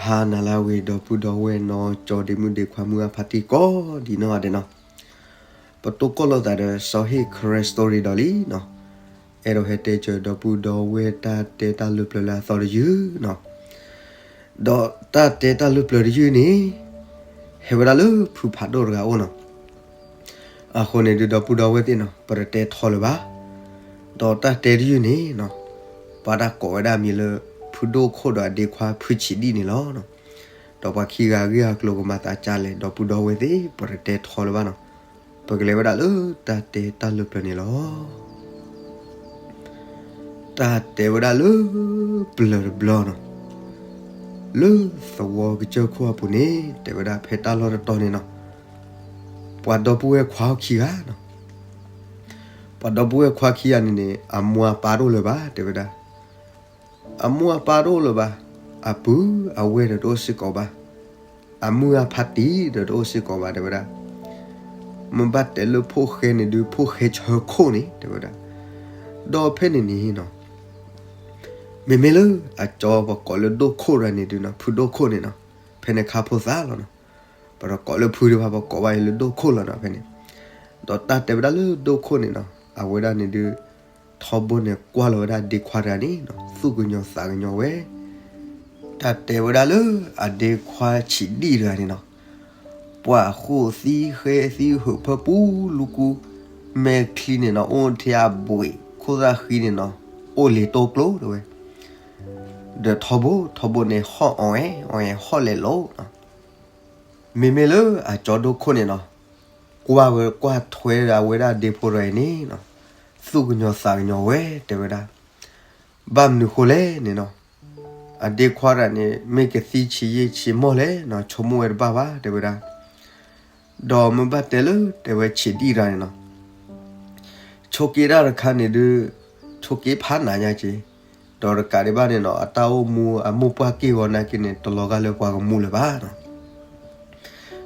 ဟါနၤလၢအဂ့ၤ ဒီပုၢ်ဒီဝဲၢ်နီၢ်ကၠီဒ့မုၣ်ဒ့ခွါမုၢ်အဖါတံၢ်ကိးဒံးနီၢ်ဂၤဒဲးနီၤ, ပတိၢ်ကီၢ်လိာ်သးဒီးစီၤဟ့ၣ် Karen Story ဒီးလံနီၤ, အဲၣ်ဒိးဟဲတဲစၢၤဒီပုၢ်ဒီဝဲၢ်တၢ်တဲတၢ်လၢပျၢၤလၢအသီတယုၢ်နီၤ, ဒီးတၢ်တဲတၢ်လၢပျၢၤတယုၢ်န့ၣ် ဟဲဝဲဒၣ်လၢဖုဖးဒိၣ်တဂၤအအိၣ်နီၤ. အဃိန့ၣ်ဒုးဒီပုၢ်ဒီဝဲၢ်သ့ၣ်နီၤ ပတတဲထီလၢၤဘၣ်. ဒီးတၢ်တဲတယုၢ်န့ၣ်နီၤ ပှၤတၢ်ကိးဝဲဒၣ်မံၤလၢ ဖုဒိၣ်ခိၣ်ဒီးအဒ့ခွါဖုဆံးဒံၣ်န့ၣ်လီၤ. ဒီးပှၤခံဂၤအဂ့ၢ်အကျိၤကမၤသးကလဲၣ် ဒီပုၢ်ဒီဝဲၢ်သ့ၣ် ပတတဲထီလၢၤဘၣ်နီၤ. ပကလဲၤဝဲဒၣ်လၢတၢ်တဲတၢ်လၢပျၢၤန့ၣ်လီၤ. တၢ်တဲဝဲဒၣ်လၢ ပျၢၤတဘျီနီၤ, လၢသဝီကစၢၢ်ခိၣ်အပူၤန့ၣ် တဲဝဲဒၣ်ဖဲတၢ်လီၢ်တတီၤန့ၣ်နီၤ, ပှၤဒီပုၢ်ဝဲၢ်ခွါအိၣ်ခံဂၤနီၤ. ပှၤဒီပုၢ်ဝဲၢ်ခွါခံဂၤန့ၣ်န့ၣ် အမိၢ်အပၢ်တအိၣ်လၢၤဘၣ် တဲဝဲဒၣ်. အမိၢ်အပၢ်တအိၣ်လၢၤဘၣ်, အပုၢ်အဝဲၢ်ဒီးတအိၣ်စ့ၢ်ကီးဘၣ်, အမုၢ်အဖါတံၢ်ဒီးတအိၣ်စ့ၢ်ကီးဘၣ် တဲဝဲဒၣ်. မ့ၢ်ဘၣ်တဲလၢဖိၣ်ဃဲန့ၣ်ဒုး ဖိၣ်ဃဲဆၢခိၣ်န့ၣ် တဲဝဲဒၣ်. ဒီးဖဲန့ၣ်န့ၣ်နီၤ မ့မ့ၢ်လၢအကၠီပှၤကိးလၢဒိၣ်ခိၣ်တဂၤန့ၣ်ဒုးနီၤ ဖုဒိၣ်ခိၣ်န့ၣ်နီၤ, ဖဲန့ၣ်ခါဖိသၣ်လီၤနီၤ. ပတကိးလၢဖုဒံးဘၣ် ပကိးဘၣ်အံၤလၢဒိၣ်ခိၣ်လီၤနီၤ ဖဲန့ၣ်. ဒီးတၢ်တဲဝဲဒၣ်လၢဒိၣ်ခိၣ်န့ၣ်နီၤ အဝဲဒၣ်န့ၣ်ဒုး ထီဘိန့ၣ်ကွၢ်လီၤဝဲဒၣ်ဒ့ခွါတဂၤန့ၣ်နီၤ သူၣ်ကညီၤသးကညီၤဝဲ တၢ်တဲဝဲဒၣ်လၢအဒ့ခွါဆံးဒံၣ်တဂၤန့ၣ်နီၤ ပှၤဃိၣ်သံဃဲသံဟုးဖၢပူၤလူကူ မဲာ်ချံန့ၣ်နီၤ အိၣ်ထဲအဘှံး ခိၣ်သၣ်ဃံန့ၣ်နီၤ အိၣ်လံတိကျိၤတဲဝဲ. ဒီးထီဘိ ထီဘိန့ၣ်ဟီၣ်အီၤဝဲ အီၤဝဲဟီၣ်လဲၤလိာ်နီၤ. မ့မ့ၢ်လၢအကၠီဒိၣ်ခိၣ်န့ၣ်နီၤ ကွၢ်ဝဲကွၢ်ထွဲဒၣ်ဝဲဒၣ်ဒ့ဖိတဂၤအံၤန့ၣ်နီၤ သူၣ်ကညီၤသးကညီၤဝဲ တဲဝဲဒၣ်. ဘၣ်မနုၤဃိလဲၣ်န့ၣ်နီၤ အဒ့ခွါတဂၤန့ၣ် မ့ၢ်ကသံဆံးယံာ်ဆံးမီၢ်လဲၣ်နီၤ ဆိကမိၣ်ဝဲတဘၣ်ဘၣ် တဲဝဲဒၣ်. ဒီးမ့ၢ်ဘၣ်တဲလၢ တဲဝဲဆံးဒံၣ်တဂၤန့ၣ်နီၤ ဆိးက့တၢ်တခါန့ၣ်ဒုး ဆိးက့ဖးနးညါက့ၤ, ဒီးတကးဒံးဘၣ်န့ၣ်နီၤ အတၢ်အိၣ်မူအမိၢ်ပှၢ်က့ၢ်ဂီၤနာ်က့န့ၣ် တလီၤဂာ်လၢပှၤကမူလၢၤဘၣ်နီၤ.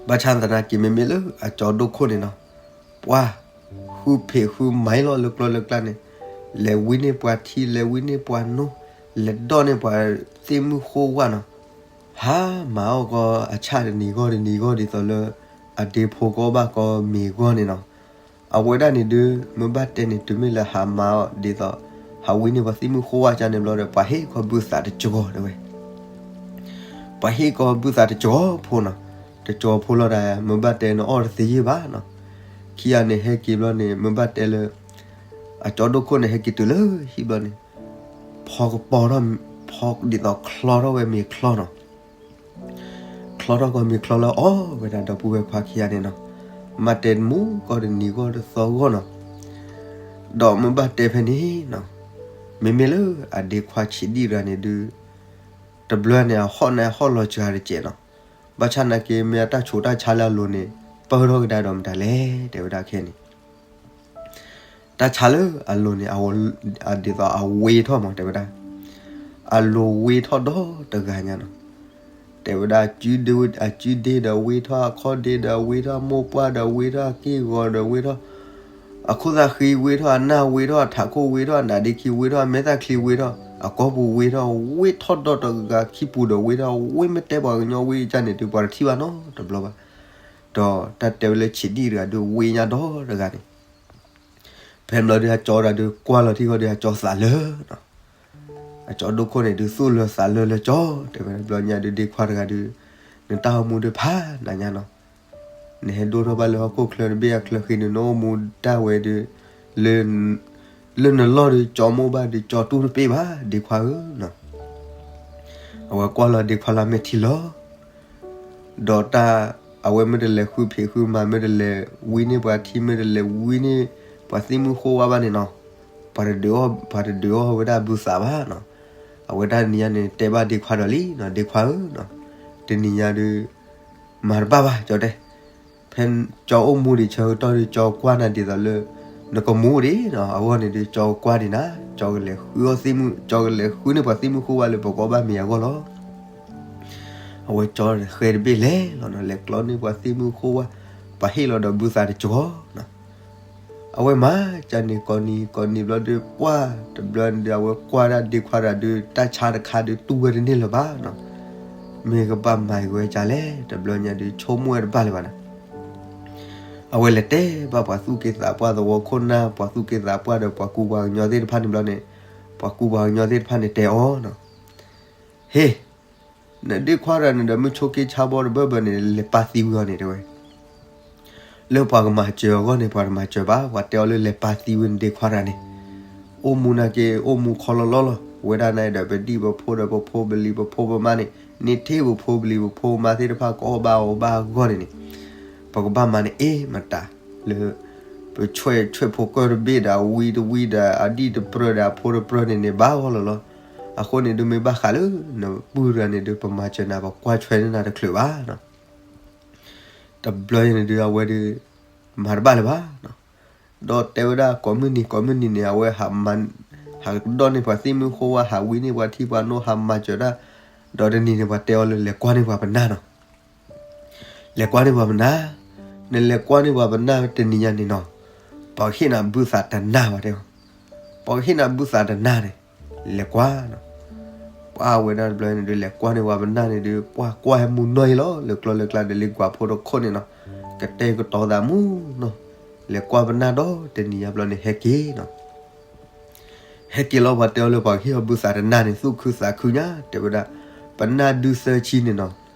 ဘၣ်ဆၣ်သနာ်က့ မ့မ့ၢ်လၢအကၠီဒိၣ်ခိၣ်န့ၣ်နီၤ ပှၤဃုဖံးဃုမၤလီၤလၢကျီလၢကျါန့ၣ် လဲၤဝံန့ၢ်ပှၤထံ လဲၤဝံန့ၢ်ပှၤနိ လဲၤဒီၣ်န့ၢ်ပှၤသ့ၣ်မုၢ်ဃိဝၣ်နီၤ. ဟးမၤအီၣ်ကီအဆၣ်တနံၤဂီၢ်တနံၤဂီၢ် ဒ်သိးလၢအဒ့ဖိကအီၣ်ဘၣ်ကီမ့ၤဂီၢ်န့ၣ်နီၤ. အဝဲဒၣ်န့ၣ်ဒုး မ့ၢ်ဘၣ်တဲန့ၣ် တုၤမ့ၢ်လၢဟးမၤအီၣ်ဒ်သိး ဟးဝံန့ၢ်ပှၤသ့ၣ်မုၢ်ဃိဝၣ်ကၢ်န့ၣ်ဘျီဒီး ပှၤဟ့ၣ်ကီဘုသးတစှီၤတဲဝဲ ပှၤဟ့ၣ်ကီဘုသးတစှီၤဖိနီၤ. တစှီၤဖိလီၤဒီး မ့ၢ်ဘၣ်တဲန့ၣ်အီၣ်တသ့ယံာ်ဘၣ်နီၤ. ခံဂၤန့ၣ်ဟဲက့ၤဘျီန့ၣ် မ့ၢ်ဘၣ်တဲလၢ အကၠီဒိၣ်ခိၣ်န့ၣ် ဟဲက့ၤတုၤလၢဟံၣ်ဘျီန့ၣ် ဖီကပီၤထီၣ် ဖီဒ်သိးချီထီၣ်ဝဲမ့ၤချီနီၤ. ချီထီၣ်ကီမ့ၤချီလၢအီၣ်ဝဲဒၣ်ဒီပုၢ်ဝဲၢ်ခွါခံဂၤန့ၣ်နီၤ. မ့ၢ်တဲမူကီၢ်တနံၤဂီၢ်တသီဂီၢ်နီၤ. ဒီးမ့ၢ်ဘၣ်တဲဖဲန့ၣ်နီၤ မ့မ့ၢ်လၢအဒ့ခွါဆံးဒံၣ်တဂၤန့ၣ်ဒုး တဘျီန့ၣ် အဟီၣ်န့ၣ်ဟီၣ်လီၤစှၤတစဲးနီၤ. ဘၣ်ဆၣ်နာ်က့ မ့ၢ်အတၢ်ဆူးတၢ်ဆါလၢအလိၤန့ၣ် ပၢၢ်ထီၣ်ကဒါဒီးမတၤလဲၣ် တဲဝဲဒၣ်ခဲန့ၣ် တၢ်ဆါလၢအလိၤန့ၣ် ဒ်သိးအဝ့ထီၣ်မး တဲဝဲဒၣ်. အလိၤဝ့ထီၣ်ဒီတဂၤညါနီၤ. တဲဝဲဒၣ် အစုဒ့ဒီးဝ့ထီၣ် အခီၣ်ဒ့ဒီးဝ့ထီၣ် မိၢ်ပှၢ်ဒီးဝ့ထီၣ် အက့ၢ်ဂီၤဒီးဝ့ထီၣ် အခိၣ်သၣ်ဃံဝ့ထီၣ် အနၢ်ဝ့ထီၣ် အထးခိၣ်ဝ့ထီၣ် အနးဒ့ခံဝ့ထီၣ် အမဲာ်သၣ်ချံဝ့ထီၣ် အကိာ်ပူၤဝ့ထီၣ် ဝ့ထီၣ်ဒီတဂၤခံပူၤဒီးဝ့ထီၣ် ဝ့မ့ၢ်တဲပှၤကညီဝ့ကၢ်န့ၣ် တုၤပှၤတထံၣ်ဘၣ်နီတဘျီဘၣ်. ဒီးတၢ်တဲဝဲလၢဆံးဒံၣ်တဂၤဒုးဝ့ညါဒီတဂၤန့ၣ် ဖဲဘျီဒုးအကၠီဒၣ်ဒုးကွၢ်လီၤထံဂီၢ်ဒုးအကၠီသးလၢာ်နီၤ. အကၠီဒိၣ်ခိၣ်န့ၣ်ဒုးသူၣ်လၢာ်သးလၢာ်လၢကၠီ တဲဝဲဘျီညါဒုးဒ့ခွါတဂၤဒုး နတၢ်အိၣ်မူဒုးဖးနးညါနီၤ. နဟဲဒိၣ်ထီၣ်ဘၣ်လၢဟီၣ်ခိၣ်ချၢတဘ့ၣ်အချၢဃ့ဒုး နအိၣ်မူဒၣ်ဝဲဒုး လၢ လၢနလီၢ်ဒုးကၠီမိၢ်ဘၣ်ဒုးကၠီတူၢ်တပ့ၢ်ဘၣ် ဒ့ခွါဧၢနီၤ. အဝဲကွၢ်လီၤဒ့ခွါလၢမဲာ်ထံလီၤ ဒီးတၢ် အဝဲမ့ၢ်တလဲၤဃုဖံးဃုမၤ မ့ၢ်တလဲၤဝံန့ၢ်ပှၤထံ မ့ၢ်တလဲၤဝံန့ၢ်ပှၤသ့ၣ်မုၢ်ဃိဝါဘၣ်န့ၣ်နီၤ, ပှၤတဒုးအီၣ် ပှၤတဒုးအီၣ်ဝဲဒၣ်ဘုသးဘၣ်နီၤ. အဝဲတနံၤညါန့ၣ် တဲဘၣ်ဒ့ခွါဒီးလံနီၤ, ဒ့ခွါဧၢနီၤ, တနံၤညါဒုး မၤတဘၣ်ဘၣ် ကၠီတဲ ဖဲကၠီအိၣ်မူဒံးဆၢကတီၢ်ဒုး ကၠီကွၢ်နၤဒ်သိးလၢ နကမူဒံးနီၤ, အဂီၢ်န့ၣ်ဒုး ကၠီကွၢ်ဒံးနၤ, ကၠီကလဲၤဃုအီၣ်သ့ၣ်မုၢ် ကၠီကလဲၤဃုန့ၢ်ပှၤသ့ၣ်မုၢ်ဃိဝါလၢပကအီၣ်ဘၣ်မ့ၤအဂီၢ်လီၤ. အဝဲကၠီဃဲတဘ့ၣ်လဲၤလီၤနီၤ, လဲၤကျီန့ၢ်ပှၤသ့ၣ်မုၢ်ဃိဝါ, ပှၤဟ့ၣ်လီၤဒီးဘုသးတစှီၤနီၤ. အဝဲမၤကၢ်န့ၣ်ကိးနံၤကိးနံၤဘျီဒုး ပှၢ်တဘျီန့ၣ်ဒုး အဝဲကွၢ်ဒၣ်ဒ့ခွါတဂၤဒုး တၢ်ဆါတခါဒုးတူၢ်ဝဲတန့ၢ်လၢၤဘၣ်နီၤ. မ့ၢ်ကဘၣ်မၤဝဲဒ်လဲၣ်, တဘျီညါဒုး ဆိကမိၣ်ဝဲတဘၣ်လၢၤဘၣ်နီၤ. အဝဲလဲၤတဲဘၣ်ပှၤသူၣ်က့သးပှၢ်သဝီခိၣ်နၢ်, ပှၤသူၣ်က့သးပှၢ်ဒီးပှၤကူပှၤကညီသ့ၣ်တဖၣ်န့ၣ်ဘျီန့ၣ်, ပှၤကူပှၤကညီသ့ၣ်တဖၣ်န့ၣ်တဲအီၤနီၤ, ဟ့ၣ်, နဒ့ခွါတဂၤန့ၣ်ဒီး မုၢ်ဆိးက့ဆါဘီတဘၢဘၢန့ၣ် လဲၤပာ်သံဝံၤအီၤန့ၣ် တဲဝဲ လၢပှၤကမၤစၢၤအဂီၢ်န့ၣ် ပှၤတမၤစၢၤဘၣ်, ပှၤတဲအီၤလၢလဲၤပာ်သံဝံၤနဒ့ခွါတဂၤန့ၣ်, အိၣ်မူနာ်က့ အိၣ်မူခီလီၤလီၤလီၤ, ဝဲဒၣ်န့ၣ်ဒီး ပဒံၣ်ပဖိဒီးပဖိပလံၤပဖိပမါန့ၣ် န့ၢ်ထံၣ်ပဖိပလံၤပဖိပမါသ့ၣ်တဖၣ် ကအီၣ်ဘၣ်အီဘၣ်အဂီၢ်န့ၣ်န့ၣ်, ပကဘၣ်မၤန့ၢ်အ့ၣ်မတၤ လၢ ပဆွဲဆွဲဖိကၢၢ်တဘ့ၣ်ဒီး အဝံတဝံဒီး အဒံၣ်တပြၢဒီး အဖိတပြၢန့ၣ်န့ၣ် ဘၣ်ဂီၢ်လီၤလီၤ. အဃိန့ၣ်ဒုး မ့ၢ်ဘၣ်ဃးလၢနပုၢ်တဂၤန့ၣ်ဒုး ပမၤစၢၤနၤ ပကွၢ်ဆွဲန့ၢ်နၤတချုးဘၣ်နီၤ. တဘျီယဲန့ၣ်ဒုး အဝဲဒုး မၤတဘၣ်လၢၤဘၣ်နီၤ. ဒီးတဲဝဲဒၣ် ကိးမုၢ်နံၤ ကိးမုၢ်နံၤန့ၣ် အဝဲ ဟးကဒီးန့ၢ်ပှၤသံၣ်မုၢ်ဃိဝါ, ဟးဝံန့ၢ်ပှၤထံပှၤနိ, ဟးမၤစၢၤတၢ်, ဒီးတနံၤန့ၣ် ပှၤတဲအီၤလၢလဲၤကွၢ်န့ၢ်ပှၤပနၢ်နီၤ. လဲၤကွၢ်န့ၢ်ပှၤပနၢ်, နလဲၤကွၢ်န့ၢ်ပှၤပနၢ်တနံၤညါန့ၣ်နီၤ, ပှၤကဟ့ၣ်နၤဘုသးတနၢ်ဘၣ်တဲ, ပှၤကဟ့ၣ်နၤဘုသးတနၢ်န့ၣ်, လဲၤကွၢ်နီၤ. ပှၤဝဲဒၣ်တဘျီန့ၣ်ဒုး လဲၤကွၢ်န့ၢ်ပှၤပနၢ်န့ၣ်ဒုး ပှၤကွၢ်ဟဲမူနီၢ်အံၤလီၤ, လၢကျီလၢကျါဒီး လၢကွၢ်ဖိတခိၣ်န့ၣ်နီၤ, ကတဲာ်ကတီၤသးမူနီၤ, လဲၤကွၢ်ပနၢ်ဒီးတနံၤညါဘျီန့ၣ် ဟဲက့ၤနီၤ. ဟဲက့ၤလီၤ ပှၤတဲအီၤလၢပှၤကဟ့ၣ်အီၤဘုသးတနၢ်န့ၣ် သူၣ်ခုသးခုညါ တဲဝဲဒၣ်, ပနၢ်ဒုးသၢဆံန့ၣ်နီၤ,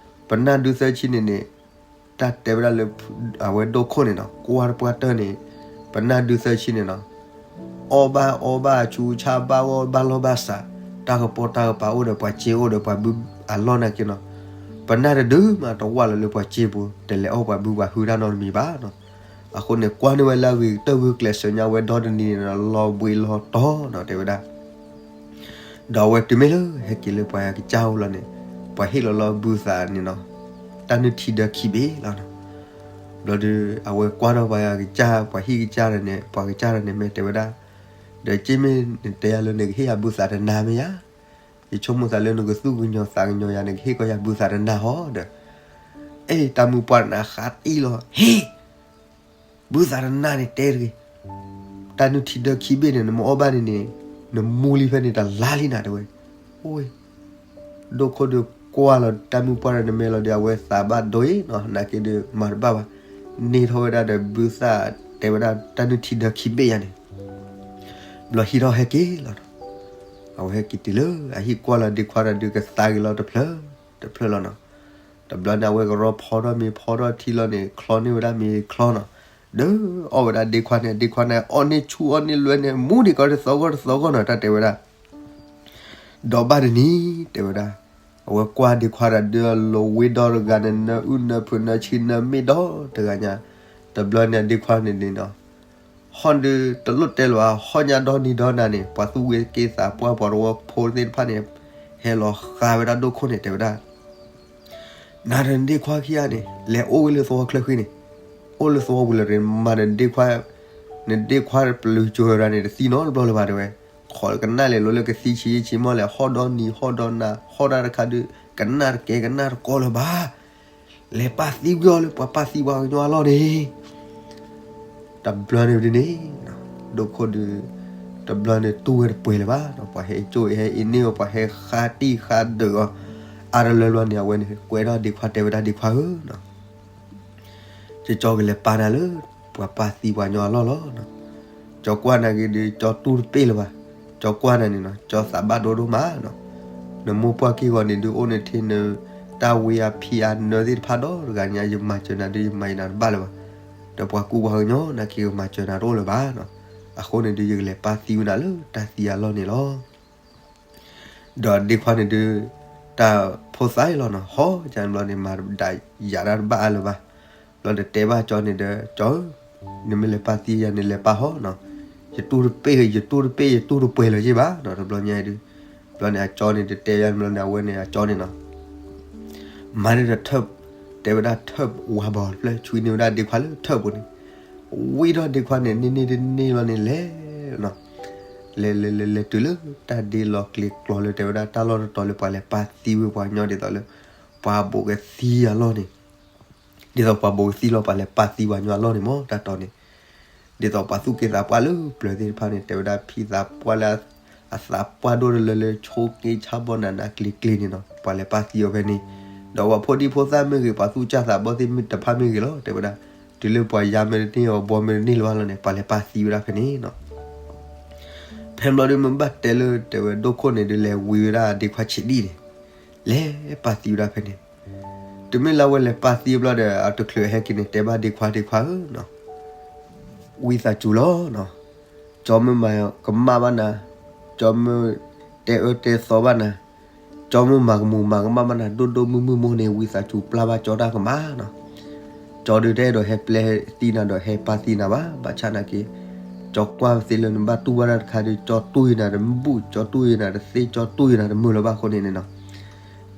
ပနၢ်ဒုးသၢဆံန့ၣ်န့ၣ်, တၢ်တဲဝဲဒၣ်လၢ အဝဲဒိၣ်ခိၣ်န့ၣ်နီၤ, ကွၢ်တပှၢ်တၢၢ်န့ၣ်, ပနၢ်ဒုးသၢဆံန့ၣ်နီၤ, အီၣ်ဘၣ်အီဘၣ် ဆူးဆါဘၣ်ဂီၢ်ဘၣ်လီၢ်ဘၣ်စး, တၢ်ကပီၤတၢ်ကပၤအိၣ်ဒီးပှၤစ့အိၣ်ဒီးပှၤဘုအလီၢ်နာ်က့နီၤ, ပနၢ်တဒုးမးတဝၣ်လီၤလၢပှၤစ့ပူၤ တလဲၤအီၣ်ပှၤဘုပှၤဟုတၢ်နီတမံၤဘၣ်နီၤ. အဃိန့ၣ် ကွၢ်န့ၢ်ဝဲလၢအဂ့ၤကတၢၢ်ဂုာ်ကျဲးစၢးညါဝဲဒီတနံၤန့ၣ်နီၤ လီၤဘှံးလီၤတီၤနီၤ တဲဝဲဒၣ်. ဒီးအဝဲတုၤမ့ၢ်လၢဟဲက့ၤလၢပှၤကစၢ်အိၣ်လီၤန့ၣ်, ပှၤဟ့ၣ်လီၤလီၤဘုသးန့ၣ်နီၤ, တၢ်နုၢ်ထံဒၢခံဘ့ၣ်လီၤနီၤ. ဘျီဒုး အဝဲကွၢ်ထီၣ်ပှၤကစၢ် ပှၤဟံၣ်ကစၢ်န့ၣ်, ပှၤကစၢ်န့ၣ်မ့ၢ်တဲဝဲဒၣ်, ဒီးက့မ့ၢ်နတဲယၤလၢနကဟ့ၣ်ယၤဘုသးတနၢ်မ့ၢ်ဧါ, ယဆိကမိၣ်သးလၢနကသူၣ်ကညီၤသးကညီၤယၤ နကဟ့ၣ်ကီးယၤဘုသးတနၢ်ဟီဒီး, အဲၣ် တၢ်မုၢ်ပှၢ်တနၤဃးတံၢ်လီၤ, ဟ့ၣ် ဘုသးတနၢ်န့ၣ်တဲတဂ့ၤ, တၢ်နုၢ်ထံဒၢခံဘ့ၣ်န့ၣ် နမ့ၢ်အီၣ်ဘၣ်န့ၣ်န့ၣ်, နမူလံဖဲန့ၣ်တလါလံနၤတဲဝဲ. အိၣ်, ဒိၣ်ခိၣ်ဒုးကွၢ်လီၤတၢ်မုၢ်ပှၢ်ဒီးနမဲလီၤဒီး အဝဲသးဘၣ်ဒိအံၤနီၤ, နာ်က့ဒုးမၤတဘၣ်ဘၣ်, န့ၢ်ထီၣ်ဝဲဒၣ်ဒီးဘုသးတဲဝဲဒၣ်တၢ်နုၢ်ထံဒၢခံဘ့ၣ်ယၤန့ၣ်, ဘျီဟံးထီၣ်ဟဲက့ၤလီၤနီၤ. အဝဲဟဲက့ၤတုၤလၢအဟံၣ်ကွၢ်လီၤဒ့ခွါဒီးဒုးကသါက့ၤလီၤတဖျၢၣ်တဖျၢၣ်လီၤနီၤ. တဘျီန့ၣ် အဝဲကရီဖီထီၣ်မ့ၤဖီထီၣ်ထံလီၤန့ၣ် ချီန့ၢ်ဝဲဒၣ်မ့ၤချီနီၤ. ဒီးအီၣ်ဝဲဒၣ်ဒ့ခွါန့ၣ် ဒ့ခွါန့ၣ် အီၣ်န့ၢ်ဆူၣ်အီၣ်န့ၢ်လွဲန့ၣ် မူဒံးကီးတသီဂီၢ်တသီဂီၢ်နီၤ တၢ်တဲဝဲဒၣ်. ဒီးဘၣ်တနံၤ တဲဝဲဒၣ်, အဝဲကွၢ်ဒ့ခွါဒီးဒုးအလီၤဝ့ဒီတဂၤန့ၣ် နၢအုၣ်နၢဖုးနၢဆံနၢမ့ၣ်ဒီတဂၤညါ. တဘျီန့ၣ်ဒ့ခွါန့ၣ်န့ၣ်နီၤ ဟီၣ်ဒုးတလိၣ်တဲလၢၤဘၣ်, ဟီၣ်ညါဒီနံၤဒီနၤန့ၣ် ပှၤသူၣ်က့သးပှၢ်ပှၤသဝီဖိသ့ၣ်တဖၣ်န့ၣ် ဟဲလီၤဃးဝဲဒၣ်ဒိၣ်ခိၣ်န့ၣ် တဲဝဲဒၣ်, နၤဒီးနဒ့ခွါခံဂၤန့ၣ် လဲၤအိၣ်ဝဲလၢသဝီချၢဃံန့ၣ်, အိၣ်လၢသဝီပူၤလၢၤ မၤနဒ့ခွါ, နဒ့ခွါပျုၤကၠိၤရၤန့ၣ် တသံနီတဘျီလၢၤဘၣ်တဲဝဲ. ခိးကနၣ်လဲာ်လိၤလၢကသံဆံးဆံးမီၢ်လဲၣ်, ဟီၣ်ဒီနံၤဟီၣ်ဒီနၤ ဟီၣ်တၢ်တခါဒုး ကနၣ်တကဲကနၣ်တကီလၢၤဘၣ်. လဲၤပာ်သံဝံၤအီၤလၢပှၤပာ်သံပှၤကညီအလီၢ်န့ၣ် တဘျီန့ၣ်ဒ်န့ၣ်, ဒိၣ်ခိၣ်ဒုး တဘျီန့ၣ်တူၢ်ဝဲတပှဲၤလၢၤဘၣ်နီၤ, ပှၤဟဲကၠိၣ်ဟဲအ့န့ၢ်အီၤ ပှၤဟဲဃါတံၢ်ဃါဒုးအီၤ အါတလၢဘျီန့ၣ် အဝဲန့ၣ် ကွဲထီၣ်ဒ့ခွါတဲဝဲဒၣ်ဒ့ခွါဧၢနီၤ, ကၠီကလဲၤပာ်နၤလၢ ပှၤပာ်သံပှၤကညီအလီၢ်လီၤနီၤ. ကၠီကွၢ်နၤဂ့ၤဒုး ကၠီတူၢ်တပ့ၢ်လၢၤဘၣ်, ကၠီကွၢ်နၤန့ၣ်နီၤ ကၠီသးဘၣ်ဒိဒိၣ်မးနီၤ. နမိၢ်ပှၢ်က့ၢ်ဂီၤန့ၣ်ဒုး အိၣ်န့ၣ်ထဲန တၢ်ဝံအဖံအနၢသ့ၣ်တဖၣ်ဒီးတဂၤညါ ယမၤစၢၤနၤဒုး ယမၤယံၤနၤတဘၣ်လၢၤဘၣ်. ဒီးပှၤကူပှၤကညီ နာ်က့ကမၤစၢၤနၤတအိၣ်လၢၤဘၣ်နီၤ. အဃိန့ၣ်ဒုး ယကလဲၤပာ်သံဝဲနၤလၢတၢ်သံအလီၢ်န့ၣ်လီၤ. ဒီးဒ့ခွါန့ၣ်ဒုး တၢ်ဖိသၣ်အံၤလီၤနီၤ, ဟီၣ်ကန့ၣ်ဘျီန့ၣ် မၤဒၣ်ယၤတၢ်တဘၣ်အါလၢၤဘၣ်. ဘျီဒီးတဲဘၣ်ကၠီန့ၣ်ဒီး ကၠီဧၢ, နမ့ၢ်လဲၤပာ်သံယၤန့ၣ် လဲၤပာ်ဟီၣ်နီၤ, ယတူၢ်တပ့ၢ် ယတူၢ်တပ့ၢ် ယတူၢ်တပှဲၤလၢၤက့ဘၣ်နီၤ. တဘျီညါအံၤဒုး ဘျီန့ၣ် အကၠီန့ၣ် တတဲယၤဘျီန့ၣ် အဝဲန့ၣ် အကၠီန့ၣ်နီၤ မၤန့ၢ်ဒီးထၢၣ်, တဲဝဲဒၣ်ထၢၣ်ဝါဘီတဖျၢၣ် ဆွံန့ၢ်ဝဲဒၣ်ဒ့ခွါလၢထၢၣ်ပူၤန့ၣ်, ဝံထီၣ်ဒ့ခွါန့ၣ် န့ၢ်န့ၢ်တန့ၢ်ဘျီန့ၣ်လဲၤနီၤ, လဲၤလဲၤလဲၤလဲၤတုၤလၢတၢ်ဒ့လီၤကျဲၤကျီၤလၢ တဲဝဲဒၣ်တၢ်လီၢ်တတီၤလၢပှၤလဲၤပာ်သံဝဲပှၤကညီဒ်သိးလၢ ပှၤဘူးကသံအလီၢ်န့ၣ်, ဒ်သိးပှၤဘူးကသံလီၤ ပှၤလဲၤပာ်သံပှၤကညီအလီၢ်န့ၣ်မ့ၢ်တၢ်တီန့ၣ်, ဒ်သိးပှၤသူၣ်က့သးပှၢ်လၢပျၢၤသ့ၣ်တဖၣ်န့ၣ် တဲဝဲဒၣ်ဖံသးပှၢ်လၢ အသးပှၢ်ဒိၣ်တလၢလၢဆိးက့ဆါဘီနးနးကျ့ၤကျ့ၤန့ၣ်နီၤ ပှၤလဲၤပာ်သံအီၤဖဲန့ၣ် ဒီးပှၤဖိဒံဖိသၣ်မ့ၢ်ဂ့ၤ ပှၤသူၣ်စၢ်သးဘီၣ်သ့ၣ်တဖၣ်မ့ၢ်ဂ့ၤလီၤ တဲဝဲဒၣ်. တုၤလၢပှၤယါမ့ၢ်တန့ၢ်အီၤ ဘီမ့ၢ်တန့ၢ်လၢၤဘၣ်လီၤန့ၣ် ပှၤလဲၤပာ်သံဝဲဒၣ်ဖဲန့ၣ်နီၤ. ဖဲဘျီဒုးမ့ၢ်ဘၣ်တဲလၢ တဲဝဲဒိၣ်ခိၣ်န့ၣ်ဒုး လဲၤဝံၤဝဲဒၣ်ဒ့ခွါဆံးဒံၣ်န့ၣ် လဲၤပာ်သံဝဲဒၣ်ဖဲန့ၣ်. တုၤမ့ၢ်လၢအဝဲလဲၤပာ်သံဘျီဒီး အတချုးဟဲက့ၤန့ၣ် တဲဘၣ်ဒ့ခွါ ဒ့ခွါဧၢနီၤ, ဝံသးစူၤလီၤနီၤ. ကၠီမ့ၢ်မၤကမၣ်ဘၣ်နၤ, ကၠီမ့ၢ်တဲအၢတဲသီဘၣ်နၤ, ကၠီမ့ၢ်မၤကမူၤမၤကမၣ်ဘၣ်နၤ ဒိၣ်ဒိၣ်မုၢ်မုၢ်မိၢ်န့ၣ် ဝံသးစူၤပျၢ်ဘၣ်ကၠီတၢ်ကမၣ်နီၤ. ကၠီဒုးတအဲၣ်ဒိးဟဲပျဲသံနၤဒီးဟဲပာ်သံနၤဘၣ်. ဘၣ်ဆၣ်နာ်က့ ကၠီကွၢ်သ့လၢနဘၣ်တူၢ်ဘၣ်တၢ်တခါဒီး ကၠီတူၢ်ယံၤနၤတဘူၣ်, ကၠီတူၢ်ယံၤနၤတသ့, ကၠီတူၢ်ယံၤနၤတမုာ်လၢၤဘၣ်အဃိန့ၣ်နီၤ.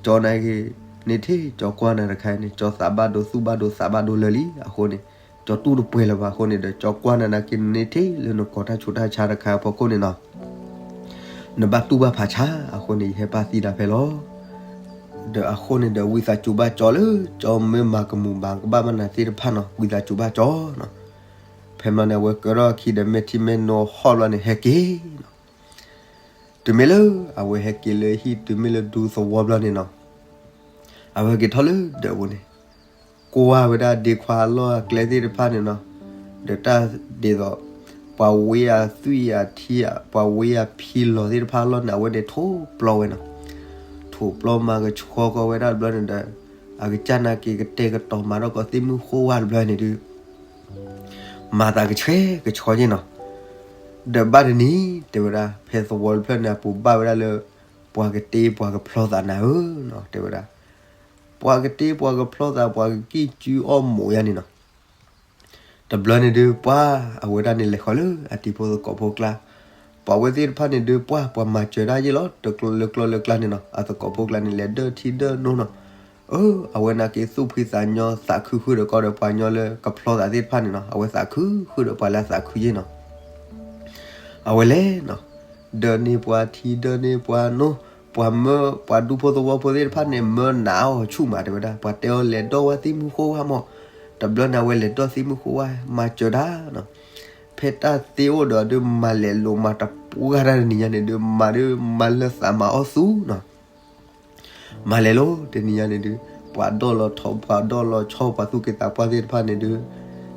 ကၠီနာ်က့ န့ၢ်ထံၣ်ကၠီကွၢ်နၤတခါန့ၣ် ကၠီသးဘၣ်ဒိသူၣ်ဘၣ်ဒိသးဘၣ်ဒိလၢာ်လံအဃိန့ၣ် ကၠီတူၢ်တပှဲၤလၢၤဘၣ်အဃိန့ၣ်ဒီး ကၠီကွၢ်နၤနာ်က့ န့ၢ်ထံၣ်လၢနကိးတၢ်ဆူးတၢ်ဆါတခါအဖီခိၣ်န့ၣ်နီၤ. နဘၣ်တူၢ်ဘၣ်ဖးဆါအဃိန့ၣ် ယဟဲပာ်သံနၤဖဲလီၤ. ဒီးအဃိန့ၣ်ဒီး ဝံသးစူၤဘၣ်ကၠီလၢ ကၠီမ့ၢ်မၤကမူၤမၤကမၣ်ဘၣ်နၤသ့ၣ်တဖၣ်နီၤ ဝံသးစူၤဘၣ်ကၠီနီၤ. ဖဲမၤန့ၣ် အဝဲကၢထီၣ်အခံဒီး မဲာ်ထံမဲာ်နိဟီၣ်ဘျီန့ၣ် ဟဲက့ၤနီၤ. တုၤမ့ၢ်လၢအဝဲဟဲက့ၤလၢဟံၣ် တုၤမ့ၢ်လၢဒူသဝီဘျီန့ၣ်နီၤ, အဝဲက့ၤထီၣ်လၢဒၢးပူၤန့ၣ် ကွၢ်ဝဲဒၣ်ဒ့ခွါအလီၢ်အကျဲသ့ၣ်တဖၣ်န့ၣ်နီၤ, ဒီးတၢ်ဒ်သိး ပှၤဝ့ယၤသွံၣ်ယၤထံယၤ ပှၤဝ့ယၤဖံလီၤသ့ၣ်တဖၣ်အလီၢ်န့ၣ် အဝဲန့ၣ်ထိၣ်ပျီဝဲနီၤ. ထိၣ်ပျီမၤကဆှီကီးဝဲဒၣ်တဘျီန့ၣ်ဒီး အကစၢ်နာ်က့ကတဲာ်ကတီၤမၤထီၣ်ကီးသ့ၣ်မုၢ်ဃိဝါတဘျီန့ၣ်ဒုး မၤသးကဆှဲကဆှီက့နီၤ. ဒီးဘၣ်တနံၤ တဲဝဲဒၣ် ဖဲသဝီတဖျၢၣ်န့ၣ် အပူၤဘၣ်ဝဲဒၣ်လၢ ပှၤကတ့ပှၤကဖျီသးနၤဧၢနီၤ တဲဝဲဒၣ်. ပှၤကတ့ပှၤကဖျီသး ပှၤကကံၣ်ကုအီၣ်မိးယါန့ၣ်နီၤ. တဘျီန့ၣ်ဒုး ပှၤအဝဲဒၣ်န့ၣ်လဲၤဃီၤလၢအတံၤဖိသကိးဖိကျါ, ပှၤဝဲသ့ၣ်တဖၣ်န့ၣ်ဒုး ပှၤပှၤမၤစၢၤဒၣ်ယ့ၣ်လီၤ တကျိၤလၢကျိၤလၢကျါန့ၣ်နီၤ. အသကိးဖိကျါန့ၣ် လဲၤဒၢထံဒၢနိနီၤ. အၢ အဝဲနာ်က့သူၣ်ဖှံသးညီ သးခုဃုာ်ဒီးကီးဒီးပှၤညီလၢကဖျီသးသ့ၣ်တဖၣ်န့ၣ်နီၤ. အဝဲသးခုဃုာ်ဒီးပှၤလၢအသးခုယ့ၣ်နီၤ. အဝဲလဲၤနီၤ, ဒၢန့ၢ်ပှၤထံဒၢန့ၢ်ပှၤနိ, ပှၤမၢ ပှၤဒူဖိသဝီဖိသ့ၣ်တဖၣ်န့ၣ် မၢနးအီၤဆူၣ်မး တဲဝဲဒၣ်. ပှၤတဲအီၤလဲၤဒီၣ်ဝဲသ့ၣ်မုၢ်ဃိဝါမး, တဘျီန့ၣ် အဝဲလဲၤဒီၣ်သ့ၣ်မုၢ်ဃိဝါ မၤစၢၤတၢ်နီၤ. ဖဲတၢ်သ့အိၣ်ဒီးဒုး မၤလဲၤလိာ်မၤတပှၢ်တၢ်တနံၤညါန့ၣ်ဒုး မၤဒုး မၤလၢသးမၤအီၣ်သူနီၤ. မၤလဲၤလိာ်တနံၤညါန့ၣ်ဒုး ပှၤဒီၣ်လီၤထီၣ် ပှၤဒီၣ်လီၤဆီ ပှၤသူၣ်က့သးပှၢ်သ့ၣ်တဖၣ်န့ၣ်ဒုး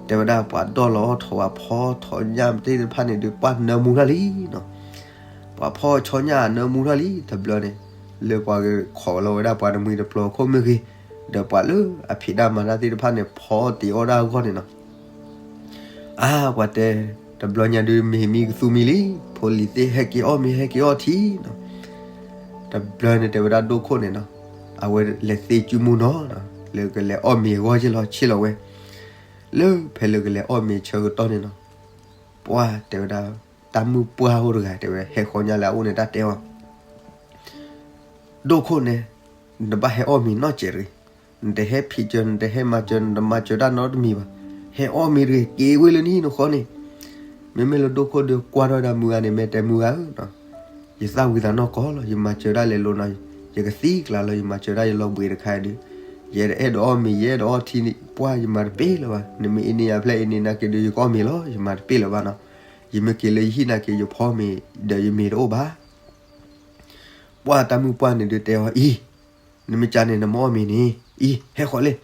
တဲဝဲဒၣ် ပှၤဒီၣ်လီၤအီၣ်ထီၣ် ပှၤဖီထီၣ်ညၣ်သ့ၣ်တဖၣ်န့ၣ်ဒုး ပှၤနၢမူထီၣ်လံနီၤ. ပှၤဖီဆီညၣ်နၢမူထီၣ်လံ တဘျီန့ၣ်, လၢပှၤကခိးလီၤဝဲဒၣ်ပှၤတမှံၤတပျီၤခိၣ်မ့ၢ်ဂ့ၤ, ဒီးပှၤလၢအဖံးတၢ်မၤတၢ်သ့ၣ်တဖၣ်န့ၣ် ဖီတ့ၢ်အီၣ်ဒၣ်အဂီၢ်န့ၣ်နီၤ. အါ ပှၤတဲ တဘျီညါဒုး မ့ၢ်မံကသူမံလံ, ဖိလံၤသ့ၣ်ဟဲက့ၤအီၣ်မ့ၤ ဟဲက့ၤအီၣ်ထံနီၤ. တဘျီန့ၣ်တဲဝဲဒၣ်ဒိၣ်ခိၣ်န့ၣ်နီၤ, အဝဲလဲၤသ့စုမုၢ်နီၤ, လၢကလဲၤအီၣ်မ့ၤအဂီၢ်ယ့ၣ်လီၤဆ့ၣ်လီၤဝဲ, လၢဖဲလၢကလဲၤအီၣ်မ့ၤဆၢကတီၢ်န့ၣ်နီၤ, ပှၤတဲဝဲဒၣ် တၢ်မုၣ်ပှၢ်အိၣ်တဂၤ တဲဝဲ ဟဲဃီညါလၢအအိၣ်န့ၣ် တၢ်တဲအီၤ ဒိၣ်ခိၣ်န့ၣ်, နတဘၣ်ဟဲအီၣ်မ့ၤနီတစဲးတဂ့ၤ. နတဟဲဖံးစၢၤ နတဟဲမၤစၢၤ နတမၤစၢၤတၢ်နီတမံၤဘၣ်. ဟဲအီၣ်မ့ၤတဂ့ၤ က့ၤဝဲလၢနဟံၣ်နဃီန့ၣ်. မ့မ့ၢ်လၢဒိၣ်ခိၣ်ဒုးကွၢ်ထီၣ်ဝဲဒၣ်မုၢ်ဂၤန့ၣ် မ့ၢ်တဲမုၢ်ဂၤဧၢ, ယသၣ်ဝံၤသးနီၢ်ကီၢ်လီၤ, ယမၤစၢၤတၢ်လဲၤလိၤနီၤ, ယကသံကျါလီၤ, ယမၤစၢၤတၢ်ယလီၤဘှံးတခါဒုး, ယအဲၣ်ဒိးအီၣ်မ့ၤ ယအဲၣ်ဒိးအီထံန့ၣ် ပှၢ်ယမၤတပ့ၢ်လၢၤဘၣ်. နမ့ၢ်အ့န့ၢ်ယၤဖျဲၣ်အ့န့ၢ်နာ်က့ဒုး ယကအီၣ်မ့ၤလီၤ, ယမၤတပ့ၢ်လၢၤဘၣ်နီၤ. ယမ့ၢ်က့ၤလၢယဟံၣ်နာ်က့ ယဖီမ့ၤ ဒီးယမ့ၤတအိၣ်ဘၣ်. ပှၢ်တၢ်မုၣ်ပှၢ်န့ၣ်ဒုးတဲအီၤအံၤ, နမ့ၢ်ကန့ၣ် နမ့ၢ်အီၣ်မ့ၤန့ၣ် အံၤ ဟဲဃီၤလဲၣ်.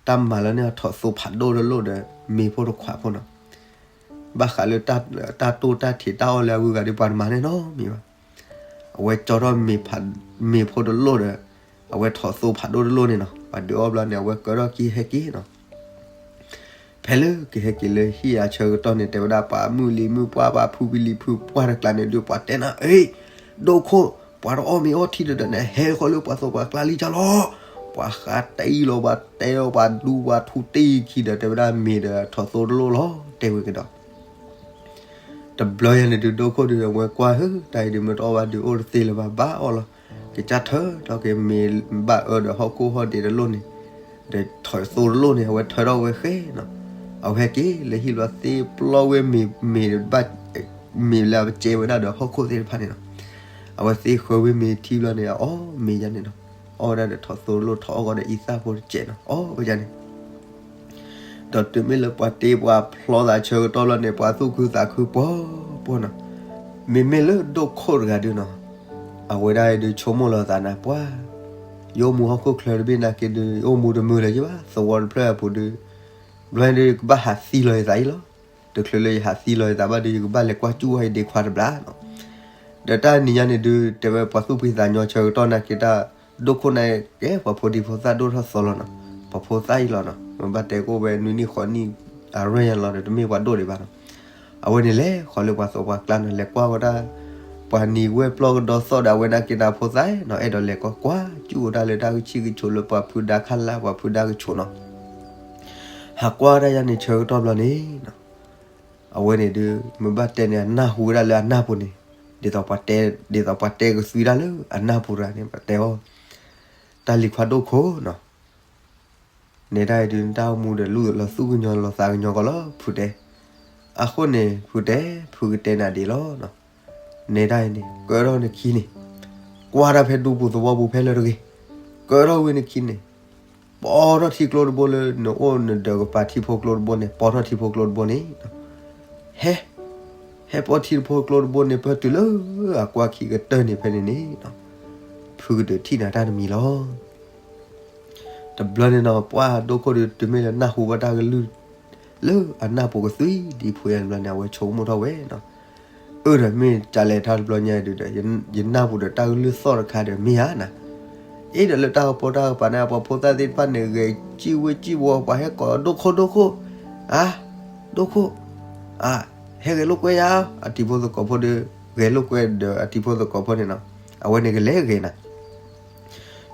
တၢ်မၤလၢန့ၣ် အထီၣ်သိဖးဒိၣ်တလိၣ်ဒီး မ့ၤဖိတခွးဖိနီၤ. ဘၣ်ဃးလၢ တၢ်တိၢ်တၢ်ထံးတၢ်အီၣ်လၢအဂုၤအဂၤဒီး ပှၤတမၤန့ၢ်နီတမံၤဘၣ်. အဝဲကၠီထီၣ်မ့ၤဖိတလိၣ်ဒီး အဝဲထီၣ်သိဖးဒိၣ်တလိၣ်န့ၣ်နီၤ. ပှၤဒုးအီၣ်ဘျီန့ၣ် အဝဲကၢထီၣ်ခံဟဲက့ၤနီၤ. ဖဲလၢကဟဲက့ၤလၢဟံၣ်အဆၢကတီၢ်န့ၣ် တဲဝဲဒၣ်ပှၤမုၣ်လံၤမုၣ်ပှၢ် ပှၤဖုပလံၤဖုပှၢ်တကျါန့ၣ်ဒုး ပှၤတဲနၤအ့ၣ်, ဒိၣ်ခိၣ်, ပှၤတအီၣ်မ့ၤအီထံဒီးန့ၣ် ဟဲဃီၤလၢပှၤသိပှၤကျါလံကၢ်လီၤ. ပှၤဃးတံၢ်လီၤ ပှၤတဲအီၤ ပှၤဒူပှၤထူတံၢ်ခံဒီး တဲဝဲဒၣ်မ့ၤဒီးထီၣ်သိတလိၣ်လီၤ တဲဝဲကဒီး. တဘျီယၤန့ၣ်ဒုး ဒိၣ်ခိၣ်ဒုး အဝဲကွၢ်ဧၢ တၢ်အံၤဒုး မ့ၢ်တအီၣ်ဘၣ်ဒုး အိၣ်တသ့လၢၤဘၣ် ဘၣ်အီၣ်လီၤ. ကစၢ်ထၢထီၣ်က့ၤမ့ၤ ဘၣ်အၢဒီးဟီၣ်ခိၣ်ဟီၣ်ဒံးတလိၣ်န့ၣ်, ဒီးထီၣ်သိတလိၣ်န့ၣ် အဝဲထၢထီၣ်ဝဲဃဲနီၤ. အဝဲဟဲက့ၤလၢဟံၣ်ဘျီသ့ပျီဝဲမ့ၤ, မ့ၤဘၣ်, မ့ၤလၢအပကဲဝဲဒၣ်ဒီးဟီၣ်ခိၣ်သ့ၣ်တဖၣ်န့ၣ်နီၤ. အဝဲသ့ဃၢဝဲမ့ၤထံဘျီန့ၣ် အီၣ်မ့ၤယၤန့ၣ်နီၤ. အီၣ်ဝဲဒၣ်ဒီးထီၣ်သိတလိၣ် ထီၣ်အီၣ်ဂီၢ်ဒီးအံသၣ်ဖိတစဲးနီၤ အီၣ်ဝဲဒၣ်န့ၣ် ဒီးတုၤမ့ၢ်လၢပှၤတ့ပှၤဖျီသးဆၢကတီၢ်လီၤန့ၣ် ပှၤသူၣ်ခုသးခုပှီၤပှီၤနီၤ. မ့မ့ၢ်လၢဒိၣ်ခိၣ်တဂၤဒုးနီၤ, အဝဲဒၣ်အံၤဒုးဆိကမိၣ်လီၤသးနၤ ပှၤ, ယအိၣ်မူဟီၣ်ခိၣ်ချၢတဘ့ၣ်နာ်က့ဒုး ယအိၣ်မူတမုာ်လၢၤယဘၣ် သဝီတဖျၢၣ်အပူၤဒုး, ဘျီဒုး ယကဘၣ်ဟးသံလီၤယသးအံၤလီၤ. တချုးလၢယဟးသံလီၤယသးဘၣ်ဒုး ယကဘၣ်လဲၤကွၢ်စူၣ်ဝဲယဒ့ခွါတဘျီနီၤ. ဒီးတၢ်နံၤညါန့ၣ်ဒုး တဲဝဲပှၤသူၣ်ဖှံသးညီဆၢကတီၢ်နာ်က့တၢ် ဒိၣ်ခိၣ်န့ၣ်ကဲ ပှၤဖိဒံဖိသၣ်ဒိၣ်ထီၣ်သီလီၤနီၤ. ပှၤဖိသၣ်အံၤလီၤနီၤ မ့ၢ်ဘၣ်တဲကအိၣ်ဝဲနွံနံၣ်ဃိးနံၣ် အရၢၢ်ညါလီၤဒီး တမ့ၢ်ပှၤဒိၣ်ဒံးဘၣ်နီၤ. အဝဲန့ၣ်လဲၤဃီၤလၢပှၤသဝီပှၤကျါနီၤ လဲၤကွၢ်ဝဲဒၣ် ပှၤနံၤဝဲပျီကဒီသီၣ်ဒီး အဝဲနာ်က့တၢ်ဖိသၣ်နီၤ အဲၣ်ဒိးလဲၤကွၢ်ကွၢ်စူၣ်ဝဲဒၣ်လၢတၢ်ကဆံၣ်ကဆိးလၢပှၤဖုဒါခလၢ် ပှၤဖုဒါကဆိးနီၤ. ဟးကွၢ်တၢ်ယါန့ၣ်ဆၢကတီၢ်ဘျီန့ၣ်နီၤ အဝဲန့ၣ်ဒုး မ့ၢ်ဘၣ်တဲန့ၣ် အနၢ်ဟူဝဲဒၣ်လၢအနၢ်ပူၤန့ၣ် ဒ်သိးပှၤတဲ ဒ်သိးပှၤတဲကသွံတၢ်လၢအနၢ်ပူၤတဂၤန့ၣ် ပှၤတဲအီၤ တၢ်လံၤခွါဒိၣ်ခိၣ်နီၤ နဲဒၣ်အံၤဒုး နတၢ်အိၣ်မူဒီးလူလီၤသူၣ်ကညီၤလီၤသးကညီၤကီးလီၤ ဖုတဲ. အဃိန့ၣ် ဖုတဲ ဖုကတဲနၤဒ်အံၤလီၤနီၤ. နဲဒၣ်အံၤန့ၣ် ကၢထီၣ်နခံန့ၣ် ကွၢ်တၢ်ဖဲဒူပူၤသဝီပူၤဖဲလၢတဂ့ၤ. ကၢထီၣ်ဝံၤနခံန့ၣ် ပိာ်ထီၣ်ထံကျိတဘိလၢနအိၣ်နဒၢးကပၤထံဖိကျိတဘိန့ၣ် ပိာ်ထီၣ်ထံဖိကျိတဘိန့ၣ် ဟဲ ဟဲပိာ်ထံဖိကျိတဘိန့ၣ် ပၢၢ်တုၤလၢအကွၢ်ခံကတၢၢ်န့ၣ်ဖဲန့ၣ်န့ၣ် ဖုကဒုးထံၣ်နၤတၢ်တမံၤလီၤ. တဘျီန့ၣ်နီၤ ပှၢ်ဒိၣ်ခိၣ်ဒုး တုၤမ့ၢ်လၢနၢ်ဟူဘၣ်တၢ်ကလုၢ် လၢအနၢ်ပူၤကသွံဒ်ဖုယါတဘျီန့ၣ် အဝဲဆိကမိၣ်ထီၣ်ဝဲနီၤ. အၢ ဒီးမ့ၢ်ကလဲၤထီၣ်တဘျီညါဒုးဒီး ယနၢ်ပူၤဒီးတၢ်ကလုၢ်သီၣ်တခါဒီးမ့ၢ်ဧါနၤ. အ့ ဒီးလၢတၢ်ကပိာ်တၢ်ကပၤန့ၣ် ပှၤဖိသၣ်သ့ၣ်တဖၣ်န့ၣ် ဂဲၤစံၣ်ဝ့စံၣ်ဝီ ပှၤဟဲကိးဒိၣ်ခိၣ်ဒိၣ်ခိၣ် အါ ဒိၣ်ခိၣ် အါ ဟဲဂဲၤလိာ်ကွဲယါ အတံၤဖိသကိးဖိဒီး ဂဲၤလိာ်ကွဲဒီးအတံၤဖိသကိးဖိန့ၣ်နီၤ အဝဲန့ၣ်ကလဲၤဂဲၤနၤ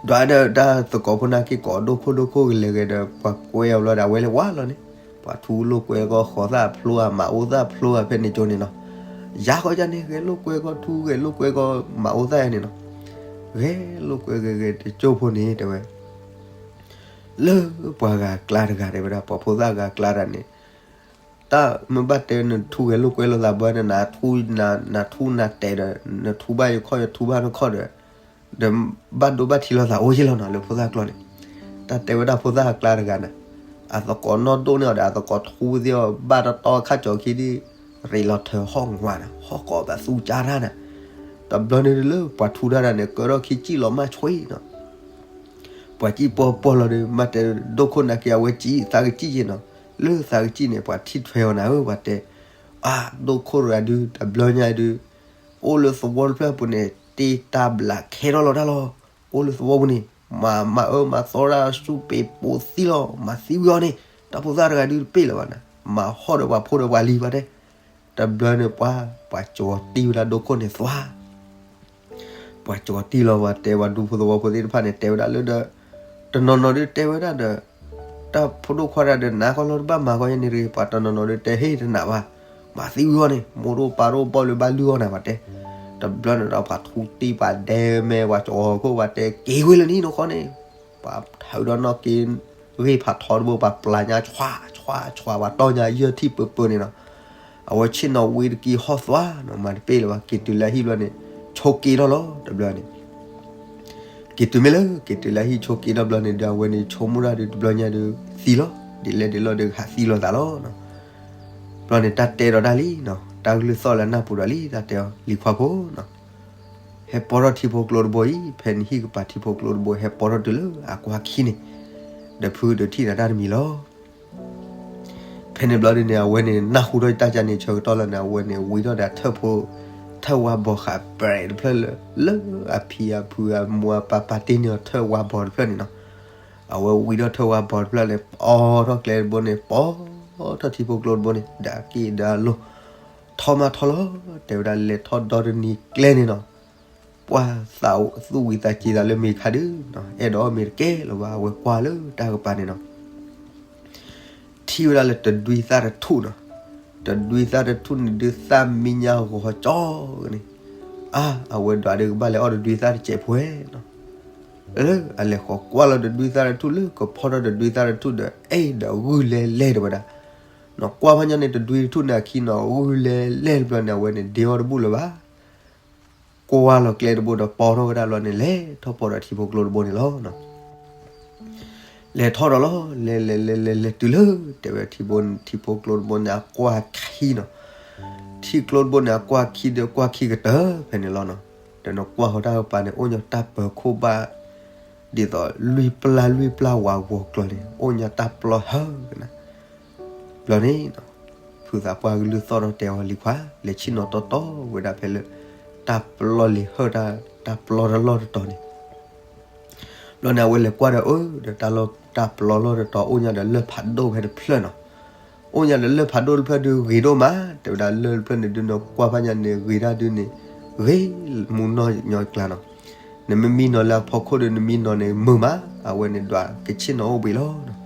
ဒွးဒီးတၢ်သကိးဖိနာ်က့ကိးဒိၣ်ခိၣ်ဒိၣ်ခိၣ်ကလဲၤဂဲၤဒီး ပှၤကွဲအီၤဘျီဒီး အဝဲလဲၤဝါလီၤန့ၣ် ပှၤထူလိာ်ကွဲကီၢ်ဃီၤသၣ်ဖျိဧါ မၤအိၣ်သၣ်ဖျိဧါ ဖဲန့ၣ်ကၠိန့ၣ်နီၤ. ယါဃီယါန့ၣ် ဂဲၤလိာ်ကွဲကီၢ်ထူ ဂဲၤလိာ်ကွဲကီၢ်မၤအိၣ်သၣ်ယါန့ၣ်နီၤ. ဂဲၤလိာ်ကွဲဂဲၤဂဲၤတကၠိဖိန့ၣ်တဲဝဲ လၢပှၤဂၤကျါတဂၤတဲဝဲဒၣ် ပှၤဖိသၣ်ဂၤကျါတဂၤန့ၣ် တၢ်မ့ၢ်ဘၣ်တဲနထူဂဲၤလိာ်ကွဲလိာ်သးဘၣ်န့ၣ် နထူနတဲာ်ဒီး နထူဘၣ်ယခီၣ် ယထူဘၣ်နခီၣ်ဒီး ဒီးဘၣ်ဒိဘၣ်ထံးလိာ်သးအိၣ်ယ့ၢ်လီၤနီၤ လၢဖိသၣ်ကျိာ်န့ၣ်. တၢ်တဲဝဲဒၣ်ဖိသၣ်အကျါတဂၤန့ၣ် အသကိးနီၢ်ဒိၣ်န့ၢ်အီၤဒီး အသကိးထူသ့ၣ်အီၤ ဘၣ်တတီခါကၠီၤခံဒ် ရ့းလီၤထၢၣ်ဟီၣ်ငွးန့ၣ် ဟီၣ်ကိးဘၣ်သူကၠါတၢ်န့ၣ်. တဘျီန့ၣ်လၢပှၤထူတၢ်တၢ်န့ၣ် ကၢထီၣ်ခံစံၣ်လီၤမၢ်ဆွံနီၤ ပှၤစံၣ်ပီၢ်ပီၢ်လီၤဒီး မ့ၢ်တဲဒိၣ်ခိၣ်နာ်က့ အဝဲစံၣ်သးကစံၣ်ယ့ၢ်နီၤ. လၢသးကစံၣ်န့ၣ် ပှၤထံၣ်ထွဲအီၤနၤဧၢ ပှၤတဲ, အၢ ဒိၣ်ခိၣ်တဂၤဒုး တဘျီညါဒုး အိၣ်လၢသဝီတဖျၢၣ်ပူၤန့ၣ် တ့တၢ်ဘျးခဲထီၣ်လီၤတၢ်လီၤ. အိၣ်လၢသဝီပူၤန့ၣ် မၤမၤအၢမၤသီတၢ်ဆူပ့ၤပိာ်သံလီၤ. မၤသံဝံၤအီၤန့ၣ် တၢ်ဖိသၣ်တဂၤဒုးတပ့ၢ်လၢၤဘၣ်နၤ, မၤဟီၣ်ဒီးပှၤဖိဒီးပှၤလံၤပှၤတဲ. တဘျီန့ၣ်ပှၤ ပှၤကၠီၤတံၢ်ဝဲဒၣ်ဒိၣ်ခိၣ်န့ၣ်သွါ ပှၤကၠီၤတံၢ်လီၤ ပှၤတဲပှၤဒူဖိသဝီဖိသ့ၣ်တဖၣ်န့ၣ် တဲဝဲဒၣ်လၢဒီး တနီၤနီၤဒုးတဲဝဲဒၣ်ဒီး တၢ်ဖိဒိၣ်ခွါတဂၤဒီး နၤကီၢ်လီၤတဘၣ်မၤကီၢ်ယဲန့ၣ်တဂ့ၤ, ပှၤတနီၤနီၤဒုးတဲဟ့ၣ်တနးဘၣ်, မၤသံဝံၤအီၤန့ၣ် မိၢ်ဒိၣ်ပၢ်ဒိၣ်ဘီၣ်လၢဘၣ်လုၢ်အီၤနၤပှၤတဲ. တဘျီန့ၣ်ဒီးပှၤထူတံၢ်ပှၤဒဲမဲ ပှၤကၠီၤခိၣ်ပှၤတဲက့ၤဝဲလၢနံၤနီၢ်ခီန့ၣ် ပှၤထၢဒီးနီၢ်က့ ဂ့ၢ်ဖးထီတဘိ ပှၤပျၢ်ညါဆွးဆွးဆွး ပှၤတီၢ်ညါယၢၢ်ထံၣ်ပၢၢ်ပၢၢ်န့ၣ်နီၤ. အဝဲဆ့ၣ်နီၤဝံတကံဟီၣ်သွါနီၤ မၤတပ့ၢ်လၢၤဘၣ် က့ၤတုၤလၢဟံၣ်ဘျီန့ၣ် ဆိးက့ထီၣ်လီၤ တဘျီန့ၣ် က့ၤတုၤမ့ၢ်လၢ က့ၤတုၤလၢဟံၣ်ဆိးက့ထီၣ်ဘျီန့ၣ်ဒီး အဝဲန့ၣ်ဆိကမိၣ်တၢ်ဒီးတဘျီညါဒီးသံလီၤ ဒ်လဲၣ်ဒ်လဲၣ်ဒီးဟးသံလိာ်သးလီၤနီၤ. ဘျီန့ၣ်တၢ်တဲဒီးတၢ်လံနီၤ တၢ်ကလုၢ်သီၣ်လၢနၢ်ပူၤဒီးလံ တၢ်တဲအီၤလံၤခွါဖိနီၤ ဟဲပိာ်ထီၣ်ထံဖိကျိတဘိအံၤ ဖဲနဟံၣ်ကပၤထံဖိကျိတဘိ ဟဲပိာ်ထီၣ်တုၤလၢအကွၢ်ခံန့ၣ် ဒီးဖုကဒုးထံၣ်နၤတၢ်တမံၤလီၤ. ဖဲန့ၣ်ဘျီဒ်န့ၣ် အဝဲန့ၣ်နၢ်ဟူထီၣ်တၢ်ကန့ၣ်ဆၢကတီၢ်လီၤန့ၣ် အဝဲန့ၣ်ဝံထီၣ်ဒီးထၢၣ်ဖိ ထၢၣ်ဝါဘီဃးပြဲးတဖျၢၣ်လၢ လၢအဖံအဖုအမိၢ်အပၢ်ပာ်တ့ၢ်န့ၢ်အီၤထၢၣ်ဝါဘီတဖျၢၣ်န့ၣ်နီၤ. အဝဲဝံထီၣ်ထၢၣ်ဝါဘီတဖျၢၣ်န့ၣ် ပိာ်ထီၣ်ကျဲတဘိန့ၣ် ပိာ်ထီၣ်ထံဖိကျိတဘိန့ၣ် ဒၣ်က့ၣ်ဒၣ်လိၤ ထီၣ်မးထီၣ်လီၤ တဲဝဲဒၣ်လဲၤထီၣ်ဒီတနံၤကျဲန့ၣ်နီၤ ပှၤသးသူၣ်ဝံၤသးစူၤသးလၢမ့ၢ်ခါဒုးနီၤ အဲၣ်ဒိးအီၣ်မ့ၤတကဲလၢၤဘၣ် အဝဲကွၢ်လၢတၢ်ကပၤန့ၣ်နီၤ ထံၣ်ဝဲဒၣ်လၢတဒွံသၣ်တထူၣ်နီၤ တဒွံသၣ်တထူၣ်န့ၣ်ဒုးသၣ်မံညါဂီၤကၠီန့ၣ် အါ အဝဲဒွးဒီးကဘၣ်လဲၤအီၣ်တဒွံသၣ်တစဲးဖိနီၤ လၢအလဲၤဃီၤကွၢ်လီၤတဒွံသၣ်တထူၣ်လၢကဖီထီၣ်တဒွံသၣ်တထူၣ်ဒီး အဲၣ်ဒီးဂုၢ်လဲၤလဲၤတဲဝဲဒၣ် နီၤ ကွၢ်ဖးညါန့ၣ် တဒွံတထူၣ်န့ၣ်အခံနီၤ ဂုၢ်လဲၤလဲၤတဘျီန့ၣ် အဝဲန့ၣ်ဒ့အီၣ်တဘူၣ်လၢၤဘၣ် ကွၢ်လီၤကျဲတဘိဒီး ပိာ်ထီၣ်ဝဲဒၣ်လီၤန့ၣ် လဲၤထီၣ်ပိာ်ဒီးထံဖိကျိတဘိန့ၣ်လီၤ. လဲၤထီၣ်ဒီးလီၤ လဲၤလဲၤလဲၤလဲၤလဲၤတုၤလၢ တဲဝဲထံဖိ ထံဖိကျိတဘိန့ၣ် အကွၢ်ခံနီၤ. ထံကျိတဘိန့ၣ် အကွၢ်ခံဒီးကွၢ်ခံကတၢၢ်ဖဲန့ၣ်လီၤနီၤ. ဒီးနကွၢ်ဃီၤတၢ်ကပၤန့ၣ် အိၣ်ညီတၢ်ပၢၤခိၣ်ဘၣ် ဒ်သိးလွံၢ်ပျၢ်လွံၢ်ပျၢ်ဝးဂီၤကျီၤန့ၣ် အိၣ်ညါတၢ်ပျီဟၢကနၤ ဘျီန့ၣ် ဖုသးပှၢ်ကလုၢ်သီၣ်ထီၣ်တဲအီၤ လံၤခွါ လဲၤဆ့ၣ်နီၤတီတီဝဲဒၣ်ဖဲလၢ တၢ်ပျီလံၤဟၢၣ်တၢ် တၢ်ပျီတလီၢ်တတီၤန့ၣ် ဘျီန့ၣ် အဝဲလဲၤကွၢ်ဒီး အၢ ဒီးတၢ်လီၢ် တၢ်ပျီလီၢ်တတီၤ အိၣ်ညါဒီးလၢၢ်ဖးဒိၣ်ဖဲတဖျၢၣ်နီၤ. အိၣ်ညါဒီးလၢၢ်ဖးဒိၣ်တဖျၢၣ်ဒုးဂ့ၤဒိၣ်မး တဲဝဲဒၣ်လၢၢ်တဖျၢၣ်န့ၣ်ဒုး နကွၢ်ဖးညါန့ၣ် ဂ့ၤတၢ်ဒုးန့ၣ် ဂ့ၤမူနီၢ်ညီကျါနီၤ. နမ့မံနီၤလၢအဖီခိၣ်ဒီး နမံနီၤန့ၣ်မုာ်မး အဝဲန့ၣ်ဒွးကဆ့ၣ်နီၤအိၣ်ဘှံးလီၤနီၤ.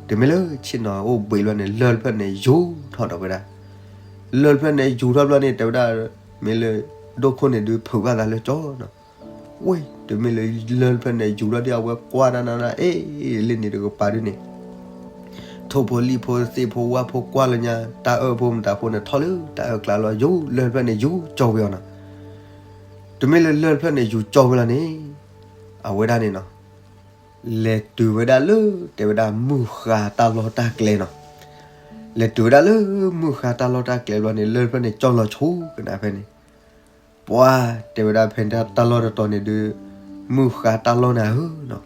တမ့ၢ်လၢဆ့ၣ်နီၤအိၣ်ဘှံးလီၤန့ၣ် လၢၢ်တဖျၢၣ်န့ၣ်ယူၤထီၣ်ဒီးဝဲဒၣ် လၢၢ်တဖျၢၣ်န့ၣ်ယူၤထီၣ်ဘျီန့ၣ် တဲဝဲဒၣ် မ့ၢ်လၢ ဒိၣ်ခိၣ်န့ၣ်ဒုးဖုးဘၣ်သးလၢကၠီနီၤ. ဝ့ၢ် တမ့ၢ်လၢလၢၢ်တဖျၢၣ်န့ၣ်ယူၤထီၣ်ဒ်အဝဲကွၢ်တၢ်နးနး အ့ၣ် လၢန့ၣ်တကပၤဒုးန့ၣ် ထိၣ်ဖိလံၣ်ဖိသ့ၣ်ဖိဝၣ်ဖိကွၢ်လၢညါ တၢ်အၢၣ်ဖိမတၤဖိန့ၣ်ထီၣ်လၢတၢ်အၢၣ်ကျါလီၤ ယူၤလၢၢ်တဖျၢၣ်န့ၣ်ယူၤကၠီဝဲအီၤနီၤ. တမ့ၢ်လၢလၢၢ်တဖျၢၣ်န့ၣ်ယူၤကၠီဝဲလီၤန့ၣ် အဝဲဒၣ်န့ၣ်နီၤ လဲၤတုၤဝဲဒၣ်လၢ တဲဝဲဒၣ်မုၢ်ဃါတၢ်လီၢ်တၢ်ကျဲနီၤ. လဲၤတုၤဝဲဒၣ်လၢမုၢ်ဃါတၢ်လီၢ်တၢ်ကျဲဘျီန့ၣ် လၢၢ်တဖျၢၣ်န့ၣ်ကၠီလီၤဆိကနၤဖဲန့ၣ် ပှၤတဲဝဲဒၣ်ဖဲတၢ်လီၢ်တတီၤန့ၣ်ဒုး မုၢ်ဃါတၢ်လီၢ်နၤဧၢနီၤ.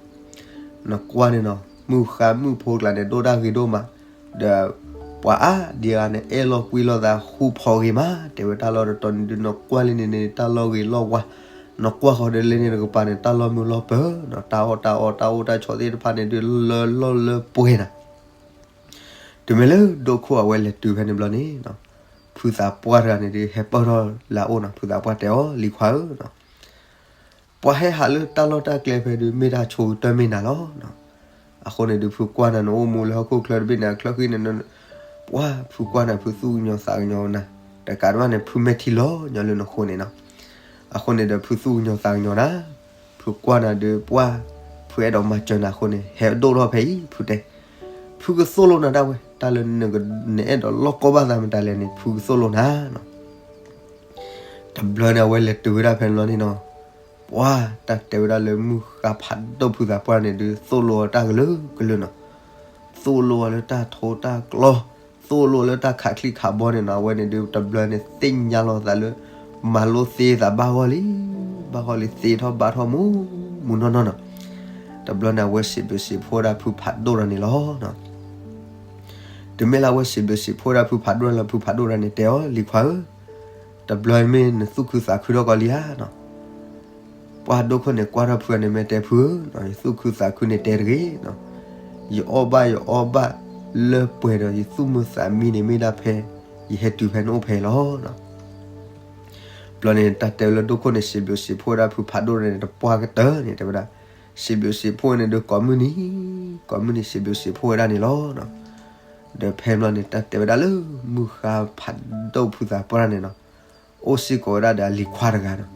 နကွၢ်န့ၣ်နီၤ မုၢ်ဃါမုၢ်ဖိကျါန့ၣ် ဒိၣ်တၢ်ဂ့ၤဒိၣ်မး ဒီး ပှၤအါဒံအါန့ၣ် အဲၣ်လိာ်ကွံလိာ်သးဃူဖိးဂ့ၤမး တဲဝဲတၢ်လီၢ်တတီၤန့ၣ်ဒုး နကွၢ်လၢန့ၣ်န့ၣ် တၢ်လီၢ်ဂ့ၤလီၢ်ဝါ နကွၢ်ဃီၤဒီးလၢန့ၣ်တကပၤန့ၣ် တၢ်လီၢ်မုာ်လီၢ်ပၢၤနီၤ တၢ်အီၣ်တၢ်အီတၢ်အိၣ်တၢ်ဆိးသ့ၣ်တဖၣ်န့ၣ်ဒုး လၢလီၢ်လၢပှဲၤနၤ. တမ့ၢ်လၢဒိၣ်ခိၣ်အဝဲလဲၤတုၤဖဲန့ၣ်ဘျီန့ၣ်နီၤ ဖုသးပှၢ်တဂၤန့ၣ်ဒုး ဟဲပၢၢ်ထီၣ်လၢအအိၣ်နီၤ ဖုသးပှၢ်တဲအီၤ လံၤခွါဧၢနီၤ ပှၤဟဲဟးလၢတၢ်လီၢ်တၢ်ကျဲဖဲဒုး မ့ၢ်တၢ်ဆိကတၢၢ်မ့ၢ်နၤလီၤနီၤ. အဃိန့ၣ်ဒုး ဖုကွၢ်နၤန့ၣ် အိၣ်မူလၢဟီၣ်ခိၣ်ချၢတဘ့ၣ်န့ၣ် အချၢဃံန့ၣ် ပှၤဖုကွၢ်နၤ ဖုသူၣ်ကညီၤသးကညီၤနၤ တကးဒံးဘၣ်န့ၣ် ဖုမဲာ်ထံလီၤညီလၢနဃိန့ၣ်နီၤ. အဃိန့ၣ်ဒီး ဖုသူၣ်ကညီၤသးကညီၤနၤ ဖုကွၢ်နၤဒုး ပှၤ ဖုအဲၣ်ဒိးမၤစၢၤနၤအဃိန့ၣ် ဟဲဒိၣ်ထီၣ်ဖဲအံၤ ဖုတဲ ဖုကသိၣ်လိနၤဒၣ်ဝဲ တၢ်လၢနအဲၣ်ဒိးလီၢ်ကီဘၣ်သးမတၤလဲၣ်န့ၣ် ဖုကသိၣ်လိနၤနီၤ. တဘျီန့ၣ် အဝဲလဲၤတုၤဝဲဒၣ်ဖဲန့ၣ်လီၤန့ၣ်နီၤ ပှၤတၢ်တဲဝဲဒၣ်လၢမုၢ်ဃါဖးဒိၣ်ဖုသးပှၢ်န့ၣ်ဒုး သိၣ်လိအီၤတၢ်ကလုာ်ကလုာ်နီၤ. သိၣ်လိအီၤလၢတၢ်ထိတၢ်ကျီ သိၣ်လိအီၤလၢတၢ်ခးချံခးဘီန့ၣ်နီၤ အဝဲန့ၣ်ဒုး တဘျီန့ၣ်သ့ၣ်ညါလီၤသးလၢ မၤလိသ့သးဘၣ်ဂီၢ်လံ ဘၣ်ဂီၢ်လံ သ့ထီၣ်ဘါထီၣ်မူ မူနီၢ်နီၢ်နီၤ. တဘျီန့ၣ် အဝဲစံးဘျုးစံးဖှိၣ်ဝဲဒၣ်ဖုဖးဒိၣ်တဂၤန့ၣ်လီၤ. တမ့ၢ်လၢအဝဲစံးဘျုးစံးဖှိၣ်ဝဲဒၣ်ဖုဖးဒိၣ်လၢ ဖုဖးဒိၣ်တဂၤန့ၣ်တဲအီၤ လံၤခွါဧၢ, တဘျီမ့ၢ်နသူၣ်ခုသးခုထီၣ်ကီးလံဧါနီၤ. ပှၤဒိၣ်ခိၣ်န့ၣ်ကွၢ်ထီၣ်ဖုန့ၣ် မ့ၢ်တဲဖုဧၢ, ယသူၣ်ခုသးခုန့ၣ်တဲတဂ့ၤနီၤ. ယအီၣ်ဘၣ်ယအီဘၣ်လၢပှဲၤဒီး ယသူၣ်မုာ်သးမံန့ၣ် မ့ၢ်ဒၣ်ဖဲ ယဟဲတုၤဖဲနအိၣ်ဖဲအံၤလီၤ. ဘျီန့ၣ် တၢ်တဲဝဲလၢဒိၣ်ခိၣ်န့ၣ် စံးဘျုးစံးဖှိၣ်ဝဲဒၣ်ဖုဖးဒိၣ်န့ၣ် တပှၢ်ကတၢၢ်န့ၣ် တဲဝဲဒၣ်, စံးဘျုးစံးဖှိၣ်ဝဲန့ၣ်ဒီးကိးမုၢ်နံၤ, ကိးမုၢ်နံၤစံးဘျုးစံးဖှိၣ်ဝဲဒၣ်န့ၣ်လီၤ. ဒီးဖဲဘျီန့ၣ် တၢ်တဲဝဲဒၣ်လၢ မုၢ်ဃါဖးဒိၣ်ဖုသးပှၢ်န့ၣ်နီၤ, အိၣ်စ့ၢ်ကီးဝဲဒၣ်ဒီးအလံၤခွါတဂၤနီၤ.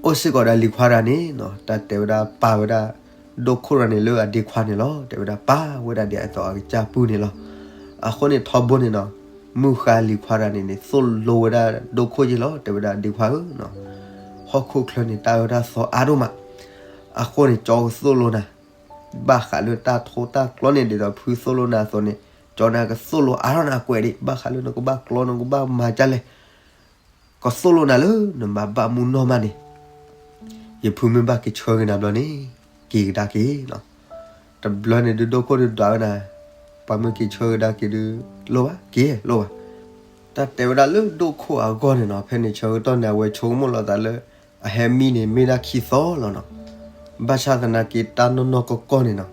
အိၣ်စ့ၢ်ကီးဒီးအလံၤခွါတဂၤန့ၣ်နီၤ, တၢ်တဲဝဲဒၣ်ပာ်ဝဲဒၣ် ဒိၣ်ခိၣ်တဂၤန့ၣ်လၢအဒ့ခွါန့ၣ်လီၤ. တဲဝဲဒၣ်ပာ်ဝဲဒၣ်ဒ်အသိးအကစၢ်ပုၢ်န့ၣ်လီၤ. အဃိန့ၣ်ထီဘိန့ၣ်နီၤ, မုၢ်ဃါလံၤခွါတဂၤန့ၣ်န့ၣ် သိၣ်လိဝဲဒၣ်ဒိၣ်ခိၣ်ယ့ၢ်လီၤ. တဲဝဲဒၣ်ဒ့ခွါဧၢနီၤ, ဟီၣ်ခိၣ်ချၢန့ၣ် တၢ်အၢတၢ်သီအါဒိၣ်မး. အဃိန့ၣ် ကၠီကသိၣ်လိနၤ, ဘၣ်ဃးလၢတၢ်ထိတၢ်ကျီန့ၣ် ဒ်သိးဖုသိၣ်လိနၤအသိးန့ၣ်, ကၠီန့ၣ်ကသိၣ်လိအါထီၣ်နၤကွဲးဒံး, ဘၣ်ဃးလၢနကဘၣ်ကျီနကဘၣ်မၤဒ်လဲၣ် ကသိၣ်လိနၤလၢနမၤဘၣ်မူနီၢ်မးန့ၣ်, ယဖုမ့ၢ်ဘၣ်က့ၤဆှၢက့ၤနၤဘျီန့ၣ်, က့ၤကဒါက့ၤနီၤ. တဘျီန့ၣ်ဒုးဒိၣ်ခိၣ်ဒုးဒွးဝဲနၤ, ပှၤမ့ၢ်က့ၤဆှၢကဒါက့ၤဒုး လိၣ်ဘၣ်, က့ၤလိၣ်ဘၣ်. တၢ်တဲဝဲဒၣ်လၢဒိၣ်ခိၣ်အဂီၢ်န့ၣ်နီၤ, ဖဲန့ၣ်ဆၢကတီၢ်န့ၣ် အဝဲဆိကမိၣ်လီၤသးလၢ အဟဲမံန့ၣ်မ့ၢ်ဒၣ်ခံသီလီၤနီၤ. ဘၣ်ဆၣ်သနာ်က့တၢ်နီၢ်နီၢ်ကီၢ်ကီၢ်န့ၣ်နီၤ,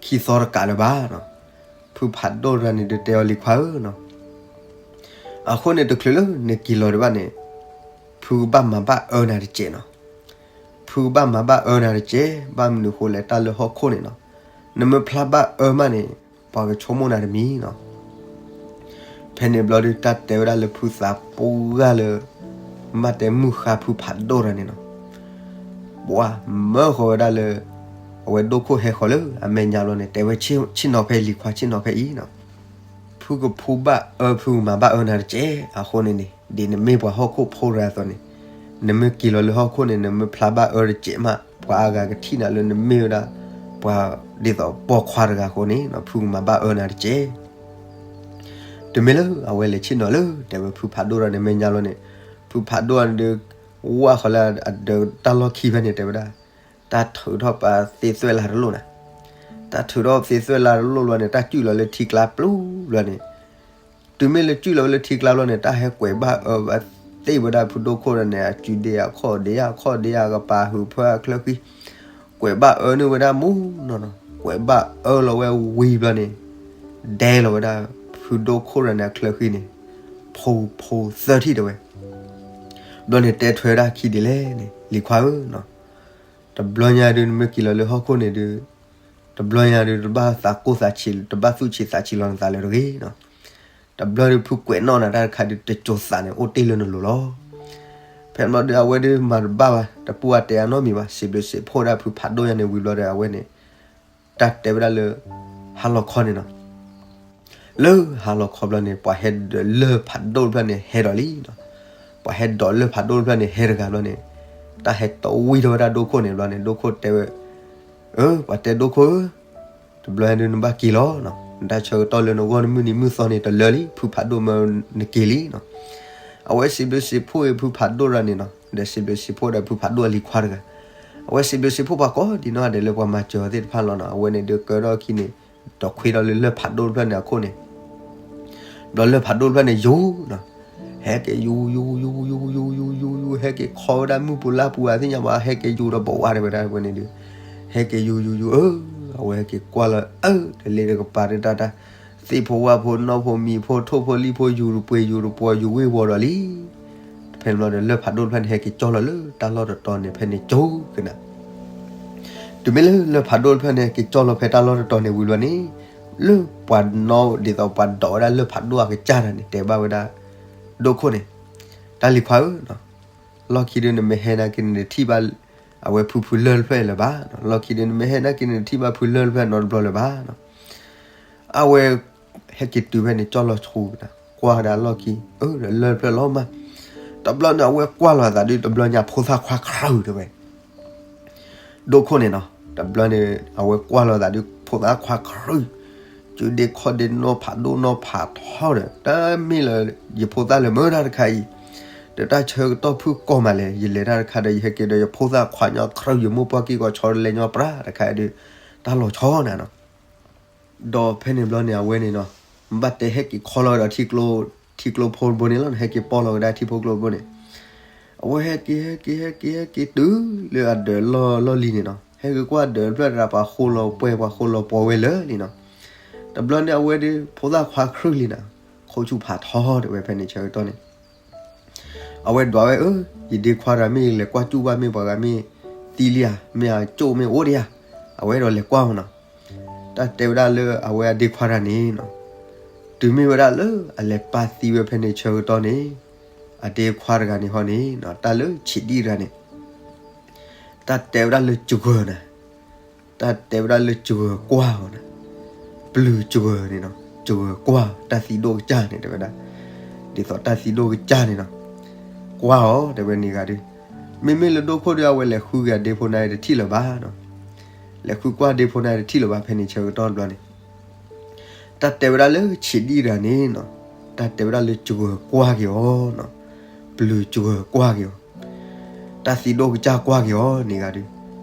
ခံသီတကးလၢၤဘၣ်နီၤ. ဖုဖးဒိၣ်တဂၤန့ၣ်ဒုးတဲအီၤလံၤခွါဧၢနီၤ, အဃိန့ၣ်တချုးလၢနက့ၤလီၤဒံးဘၣ်န့ၣ်, ဖုကဘၣ်မၤဘၣ်အၢနၤတစဲးနီၤ. ဖုကဘၣ်မၤဘၣ်အၢနၤတစဲး, ဘၣ်မနုၤဃိလဲၣ် တၢ်လၢဟီၣ်ခိၣ်န့ၣ်နီၤ, နမ့ၢ်ဖျါဘၣ်အၢမးန့ၣ်, ပှၤကဆိကမိၣ်နၤတမံၤနီၤ. ဖဲန့ၣ်ဘျီဒုး တၢ်တဲဝဲဒၣ်လၢဖုသးပှၢ်လၢ ဘၣ်တဲမုၢ်ဃါဖုဖးဒိၣ်တဂၤန့ၣ်နီၤ, ပှၤမၢဃီၤဝဲဒၣ်လၢ အဝဲဒိၣ်ခိၣ်ဟဲဃီၤလၢအမဲာ်ညါဘျီန့ၣ် တဲဝဲဆ့ၣ်နီၤဖဲအံၤလံၤခွါ, ဆ့ၣ်နီၤဖဲအံၤနီၤ. ဖုကဖှူဘၣ်အၢ ဖုကမၤဘၣ်အၢနၤတစဲး, အဃိန့ၣ်န့ၣ် ဒ်နမ့ၢ်ပှၤဟီၣ်ခိၣ်ဖိတဂၤအသိးန့ၣ်, နမ့ၢ်က့ၤလီၤလၢဟီၣ်ခိၣ်န့ၣ် နမ့ၢ်ဖျါဘၣ်အၢတစဲးမး ပှၤအါဂၤကထံၣ်နၤလၢနမ့ၢ်ဝဲဒၣ် ပှၤဒ်သိးပိာ်ခွါတဂၤအဃိန့ၣ်နီၤ, ဖုကမၤဘၣ်အၢနၤတစဲး. တမ့ၢ်လၢအဝဲလဲၤဆ့ၣ်နီၤလၢ တဲဝဲဖုဖးဒိၣ်တဂၤန့ၣ်မဲာ်ညါလီၤန့ၣ်, ဖုဖးဒိၣ်တဂၤန့ၣ်ဒုး ဝၢ်ဃီၤလၢအဒၢးတၢ်လီၢ်ခံဖဲန့ၣ် တဲဝဲဒၣ် တၢ်ထုးထီၣ်ပသ့သွဲၣ်လၢ်တလိၣ်နၤ, တၢ်ထုးထီၣ်သ့သွဲၣ်လၢ်တလိၣ်ဘျီန့ၣ် တၢ်စုၣ်လီၤလၢထံကျါပျူၤဘျီန့ၣ်, တုၤမ့ၢ်လၢစုၣ်လီၤဝဲလၢထံကျါဘျီန့ၣ် တၢ်ဟဲကွဲးဘၣ်အၢဘၣ်သ့ၣ်ဝဲဒၣ်ဖုဒိၣ်ခိၣ်ဒီးန့ၣ် အစုဒ့အခီၣ်ဒ့အခီၣ်ဒ့အကပၤဟုးဖၢအချၢဃံ, ကွဲးဘၣ်အၢန့ၢ်ဝဲဒၣ်မူနီၢ်နီၢ်, ကွဲးဘၣ်အၢလီၤဝဲဝံၤဘျီန့ၣ်, ဒဲလီၤဝဲဒၣ်ဖုဒိၣ်ခိၣ်ဒီးန့ၣ်အချၢဃံန့ၣ်, ဖိဖိသၢထံၣ်တဲဝဲ, ဘျီန့ၣ်တဲထွဲဝဲဒၣ်ခံဒ်လဲၣ်န့ၣ် လံၤခွါဧၢ, တဘျီညါဒုးနမ့ၢ်က့ၤလီၤလၢဟီၣ်ခိၣ်န့ၣ်ဒုး, တဘျီညါဒုး တဘၣ်သးကိၢ်သးဆံး တဘၣ်သူၣ်ဆံးသးဆံးလီၤနသးလၢၤတဂ့ၤနီၤ, တဘျီဒုးဖုကွဲးနီၣ်နၤတၢ်တခါဒုး တစိၤသးန့ၣ် အိၣ်တ့ၢ်လၢနလိၤလီၤ. ဖဲန့ၣ်ဘျီဒုး အဝဲဒုးမၤတဘၣ်ဘၣ် တပူၤအတဲအနီတမံၤဘၣ် စံးဘျုးစံးဖှိၣ်ဒၣ်ဖုဖးဒိၣ်ညါန့ၣ်ဝံၤဘျီဒီး အဝဲန့ၣ် တၢ်တဲဝဲဒၣ်လၢ ဟါလီၤခီန့ၣ်နီၤ, လၢဟါလီၤခီဘျီန့ၣ် ပှၤဟဲဒိးလၢၢ်ဖးဒိၣ်တဖျၢၣ်န့ၣ်ဟဲဒီးလံနီၤ, ပှၤဟဲဒိးလၢၢ်ဖးဒိၣ်တဖျၢၣ်န့ၣ်ဟဲတဂၤဘျီန့ၣ်, တၢ်ဟဲတီဝံၤထီၣ်ဝဲဒၣ်ဒိၣ်ခိၣ်န့ၣ်ဘျီန့ၣ် ဒိၣ်ခိၣ်တဲဝဲ, အၢ ပှၤတဲဒိၣ်ခိၣ်ဧၢ, တဘျီညါဒုးနဘၣ်က့ၤလီၤနီၤ, နတၢ်ဆၢကတီၢ်လၢနဂီၢ်နမုၢ်နံၤမုၢ်သီန့ၣ်တလၢလံ ဖုဖးဒိၣ်မၢနက့ၤလံနီၤ, အဝဲစံးဘျုးစံးဖှိၣ်အံၤဖုဖးဒိၣ်တဂၤန့ၣ်နီၤ, ဒီးစံးဘျုးစံးဖှိၣ်ဒီးဖုဖးဒိၣ်အလံၤခွါတဂၤ, အဝဲစံးဘျုးစံးဖှိၣ်ပှၤကိးဒံးနီၢ်ဂၤဒဲးလၢပှၤမၤစၢၤအီၤသ့ၣ်တဖၣ်လီၤနီၤ, အဝဲန့ၣ်ဒုးကၢထီၣ်အခံန့ၣ်, ဒီးခွ့ထီၣ်လၢလၢၢ်ဖးဒိၣ်တဖျၢၣ်န့ၣ်အခိၣ်န့ၣ် ဘျီလၢၢ်ဖးဒိၣ်တဖျၢၣ်န့ၣ်ယူၤနီၤ, ဟဲက့ၤယူၤယူၤယူၤယူၤယူၤယူၤယူၤယူၤ ဟဲက့ၤခီဝဲဒၣ်မုၢ်ပူၤလါပူၤဧါသ့ၣ်ညါဘၣ် ဟဲက့ၤယူၤဒီးဘိးဝါဒီးဝဲဒၣ်ဝဲန့ၣ်ဒုး, ဟဲက့ၤယူၤယူၤယူၤ အၢ, အဝဲဟဲက့ၤကွၢ်လီၤ အၢ တလ့တကပၤတတၢ်တၢ်, သ့ၣ်ဖိဝၣ်ဖိနီၢ်ဖိမံၤဖိထိၣ်ဖိလံၣ်ဖိယူၤတပှ့ၤယူၤတပှီၤယူၤဝ့ၢ်ဝီၤဒီးလံ ဖဲန့ၣ်ဘျီဒီးလၢၢ်ဖးဒိၣ်တဖျၢၣ်န့ၣ် ဟဲက့ၤကၠီၣ်လီၤလၢတၢ်လီၢ်တတီၤန့ၣ် ဖဲန့ၣ်ကၠိကနၤ, တုၤမ့ၢ်လၢလၢၢ်ဖးဒိၣ်တဖျၢၣ်န့ၣ် ဟဲက့ၤကၠီၣ်လီၤဖဲတၢ်လီၢ်တတီၤန့ၣ်ဝံၤဘျီန့ၣ်, လၢပှၤနီၣ်ဒ်သိးပှၤဒိးဝဲဒၣ်လၢၢ်ဖးဒိၣ်အကစၢ်တဂၤန့ၣ် တဲဘၣ်ဝဲဒၣ် ဒိၣ်ခိၣ်န့ၣ်, တၢ်လံၤခွါဧၢ, လီၢ်ခံဒုးနမ့ၢ်ဟဲနာ်က့န့ၣ် နထံၣ်ဘၣ် အဝဲဖုဖုလၢၢ်တဖျၢၣ်လၢၤဘၣ်, လီၢ်ခံဒုးနမ့ၢ်ဟဲနာ်က့န့ၣ် နထံၣ်ဘၣ်ဖုလၢၢ်တဖျၢၣ်နီတဘျီလၢၤဘၣ် အဝဲဟဲက့ၤတုၤဖဲန့ၣ် ကၠီၣ်လီၤဆူကနၤ ကွၢ်ကဒါလီၢ်ခံ, အၢ ဒီးလၢၢ်တဖျၢၣ်လီၤမး, တဘျီန့ၣ် အဝဲကွၢ်လီၤအသးဒုး တဘျီညါဖိသၣ်ခွါခရုၣ်တဲဝဲ, ဒိၣ်ခိၣ်န့ၣ်နီၤ, တဘျီန့ၣ် အဝဲကွၢ်လီၤသးဒုး ဖိသၣ်ခွါခရုၣ်, စုဒ့ခီၣ်ဒ့နီၢ်ဖးဒိၣ်နီၢ်ဖးထီဒီး တၢ်မ့ၢ်လၢ ယဖိသၣ်လၢမုၢ်တၢ်တခါအံၤ, ဒီးတၢ်ဆၢကတီၢ်ဖုၣ်ကိာ်မးလဲၣ်, ယလဲၤတၢ်တခါဒီး ယဟဲက့ၤဒီးယဖိသၣ်ခွါညီခရုၣ် ယမိၢ်ပှၢ်ကံၢ်ကီၤဆီတလဲညီပြါတခါအံၤဒုး တၢ်လီၤဆီနၤနီၤ ဒီးဖဲန့ၣ်ဘျီန့ၣ် အဝဲန့ၣ်နီၤ, ဘၣ်တဲဟဲက့ၤခီလီၤဝဲဒီး ထံကျိဖိတဘိန့ၣ်လီၤ, ဟဲက့ၤပီၢ်လီၤဝဲဒၣ်ထံဖိကျိဖိန့ၣ်, အဝဲဟဲက့ၤ ဟဲက့ၤ ဟဲက့ၤ ဟဲက့ၤတုၤလၢအဒၢးလီၢ်လီၢ်လံၤန့ၣ်နီၤ, ဟဲက့ၤကွၢ်ဒၢးတဖျၢၣ်တဂၤ ပှၤဃိလီၤပှဲၤ ပှၤဃိလီၤပှီၤဝဲလၢာ်လံနီၤ, တဘျီန့ၣ် အဝဲဒုး ဖိသၣ်ခွါခရုၣ်လံနီၤ, ခိၣ်ဆူၣ်ဖးထီတဲဝဲဖဲန့ၣ်ဆၢကတီၢ်န့ၣ် အဝဲဒွးဝဲ အၢ ယဒ့ခွါတဂၤမ့ၢ်လဲၤကွၢ်စူၣ်ဘၣ်မ့ၢ်ပှၤဂၤမ့ၢ်သံလံဧါ မ့ၢ်အကၠိၣ်မ့ၢ်အိၣ်ဒံးဧါ, အဝဲအဲၣ်ဒိးလဲၤကွၢ်မးနီၤ, တၢ်တဲဝဲဒၣ်လၢအဝဲအဒ့ခွါတဂၤန့ၣ်နီၤ, တုၤမ့ၢ်ဝဲဒၣ်လၢအလဲၤပာ်သံဝဲဖဲန့ၣ်ဆၢကတီၢ်န့ၣ်, အဒ့ခွါတဂၤန့ၣ်ဟီန့ၣ် တၢ်လၢဆံးဒံၣ်တဂၤန့ၣ် တၢ်တဲဝဲဒၣ်လၢစှၢၤနၤ, တၢ်တဲဝဲဒၣ်လၢစှၢၤကွၢ်အီၤနၤ, ပျုၤစှၢၤန့ၣ်နီၤ, စှၢၤကွၢ်တၢ်သံဒိၣ်ကစၢ်န့ၣ် တဲဝဲဒၣ်, ဒ်သိးတၢ်သံဒိၣ်ကစၢ်န့ၣ်နီၤ, ကွၢ်အီၤ တဲဝဲန့ၣ်ဂၤဒုး, မ့မ့ၢ်လၢဒိၣ်ခိၣ်ဒုး အဝဲလဲၤဃုက့ၤအဒ့ဖိနၤတထံၣ်လၢၤဘၣ်နီၤ, လဲၤဃုကွၢ်ဒ့ဖိနၤတထံၣ်လၢၤဘၣ် ဖဲန့ၣ်ဆၢကတီၢ်တဘျီန့ၣ် တၢ်တဲဝဲဒၣ်လၢဆံးဒံၣ်တဂၤန့ၣ်နီၤ, တၢ်တဲဝဲဒၣ်လၢစှၢၤကွၢ်က့ၤအီၤနီၤ, ပျုၤစှၢၤကွၢ်က့ၤအီၤ, တၢ်သံဒိၣ်ကစၢ်ကွၢ်က့ၤအီၤန့ၣ်ဂၤဒုး,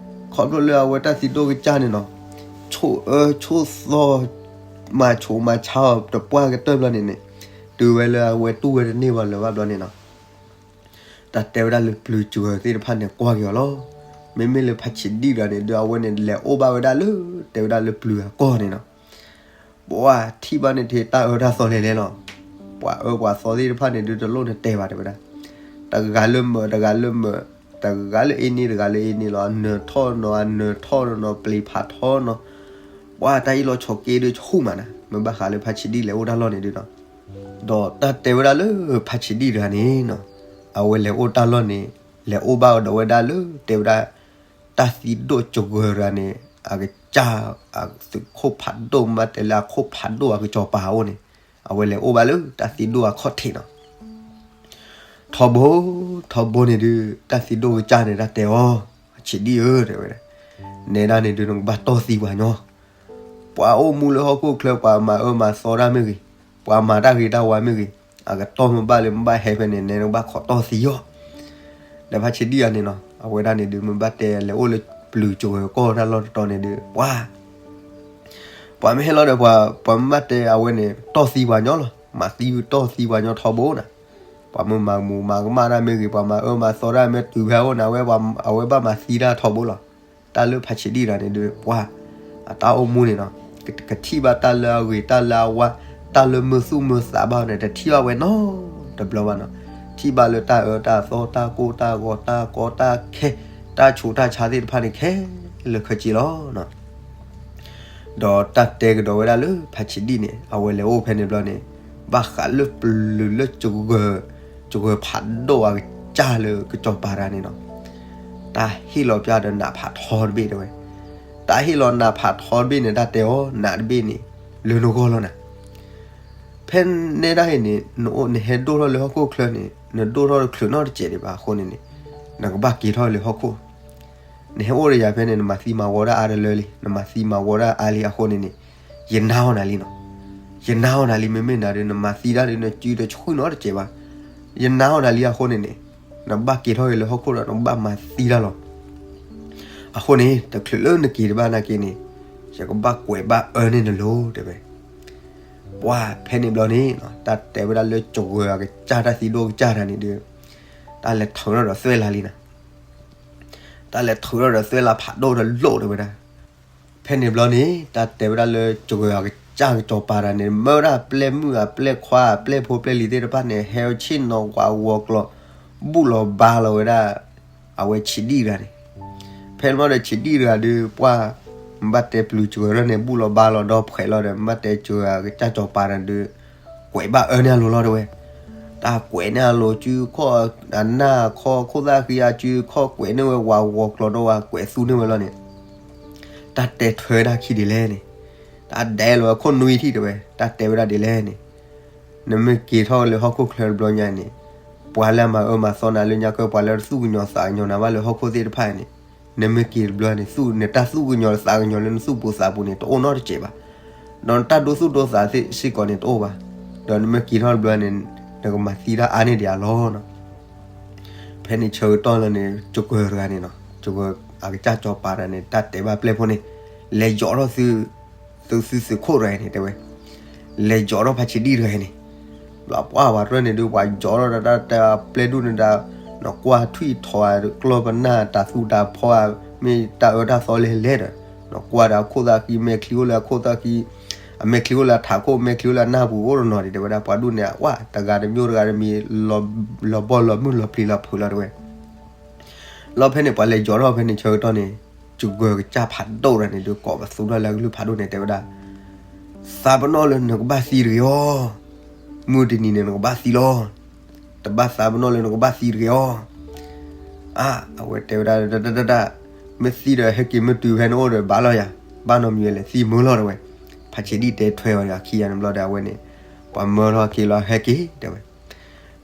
ခီဖျိလၢအဝဲတၢ်သံဒိၣ်ကစၢ်န့ၣ်နီၤ, ဆိၣ်အၢဆိၣ်သီ, မၤဆိးမၤဆါအီၤတပှၢ်ကတၢၢ်ဘျီန့ၣ်န့ၣ်, တုၤဝဲလၢအဝဲတူၢ်ဝဲတန့ၢ်ဘၣ်လၢၤဘၣ်ဘျီန့ၣ်နီၤ တၢ်တဲဝဲဒၣ်လၢပျုၤစှၢၤသ့ၣ်တဖၣ်န့ၣ်ကွၢ်က့ၤအီၤလီၤ. မ့မ့ၢ်လၢဖါဆံးဒံၣ်တဂၤန့ၣ်ဒုး အဝဲန့ၣ်လဲၤအိၣ်ဘၣ်ဝဲဒၣ်လၢ တဲဝဲဒၣ်လၢပျုၤအကီၢ်န့ၣ်နီၤ. ပှၤထံၣ်ဘၣ်န့ၣ်ထဲတၢ်အၢတၢ်သီလဲၤလဲၤလီၤ. ပှၤအၢပှၤသီသ့ၣ်တဖၣ်န့ၣ်ဒုး တလိၣ်နတဲဘၣ်တဲဝဲဒၣ်. တဂၤလၢမၢာ် တဂၤလၢမၢာ်, တဂၤလၢအ့န့ၢ် တဂၤလၢအ့န့ၢ်လီၤ. အနၢၤထီၣ်နီၤ အနၢၤထီၣ်နီၤ ပျံၤဖးထီနီၤ. ပှၤတၢ်အ့ၣ်လိာ်ဆိးက့ဒုးဆူၣ်မးနၤ, မ့ၢ်ဘၣ်ဃးလၢဖါဆံးဒံၣ်လဲၤအိၣ်တၢ်လီၢ်န့ၣ်ဒုးနီၤ. ဒီးတၢ်တဲဝဲဒၣ်လၢဖါဆံးဒံၣ်တဂၤန့ၣ်နီၤ, အဝဲလဲၤအိၣ်တၢ်လီၢ်န့ၣ် လဲၤအိၣ်ဘၣ်ဒီးဝဲဒၣ်လၢ တဲဝဲဒၣ် တၢ်သံဒိၣ်စှၢၤတဂၤန့ၣ် အကစၢ် အသုးခိၣ်ဖးဒိၣ် မ့ၢ်တဲလၢအခိၣ်ဖးဒိၣ်အကစီၤပၤအအိၣ်န့ၣ်, အဝဲလဲၤအိၣ်ဘၣ်လၢတၢ်သံဒိၣ်အခီၣ်ထံးနီၤ. ထီဘိ ထီဘိန့ၣ်ဒုး တၢ်သံဒိၣ်ကစၢ်န့ၣ် တၢ်တဲအီၤ, ဆံးဒံၣ်ဧၢ တဲဝဲဒၣ်, နဲဒၣ်န့ၣ်ဒုး နကဘၣ်တီၢ်သံပှၤညီ, ပှၤအိၣ်မူလၢဟီၣ်ခိၣ်ချၢ ပှၤမၤအၢမၤသီတၢ်မ့ၢ်ဂ့ၤ, ပှၤမၤတၢ်ဂ့ၤတၢ်ဝါမ့ၢ်ဂ့ၤ, အကတီၢ်မ့ၢ်ဘၣ်လၢမ့ၢ်ဘၣ်ဟဲဖဲန့ၣ် နဲနကဘၣ်ခိးတီၢ်သံအီၤ. ဒီးဖါဆံးဒံၣ်တဂၤန့ၣ်နီၤ, အဝဲဒၣ်န့ၣ်ဒုး မ့ၢ်ဘၣ်တဲလဲၤအိၣ်လၢ ပျုၤစှၤကီၢ်တၢ်လီၢ်တတီၤန့ၣ်ဒီး ပှၤ ပှၤမ့ၢ်ဟဲလီၤဒီး ပှၤ ပှၤမ့ၢ်ဘၣ်တဲအဝဲန့ၣ် တီၢ်သံပှၤညီလီၤ. မၤသံတီၢ်သံပှၤညီထီဘိနၤ. ပှၤမ့ၢ်မၤမူးမၤကမၣ်တၢ်မ့ၢ်ဂ့ၤ, ပှၤမၤအၢမၤသီတၢ်မ့ၢ်တုၤဖဲအအိၣ်န့ၣ် အဝဲ အဝဲဘၣ်မၤသံတၢ်ထီဘိလီၤ. တၢ်လၢဖးဆံးဒံၣ်တဂၤန့ၣ်ဒီး ပှၤ အတၢ်အိၣ်မူန့ၣ်နီၤ က ကထံၣ်ဘၣ်တၢ်လၢအဂ့ၤ တၢ်လၢအဝါ တၢ်လၢမုာ်သူၣ်မုာ်သးဘၣ်န့ၣ် တထံၣ်ဘၣ်ဝဲနီတဘျီဘၣ်နီၤ. ထံၣ်ဘၣ်လၢတၢ်အၢတၢ်သီ တၢ်ကိၢ်တၢ်ဂီၤ တၢ်ကီတၢ်ခဲ တၢ်ဆူးတၢ်ဆါသ့ၣ်တဖၣ်န့ၣ် ခဲလၢာ်ခဲဆ့လီၤ. ဒီးတၢ်တဲကဒီးဝဲဒၣ်လၢဖးဆံးဒံၣ်န့ၣ် အဝဲလဲၤအိၣ်ဖဲန့ၣ်ဘျီန့ၣ် ဘၣ်ဃးလၢပျုၤလၢစှၤ စှၤဖးဒိၣ်အကစၢ်လၢကစီၤပၤတဂၤန့ၣ်နီၤ. တၢ်ဟ့ၣ်လီၤပျၢ်ဒီးနးဖးထီတဘ့ၣ်တဲဝဲ. တၢ်ဟ့ၣ်လီၤနးဖးထီတဘ့ၣ်န့ၣ် တၢ်တဲအီၤ နးတဘ့ၣ်န့ၣ် လၢနဂီၢ်လီၤနၤ. ဖဲနဲဒၣ်အံၤန့ၣ် နအိၣ် နဟဲဒိၣ်ထီၣ်လၢဟီၣ်ခိၣ်ချၢန့ၣ် နဒိၣ်ထီၣ်တချုးနီတစဲးဒံးဘၣ်အဃိန့ၣ်န့ၣ် နကဘၣ်က့ၤထီၣ်လၢဟီၣ်ခိၣ် နဟဲအိၣ်ဒီးယၤဖဲန့ၣ် နမၤသံမၤဝီတၢ်အါတလၢလံ, နမၤသံမၤဝီတၢ်အါလံအဃိန့ၣ်န့ၣ် ယနါအီၤနၤလံနီၤ. ယနါအီၤနၤလံ မ့မ့ၢ်နၤဒီး နမၤသံတၢ်ဒီး နစုတဆှုၣ်နီတစဲးဘၣ်. ယနါအီၤနၤလံအဃိန့ၣ်န့ၣ် နဘၣ်က့ၤထီၣ်က့ၤလၢဟီၣ်ခိၣ်ဒီး နဘၣ်မၤသံတၢ်လီၤ. အဃိန့ၣ် တချုးလၢနက့ၤတဘၣ်နာ်က့န့ၣ် ယကဘၣ်ကွဲးဘၣ်အၢန့ၢ်နလိၤတဲဝဲ. ပှၤဖဲန့ၣ်ဘျီန့ၣ် တၢ်တဲဝဲဒၣ်လၢစှၤအကစၢ် တၢ်သံဒိၣ်ကစၢ်တဂၤန့ၣ်ဒီး တၢ်လဲၤထုးထီၣ်ဒီးသွဲၣ်လါလံနၤ. တၢ်လဲၤထုးထီၣ်ဒီးသွဲၣ်လါဖးဒိၣ်ဒီးလိၣ်တဲဝဲဒၣ်. ဖဲန့ၣ်ဘျီန့ၣ် တၢ်တဲဝဲဒၣ်လၢစှၤအကစၢ်ကစီၤပၤတဂၤန့ၣ် မၢဒၣ်ပျဲၢ်မုၣ်အပျဲၢ်ခွါအပျဲၢ်ဖိပျဲၢ်လံၤသ့ၣ်တဖၣ်န့ၣ် ဟဲဆ့ၣ်နီၤဝးဂီၤကျိာ် ဘူၣ်လီၤဘါလီၤဝဲဒၣ် အဝဲဆံးဒံၣ်တဂၤန့ၣ်. ဖဲန့ၣ်ဘျီဒီးဆံးဒံၣ်တဂၤဒီး ပှၤ မ့ၢ်ဘၣ်တဲပျုၤစှၤထီၣ်န့ၣ် ဘူၣ်လီၤဘါလီၤဒီးဖှဲးလီၤဒီး မ့ၢ်ဘၣ်တဲစှၤအကစၢ်ကစီၤပၤတဂၤဒီး ကွဲးဘၣ်အၢန့ၢ်အလိၤလီၤတဲဝဲ. တၢ်ကွဲးန့ၢ်အလိၤ စုခီၣ်အနၢ်ခီ ခိၣ်သၣ်ဃံအစုခီၣ် ကွဲးန့ၢ်ဝဲဝးဂီၤကျိာ်ဒီးဝဲ ကွဲးသူန့ၢ်ဝဲလီၤန့ၣ် တၢ်တဲထွဲဝဲဒၣ်ခံဒ်လဲၣ်န့ၣ်, တၢ်ဒဲးလီၤဝဲခိၣ်နွံထံၣ်တဲဝဲ, တၢ်တဲဝဲဒၣ်ဒ်လဲၣ်န့ၣ်, နမ့ၢ်က့ၤထီၣ်လၢဟီၣ်ခိၣ်ချၢတဘျီညါန့ၣ်, ပှၤလၢအမၤအၢမၤသီနၤလၢညါကၢ ပှၤလၢသူၣ်ကညီၤသးကညီၤနၤဘၣ်လၢဟီၣ်ခိၣ်သ့ၣ်တဖၣ်န့ၣ်, နမ့ၢ်က့ၤတဘျီန့ၣ် နတၢ်သူၣ်ကညီၤသးကညီၤလၢနသူၣ်ပူၤသးပူၤန့ၣ် တအိၣ်နီတစဲးဘၣ်. ဒီးနတၢ်ဒိသူၣ်ဒိသးသ့ၣ်စ့ၢ်ကီးန့ၣ်တအိၣ်ဘၣ်. ဒီးနမ့ၢ်က့ၤထီၣ်တဘျီန့ၣ် နကမၤသံတၢ်အါန့ၢ်ဒံးအလီၢ်နီၤ. ဖဲန့ၣ်ဆၢကတီၢ်လၢန့ၣ် စှၤတဂၤန့ၣ်နီၤ, စှၤအကစၢ်စီၤပၤတဂၤန့ၣ် တၢ်တဲဘၣ်ပျဲၢ်ဖိန့ၣ်, လဲၤယီၤထီၣ်သု သုသုသုးခိၣ်တဂၤန့ၣ်တဲဝဲ, လဲၤယီၤထီၣ်ဖါဆံးဒံၣ်တဂၤန့ၣ်, ဘျီပှၢ်ဝဲတရၢၢ်န့ၣ်ဒုး ပှၤယီၤထီၣ်ဒီးတၢ်တဲပျဲၢ်ဒူၣ်န့ၣ်ဒီး, နကွၢ်ထွံၣ်ထီၣ်ကျီၢ်ပနၢ်တၢ်သူတၢ်ဖီဧါ, မ့ၢ်တၢ်အၢတၢ်သီလဲၣ်လဲၣ်ဒီး, နကွၢ်ဒီးအခိၣ်သၣ်ဃံ မဲာ်ချံအိၣ်လၢအခိၣ်သၣ်ဃံ, အမဲာ်ချံအိၣ်လၢအထးခိၣ် မဲာ်ချံအိၣ်လၢအနၢ်ပူၤအိၣ်တနီၤဒံးတဲဝဲဒၣ် ပှၤဒူၣ်န့ၣ် အဝဲတဂၤတမံၤတဂၤတမံၤ လီၤဘီၣ်လီၤမုၢ်လီၤပျံၤလီၤဖုးလီၤတဲဝဲ. လီၤဖဲန့ၣ် ပှၤလဲၤယီၤထီၣ်ဖဲန့ၣ်ဆၢကတီၢ်န့ၣ်, စှၤကစၢ်ဖးဒိၣ်တဂၤန့ၣ်ဒုး ကိးပသူထီၣ်လၢအကလုၢ်ဖးဒိၣ်န့ၣ်တဲဝဲဒၣ်, သးပနီၣ်လၢနကဘၣ်သံတဂ့ၤအီၤ, မုၢ်တနံၤန့ၣ်နကဘၣ်သံလီၤ. တဘၣ်သးပနီၣ်လၢနကဘၣ်သံတဂ့ၤအီၤ. အါ, အဝဲတဲဝဲဒၣ်, တၢ်တၢ်တၢ်တၢ်, မ့ၢ်သံဒီးဟဲက့ၤမ့ၢ်တုၤဖဲနအိၣ်ဒီးဘၣ်လီၤယၤ, ဘၣ်နီတမံၤလဲၣ် သံမုာ်လီၤတဲဝဲ. ဖါဆံးဒံၣ်တဲထွဲအီၤဒီးအခံဂၤန့ၣ်ဘျီဒီး အဝဲန့ၣ်, ပှၤမၢထီၣ်ခံလီၤဟဲက့ၤတဲဝဲ.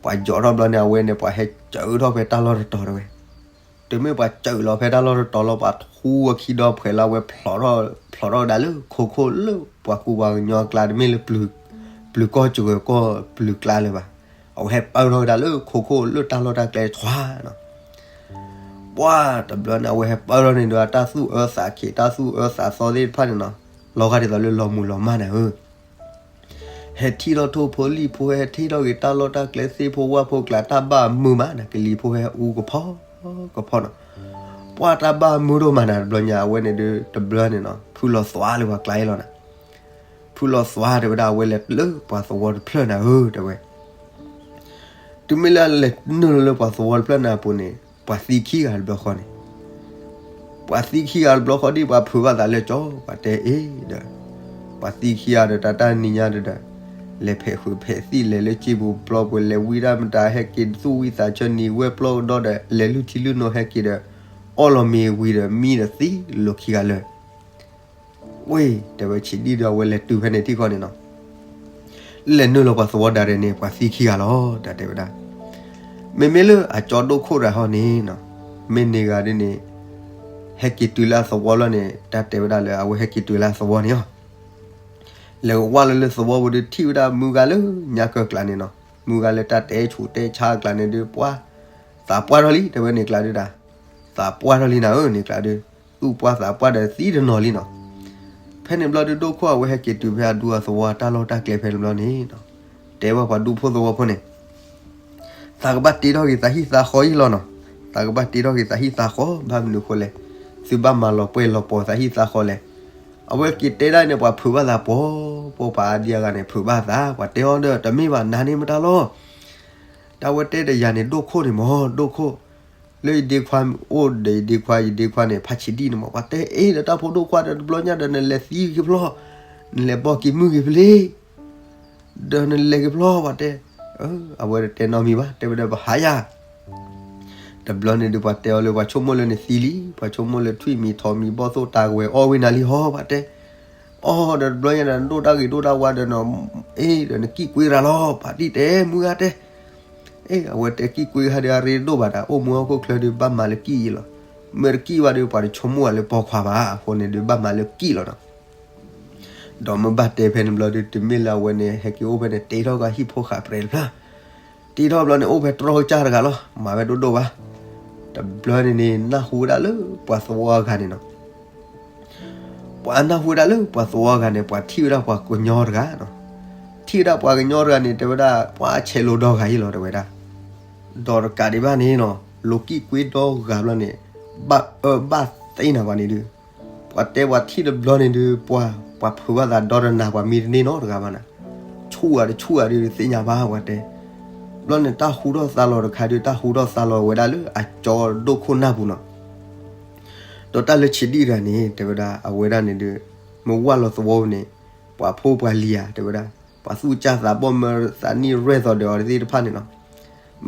ပှၤယီၤထီၣ်ဘျီန့ၣ် အဝဲန့ၣ် ပှၤဟဲစၢထီၣ်ဖဲတၢ်လီၢ်တတီၤတဲဝဲ. တုၤမ့ၢ်ပှၤစၢလီၤဖဲတၢ်လီၢ်တတီၤလီၤ ပှၤထူအခံဒီဖှဲးလီၤ အဝဲဖျိးထီၣ်, ဖျိးထီၣ်ဝဲဒၣ်လၢခိခိၣ်လၢပှၤကူပှၤကညီအကျါ တမ့ၢ်လၢ ပျုၤကီၢ်စှၤကီၢ်ပျုၤကျါလၢၤဘၣ်. အဝဲဟဲပၢထီၣ်ဝဲဒၣ်လၢခိခိၣ်လၢတၢ်လီၢ်တၢ်ကျဲတဆီနီၤ. ပှၢ်တဘျီန့ၣ် အဝဲဟဲပၢထီၣ်န့ၣ်ဒီး တၢ်သူၣ်အၢသးခံး တၢ်သူၣ်အၢသးသီသ့ၣ်တဖၣ်န့ၣ်နီၤ, လီၤဂာ်ဒ်သိးလၢလီၤမုၢ်လီၤမၢ်နၤဧၢ. ဟဲထံၣ်ထီၣ်ထိၣ်ဖိလံၣ်ဖိ ဟဲထံၣ်ထီၣ်က့ၤတၢ်လီၢ်တၢ်ကျဲသ့ၣ်ဖိဝၣ်ဖိကျါ တၢ်ဘၣ်မုာ်မးနၤ ကလံၤဖိဟဲအူကဖီကဖီနီၤ. ပှၢ်တၢ်ဘၣ်မုာ်ဒိၣ်မးနၤ တဘျီညါ အဝဲန့ၣ်ဒုး တဘျီန့ၣ်နီၤ ဖုလီၤသွါလၢပှၤကျါအံၤလီၤနၤ. ဖုလီၤသွါတဲဝဲဒၣ် အဝဲလဲၤလၢပှၤသဝီတဖျၢၣ်နၤဧၢ တဲဝဲ. တုၤမ့ၢ်လၢအလဲၤနုာ်လီၤလၢပှၤသဝီတဖျၢၣ်နၤအပူၤန့ၣ် ပှၤသံခံဂၤတဘျီဃီန့ၣ် ပှၤသံခံဂၤတဘျီဃီဒ် ပှၤဖုးဘၣ်သးလၢကၠီ ပှၤတဲအ့ၣ်ဒီး ပှၤသံခံဂၤဒီး တၢ်တၢ်နံၤညါဒီး လဲၤဖဲးဃုာ်ဖဲးသံၣ် လဲၤလၢစ့ပူၤပျီပူၤ လဲၤဝံတၢ်မတၤ ဟဲက့ၤသူၣ်ဝံသးဆၢနံၤဝဲပျီကဒီးဒီး လဲၤလုၢ်ထံလုၢ်နိဟဲက့ၤဒီး အီၣ်လီၤမ့ၤဝံၤဒီး မံဒီးသံလီၤခံဂၤလၢာ် ဝ့ၢ် တဲဝဲ ဆံးဒံၣ်ဒီး အဝဲလဲၤတုၤဖဲန့ၣ်ထံၣ်ဃီန့ၣ်နီၤ လဲၤနုာ်လီၤပှၤသဝီဒၣ်ရဲၣ်န့ၣ် ပှၤသံခံဂၤလီၤ တၢ်တဲဝဲဒၣ်. မ့မ့ၢ်လၢအကၠီဒိၣ်ခိၣ်တဂၤဟီန့ၣ်နီၤ မ့ၢ်န့ၢ်ဂၤဒ်န့ၣ် ဟဲက့ၤတုၤလၢအသဝီလီၤန့ၣ် တၢ်တဲဝဲဒၣ်လၢအဝဲဟဲက့ၤတုၤလၢအသဝီန့ၣ်လီၤ. လဲၤဝဲလၢလၢသဝီပူၤဒီး ထံၣ်ဝဲဒၣ်မုၢ်ဂၤလၢညါကၢၢ်ကျါန့ၣ်နီၤ မုၢ်ဂၤလၢတၢ်တဲဆူးတဲဆါအကျါန့ၣ်ဒီး ပှၤ သးပှၢ်ထီၣ်လံ တဲဝဲန့ၣ်ကျါဒီးတၢ် သးပှၢ်ထီၣ်လံနၤဧၢ န့ၣ်ကျါဒီး သူၣ်ပှၢ်သးပှၢ်ဒီးသံတနီၤလံနီၤ. ဖဲန့ၣ်ဘျီဒုး ဒိၣ်ခိၣ်အဝဲဟဲက့ၤတုၤဖဲအဒူအသဝီအတၢ်လီၢ်တၢ်ကျဲဖဲန့ၣ်ဘျီန့ၣ်, တဲဘၣ်ပှၤဒူဖိသဝီဖိန့ၣ်, သးကဘၣ်တ့ထီၣ်က့ၤသးဟံၣ်သးဃီအံၤလီၤနီၤ. သးကဘၣ်တ့ထီၣ်က့ၤသးဟံၣ်သးဃီ ဘၣ်မနုၤဃိလဲၣ်, သုဘၣ်မၤလီၤပှဲၤလီၤပီၤသးဟံၣ်သးဃီလဲၣ်. အဝဲက့ၤတဲဒၣ်န့ၣ် ပှၤဖုးဘၣ်သးပှီၤ, ပှၤအါဒံအါဂၤန့ၣ် ဖုးဘၣ်သး, ပှၤတဲအီၤဒီး တမ့ၢ်ဘၣ် နၤန့ၣ်မတၤလီၤ. တၢ်ဝဲတဲဒီးယၤန့ၣ် ဒိၣ်ခိၣ်န့ၣ်မ့ၢ် ဒိၣ်ခိၣ် လၢယဒ့ခွါအိၣ်ဒီးယဒ့ခွါ, ယဒ့ခွါန့ၣ် ဖးဆံးဒံၣ်န့ၣ်မ့ၢ်. ပှၤတဲအ့ၣ်ဒီး တၢ်ဖိဒိၣ်ခွါဒီး တဘျီညါဒီး နလဲၤသံက့ၤဖျီ, နလဲၤဘီက့ၤမုၢ်က့ၤဖဲလဲၣ်, ဒီးနလဲၤက့ၤဖျီ ပှၤတဲ. အဝဲတဲနီတမံၤဘၣ်, တဲဝဲဒီး ပဟါယၤ. တဘျီန့ၣ်ဒုး ပှၤတဲအီၤလၢ ပှၤဆိကမိၣ်လၢနသံလံ, ပှၤဆိကမိၣ်လၢထွံၣ်မံၤထိးမံၤဘီၣ်သိၣ်တၤကဝဲၤအီၣ်ဝဲနၤလံဟီ ပှၤတဲ. အီၣ်ဒီးတဘျီညါဒီး နဒိၣ်တၢ်ဂ့ၤဒိၣ်တၢ်ဝါဒီးနီၤ, အ့ၣ်ဒီး နကံၣ်ကွ့ရၤလီၤ, ပှၤဒ်တဲမုၢ်ဂၤတဲ. အ့ၣ် အဝဲတဲကံၣ်ကွ့ဂၤဒီး အရ့ဒိၣ်ဘၣ်ဒီး အိၣ်မူဟီၣ်ခိၣ်ချၢဒီး ဘၣ်မၤလၢကံၣ်အံၤလီၤ. မ့ၢ်တကံၣ်ဘၣ်ဒီး ပှၤတဆိကမိၣ်အီၤလၢပိာ်ခွါဘၣ်. အဃိန့ၣ်ဒုး ဘၣ်မၤလၢကံၣ်လီၤနီၤ. ဒီးမ့ၢ်ဘၣ်တဲဖဲန့ၣ်ဘျီဒုး တုၤမ့ၢ်လၢအဝဲန့ၣ် ဟဲက့ၤအိၣ်ဖဲန့ၣ် တ့ထီၣ်က့ၤဟံၣ်ဖိဃာ်ပြဲးတဖျၢၣ်, တ့ထီၣ်ဘျီန့ၣ် အိၣ်ဖဲတြီကစၢ်တဂၤလီၤ, မၤဝဲဒိၣ်ဒိၣ်ဘၣ်. တဘျီန့ၣ်န့ၣ် နၢ်ဟူဝဲဒၣ်လၢပှၤသဝီအဂၤန့ၣ်နီၤ. ပှၤနၢ်ဟူဝဲဒၣ်လၢပှၤသဝီအဂၤန့ၣ် ပှၤထံၣ်ဝဲဒၣ်ပှၤကညီတဂၤနီၤ. ထံၣ်ဝဲဒၣ်ပှၤကညီတဂၤန့ၣ် တဲဝဲဒၣ် ပှၤဆဲးလိာ်ဒီဂၤအံၤလီၤ တဲဝဲဒၣ်. ဒီးတကးဒံးဘၣ်န့ၣ်နီၤ, လိာ်ကံၣ်ကွ့ဒီဂၤဘျီန့ၣ် ဘၣ်အၢဘၣ်သီနၤပှၤန့ၣ်ဒုး, ပှၤတဲပှၤထံၣ်တဘျီန့ၣ်ဒုး ပှၤ ပှၤဖုးဘၣ်သးဒီတနၤ ပှၤမံတန့ၢ်နီတဂၤဘၣ်နၤ. ဆူၣ်ဂၤတဆူၣ်ဂၤဒုး တသ့ၣ်ညါဘၣ် ပှၤတဲ. ဘျီန့ၣ် တၢ်ဟူထီၣ်သါလီၤတခါဒုး တၢ်ဟူထီၣ်သါလီၤဝဲဒၣ်လၢအကၠီဒိၣ်ခိၣ်နၢ်ပူၤနီၤ. ဒီးတၢ်လၢဆံးဒံၣ်တဂၤန့ၣ် တဲဝဲဒၣ် အဝဲဒၣ်န့ၣ်ဒုး မ့ၢ်ဝၢ်လီၤသဝီန့ၣ် ပှၤဖိပှၤလံၤဧါ တဲဝဲဒၣ်, ပှၤသူၣ်ကၢ်သးဘီၣ် မၢသးနံၣ်ရဲၣ်သီဒီးအီၤသ့ၣ်တဖၣ်န့ၣ်နီၤ.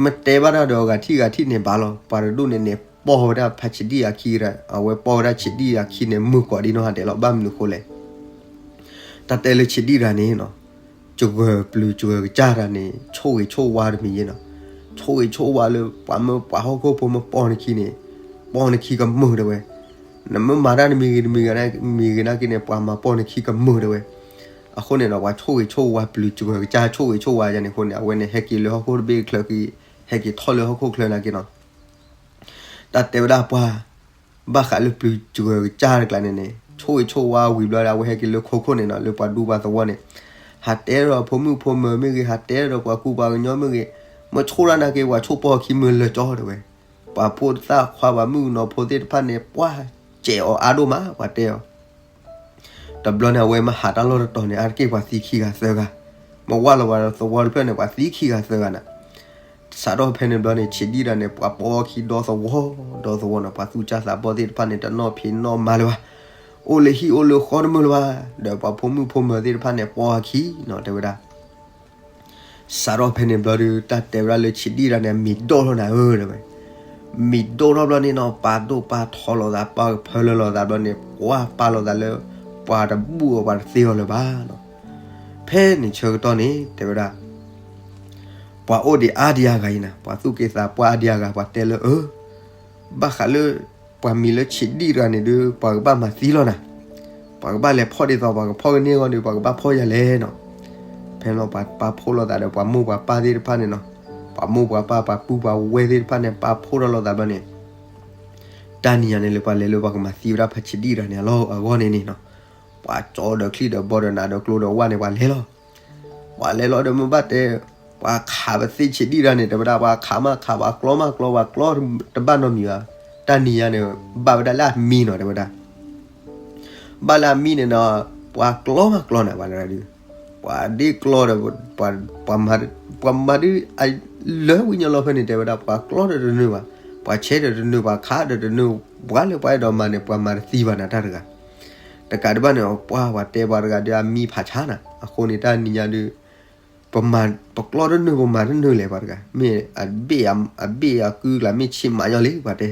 မ့ၢ်တဲဘၣ်တၢ်ဒီးအဂၤထံၣ်ဂၤထံၣ်န့ၣ်ဘၣ်လီၤ. ပှၤတဒူၣ်န့ၣ်န့ၣ် ပိာ်ဝဲဒၣ်ဖးဆံးဒံၣ်အခံဒီး အဝဲပိာ်ဝဲဒၣ်ဆံးဒံၣ်အခံန့ၣ် မုာ်ကိးဒံနီၢ်ဂၤဒဲးလီၤ. ဘၣ်မနုၤဃိလဲၣ်, တၢ်တဲလၢဆံးဒံၣ်တဂၤန့ၣ်နီၤ, စှၤပျုၤစှၤကစၢ်တဂၤန့ၣ် ဆိၣ်ဂ့ၤဆိၣ်ဝါတမံၤယဲနီၤ. ဆိၣ်ဂ့ၤဆိၣ်ဝါလၢ ပှၤမၢပှၤဟီၣ်ခိၣ်ဖိမၢပိာ်နခံန့ၣ် ပိာ်နခံကမုာ်တဲဝဲ. နမ့ၢ်မၤတၢ်တမံၤဂ့ၤတမံၤဂ့ၤ မံၤဂ့ၤနာ်က့န့ၣ် ပှၤမၤပိာ်နခံကမုာ်တဲဝဲ. အဃိန့ၣ်ဒီး ပှၤဆိၣ်ဂ့ၤဆိၣ်ဝါပျုၤစှၤကစၢ် ဆိၣ်ဂ့ၤဆိၣ်ဝါယဲန့ၣ်အဃိန့ၣ် အဝဲန့ၣ် ဟဲက့ၤလၢဟီၣ်ခိၣ်တဘ့ၣ်ချၢက့ၤ ဟဲက့ၤထီၣ်လၢဟီၣ်ခိၣ်ချၢနာ်က့နီၤ. တၢ်တဲဝဲဒၣ်ပှၤ ဘၣ်ဃးလၢပျုၤစှၤကစၢ်တကျါန့ၣ်န့ၣ် ဆိၣ်ဂ့ၤဆိၣ်ဝါဝံၤဘျီဒီး အဝဲဟဲက့ၤလၢခိခိၣ်န့ၣ်နီၤ လၢပှၤဒူပှၤသဝီန့ၣ် ဟးတဲဒီးဖိမုၣ်ဖိမၢၤမ့ၢ်ဂ့ၤ ဟးတဲဒီးပှၤကူပှၤကညီမ့ၢ်ဂ့ၤ မ့ၢ်ဆိၣ်တၢ်နာ်က့ ပှၤဆိၣ်ပိာ်ခံမုာ်လၢာ်ကၠီတဲဝဲ. ပှၤဖိသၣ်ခွါပှၤမုၣ်ကနီၤဖိသ့ၣ်တဖၣ်န့ၣ် ပှၤစဲးအီၤအါဒိၣ်မး ပှၤတဲအီၤ တဘျီန့ၣ် အဝဲမ့ၢ်ဟးတၢ်လီၢ်တတီၤန့ၣ် အါတက့ၢ်ပှၤသံခံဂၤသၢဂၤ, မ့ၢ်ဝၢ်လီၤဝဲသဝီတဖျၢၣ်န့ၣ် ပှၤသံခံဂၤသၢဂၤနၤ. စးထီၣ်ဖဲန့ၣ်ဘျီန့ၣ် ဆံးဒံၣ်တဂၤန့ၣ် ပှၤပိာ်ခံဒီသဝီ ဒီသဝီနီၤ ပှၤသူၣ်ကၢ်သးဘီၣ်သ့ၣ်တဖၣ်န့ၣ် တနီၣ်ဖံးနီၣ်မၤလၢၤဘၣ်, အိၣ်လၢဟံၣ်အိၣ်လၢဃီတမုာ်လၢၤဘၣ်, ဒီးပှၤဖိမုၣ်ဖိမၢၤသ့ၣ်တဖၣ်န့ၣ် ပိာ်ခံနီၤ တဲဝဲဒၣ် စးထီၣ်ဖဲန့ၣ်ဘျီဒုး တၢ်တဲဝဲဒၣ်လၢဆံးဒံၣ်တဂၤန့ၣ် မံၤဒိၣ်ထီၣ်နၤဧၢ တဲဝဲ. မံၤဒိၣ်ထီၣ်ဘျီန့ၣ်နီၤ ပာ်ဒိၣ်ပာ်ထီလီၤသး ပာ်ကဖၢလၢလီၤသးဘျီန့ၣ် ပှၤပာ်လီၤသးလၢ ပှၤတဘူၣ်အီၤပှၤတသ့အီၤလၢၤဘၣ်နီၤ. ဖဲန့ၣ်ဆၢကတီၢ်န့ၣ် တဲဝဲဒၣ် ပှၤအိၣ်ဒံးအါဒံးအါဂၤအံၤနၤ ပှၤသူၣ်က့သးပှၢ်အါဒံးအါဂၤ ပှၤတဲလၢအၢ ဘၣ်ဃးလၢ ပှၤမံၤလၢဆံးဒံၣ်တဂၤန့ၣ်ဒုး ပှၤကဘၣ်မၤသံလီၤနၤ, ပှၤကဘၣ်လဲၤဖီၣ်ဒ်သိး ပှၤကဖီၣ်ကန့ၢ်အဂီၢ်ဒီး ပှၤကဘၣ်ဖီၣ်ယၤလဲၣ်နီၤ. ဖဲလီၤပှၤပာ်ဖှိၣ်လိာ်သးဒီး ပှၤမိၢ်ပှၤပၢ်သ့ၣ်တဖၣ်န့ၣ်နီၤ, ပှၤမိၢ်ပှၤပၢ် ပှၤပုၢ်ပှၤဝဲၢ်သ့ၣ်တဖၣ်န့ၣ် ပာ်ဖှိၣ်ထီၣ်လိာ်သးဘျီန့ၣ် တၢ်နံၤညါန့ၣ်လၢပှၤလဲၤလၢပှၤကမၤသံဝဲဒၣ်ဖးဆံးဒံၣ်တဂၤန့ၣ် အလီၢ်အဂီၢ်န့ၣ်န့ၣ်နီၤ, ပှၤကၠီဒီးချံၣ်ဒီးဘီဒီးနးဒီးကျိဒီးဝၣ်န့ၣ် ပှၤလဲၤလီၤ, ပှၤလဲၤလီၤဒီးမ့ၢ်ဘၣ်တဲ ပှၤခးပသ့ဆံးဒံၣ်တဂၤန့ၣ် တဲဝဲဒၣ် ပှၤခးမးခး ပှၤကျီမးကျီ ပှၤကျီတဘၣ်နီတမံၤဘၣ်, တၢ်နံၤညါန့ၣ် ဘၣ်ဝဲဒၣ်လၢအမံနီၤ တဲဝဲဒၣ် ဘၣ်လၢအမံန့ၣ်နီၤ, ပှၤကျီမးကျီနၤ ပှၤတဂၤဒုး, ပှၤဒ့ကျီဒီး ပှၤမၤဒုး လၢဝံၤညီလီၤဖဲန့ၣ် တဲဝဲဒၣ် ပှၤကျီဒီးတနုာ်ဘၣ်, ပှၤဆဲးဒီးတနုာ် ပှၤခးဒီးတနုာ်, ပှၤလၢပှၤအဲၣ်ဒိးမၤန့ၣ် ပှၤမၤတသံဘၣ်နၤတၢ်တဂၤ, တကးဒံးဘၣ်န့ၣ် ပှၤပှၤတဲပှၤတဂၤဒီးအမံဖးဆါနၤ, အဃိန့ၣ်တၢ်နံၤညါဒုး ပမၤ ပကျီတနုာ် ပမၤတနုာ်လဲၣ် ပှၤတဂၤ, မ့ၢ်အဘ့ၣ်အကုကျါ မ့ၢ်ဆံးမးညီလံ ပှၤတဲ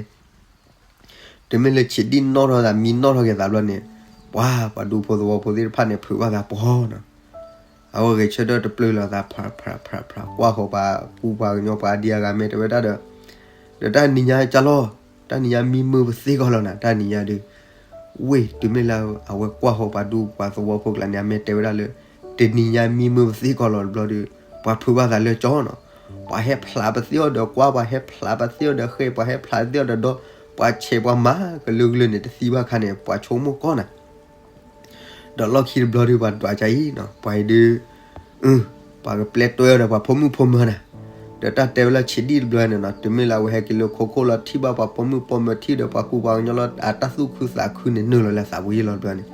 တုၤမ့ၢ်လၢဆံးဒံၣ်နီၣ်ထီၣ်သး မံနီၣ်ထီၣ်က့ၤသးဘျီန့ၣ်, ပှၤ ပှၤဒူဖိသဝီဖိသ့ၣ်တဖၣ်န့ၣ် ဖုးဘၣ်သးပှီၤနီၤ, အဝဲဂဲၤဆၢထၢၣ်တပျုာ်လိာ်သး ဖးဖးဖးဖး ကွၢ်ဃီၤပှၤကူပှၤကညီ ပှၤအါဒံအါဂၤ မ့ၢ်တဲဝဲဒၣ်ဒီး, ဒီးတၢ်နံၤညါကၢ်လီၤ, တၢ်နံၤညါမံမုာ်ပသ့ကီးလီၤနၤ, တၢ်နံၤညါဒုး ဝ့ၢ် တုၤမ့ၢ်လၢအဝဲကွၢ်ဃီၤပှၤဒူပှၤသဝီဖိကျါန့ၣ် အမ့ၢ်တဲဝဲဒၣ်လၢ တနံၤညါမံမုာ်ပသ့ကီးလီၤတဘျီဒီး, ပှၤဖုးဘၣ်သးလၢကၠီနီၤ, ပှၤဟဲဖျးပသ့အီၤဒီးကွၢ်, ပှၤဟဲဖျးပသ့အီၤဒီးဃဲ, ပှၤဟဲဖျးပသ့အီၤဒီးဒီး, ပှၤဆဲးပှၤမၤကလုာ်ကလုာ်န့ၣ် တသံဘၣ်ခါန့ၣ် ပှၤဆိကမိၣ်ကီၢ်နၤ ဒီးလီၢ်ခံတဘျီဒုး ပှၤဒွးကါအံၤနီၤ ပှၤအံၤဒုး ပှၤကပျဲတွဲဒီးပှၤဖိမုၣ်ဖိမၢၤနၤ, ဒီးတၢ်တဲဝဲလၢဆံးဒံၣ်တဘျီန့ၣ်နီၤ တုၤမ့ၢ်လၢအဝဲဟဲက့ၤလၢခိခိၣ်လီၤ ထံၣ်ဘၣ်ပှၤဖိမုၣ်ဖိမၢၤ ထံၣ်ဒီးပှၤကူပှၤကညီလီၤ အတၢ်သူၣ်ခုသးခုန့ၣ် နုာ်လီၤလၢအသးပူၤယံလီၤတဘျီန့ၣ်,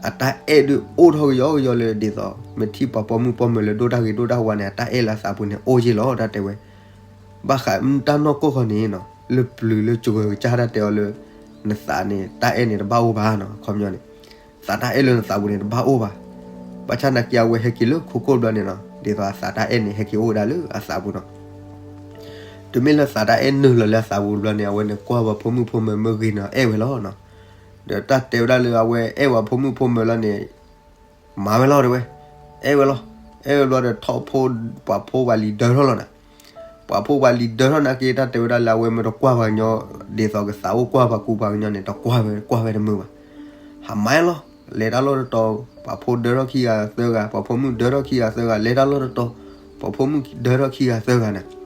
အတၢ်အဲၣ်ဒုးအိၣ်ထီၣ်ကယီကယီလၢဒ်သိး မ့ၢ်ထံၣ်ပှၤဖိမုၣ်ဖိမၢၤလၢဒိၣ်တၢ်ဂ့ၤဒိၣ်တၢ်ဝါန့ၣ် အတၢ်အဲၣ်လၢအသးပူၤန့ၣ် အိၣ်ယံလီၤ တၢ်တဲဝဲ ဘၣ်ဃးတၢ်နီၢ်ကီၢ်ဃီန့ၣ်နီၤ လၢပျုၤလၢစှၤကစၢ်တၢ်တဲအီၤလၢ နသးန့ၣ် တၢ်အဲၣ်န့ၣ်တဘၣ်အိၣ်ဘၣ်နီၤ အခီပညီန့ၣ် သးတၢ်အဲၣ်လၢနသးပူၤန့ၣ်တဘၣ်အိၣ်ဘၣ်. ဘၣ်ဆၣ်နာ်က့အဝဲဟဲက့ၤလၢခိခိၣ်တဘျီန့ၣ်နီၤ ဒ်သိးအသးတၢ်အဲၣ်န့ၣ် ဟဲက့ၤအိၣ်ဝဲဒၣ်လၢအသးပူၤနီၤ. တုၤမ့ၢ်လၢသးတၢ်အဲၣ်နုာ်လီၤလၢအသးပူၤတဘျီန့ၣ် အဝဲန့ၣ်ကွၢ်ပှၤဖိမုၣ်ဖိမၢၤမ့ၢ်ဂ့ၤန့ၣ်အဲၣ်ဝဲလီၤနီၤ. ဒီးတၢ်တဲဝဲဒၣ်လၢအဝဲအဲၣ်ပှၤဖိမုၣ်ဖိမၢၤလီၤန့ၣ် မၤဝဲလီၤတဲဝဲ, အဲၣ်ဝဲလီၤ, အဲၣ်ဝဲဘျီဒီးထီၣ်ဖိ ပှၤဖိပှၤလံၤဒၢထီၣ်လီၤနၤ. ပှၤဖိပှၤလံၤဒၢထီၣ်နာ်က့ တၢ်တဲဝဲဒၣ်လၢအဝဲမ့ၢ်တကွၢ်ပှၤကညီ ဒ်သိးကသးအိၣ်ကွၢ်ပှၤကူပှၤကညီန့ၣ် တကွၢ်ဝဲ ကွၢ်ဝဲတမုာ်ဘၣ်. ဟးမၤလီၤ, လဲၤတၢ်လီၢ်တတီၤ ပှၤဖိဒၢထီၣ်ခံဂၤသၢဂၤ ပှၤဖိမုၣ်ဒၢထီၣ်ခံဂၤသၢဂၤ လဲၤတၢ်လီၢ်တတီၤ ပှၤဖိမုၣ်ဒၢထီၣ်ခံဂၤသၢဂၤန့ၣ်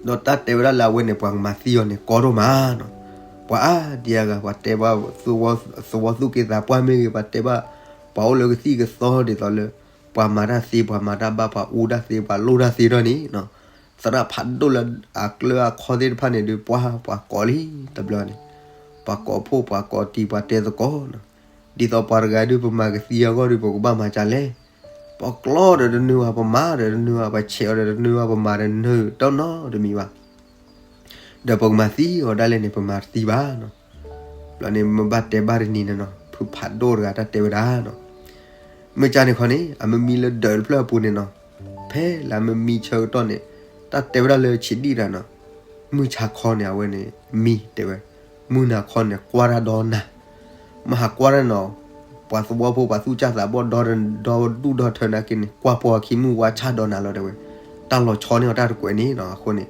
ဒီးတၢ်တဲဝဲဒၣ်လၢအဝဲန့ၣ် ပှၤကမၤသံအီၤန့ၣ် ကီဒိၣ်မးနီၤ. ပှၤအါဒံအါဂၤ ပှၤတဲဘၣ် သဝီသူၣ်က့သးပှၢ်မ့ၢ်ဂ့ၤ ပှၤတဲဘၣ် ပှၤအိၣ်လၢကသံၣ်ကသီဒ်သိးလၢ ပှၤမၤတၢ်သ့ ပှၤမၤတၢ်ဘၣ် ပှၤအူတၢ်သ့ ပှၤလိၣ်တၢ်သ့ထီၣ်န့ၣ်နီၤ, သရၣ်ဖးဒိၣ်လၢအကျၢၤအခီသ့ၣ်တဖၣ်န့ၣ်ဒုး ပှၤ ပှၤကိးလံတဘျီန့ၣ်, ပှၤကိးဖှိၣ် ပှၤကိးတံၤ ပှၤတဲသကိးနီၤ. ဒ်သိးပှၤတဂၤဒုး ပမၤကသံအဂီၢ်ဒုး ပကဘၣ်မၤဒ်လဲၣ်. ပကျီဒီးတနုာ်ဘၣ် ပမၤဒီးတနုာ်ဘၣ် ပဆဲးအီၤဒီးတနုာ်ဘၣ် ပမၤဒီးတနုာ်တၢ်နီတမံၤဘၣ် ဒီးပကမၤသံအီၤဒၣ်လဲာ်န့ၣ် ပမၤတသံဘၣ်နီၤ. ဘျီန့ၣ်မ့ၢ်ဘၣ်တဲဘၣ်တနံၤန့ၣ်နီၤ ဖုဖးဒိၣ်တဂၤတၢ်တဲဝဲဒၣ်နီၤ, မုၢ်ကၢ်န့ၣ်ခီန့ၣ် အမံမံလၢဒၢးတဖျၢၣ်အပူၤန့ၣ်နီၤ, ဖဲလၢအမံမံဆၢကတီၢ်န့ၣ် တၢ်တဲဝဲဒၣ်လၢဆံးဒံၣ်တဂၤနီၤ, မုၢ်ဆါခီန့ၣ် အဝဲန့ၣ်မံတဲဝဲ, မုၢ်နၤခီန့ၣ် ကွၢ်တၢ်ဒီးနၤ မ့ၢ်ဟးကွၢ်တၢ်နီၤ, ပှၤသဝီဖိ ပှၤသူၣ်စၢ်သးဘီၣ်ဒီး ဒီဒူၣ်ဒီထၢနာ်က့န့ၣ် ကွၢ်ပှၤခံမုၣ်ဝါဆၣ်ဒီးနၤလီၤတဲဝဲ, တၢ်လီၤဆီန့ၢ်အီၤတၢ်တကွဲးန့ၣ်နီၤ အဃိန့ၣ်,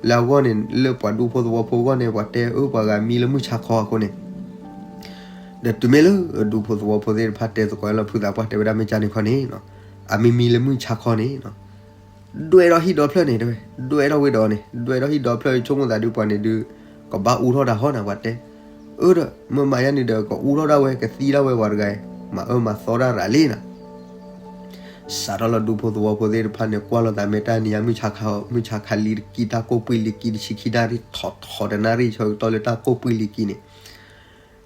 လၢအဂီၢ်န့ၣ် လၢပှၤဒူဖိသဝီဖိအဂီၢ်န့ၣ် ပှၤတဲအၢပှၤဂၤမံလၢမုၢ်ဆါခီအဃိန့ၣ်, ဒီးတုၤမ့ၢ်လၢဒူဖိသဝီဖိသ့ၣ်တဖၣ်တဲသကိးလၢဖုသးပှၢ်တဲဝဲဒၣ်မ့ၢ်ကၢ်န့ၣ်ခီန့ၣ်နီၤ, အမံမံလၢမုၢ်ဆါခီန့ၣ်နီၤ ဒွဲၣ်ထီၣ်ဟံၣ်ဒီဖျၢၣ်န့ၣ်တဲဝဲ, ဒွဲၣ်ထီၣ်ဝဲဒီးန့ၣ် ဒွဲၣ်ထီၣ်ဟံၣ်ဒီဖျၢၣ်ဆိကမိၣ်သးဒုးပှၤန့ၣ်ဒုး ကဘၣ်အူထီၣ်တၢ်ဟီနၤပှၤတဲ, အၢဒီး မ့ၢ်မၤယါန့ၣ်ဒီး ကအူထီၣ်ဒၣ်ဝဲ ကသံဒၣ်ဝဲပှၤတဂၤအံၤ, မၤအၢမၤသီတၢ်ရၤလံနၤ စးထီၣ်လၢဒူဖိသဝီဖိသ့ၣ်တဖၣ်န့ၣ် ကွၢ်လိာ်သးမ့ၢ်တၢ်နံၤညါ မုၢ်ဆါခါ မုၢ်ဆါခါလံတကံၢ် တၢ်ကိၢ်ပှံၢ်လံကံၢ် တဆံခံနၣ်ရံၣ် ထီၣ်ထီၣ်တနၣ်ရံၣ်ဆၢကတီၢ်လၢတၢ်ကိၢ်ပှံၢ်လံကံၢ်န့ၣ်,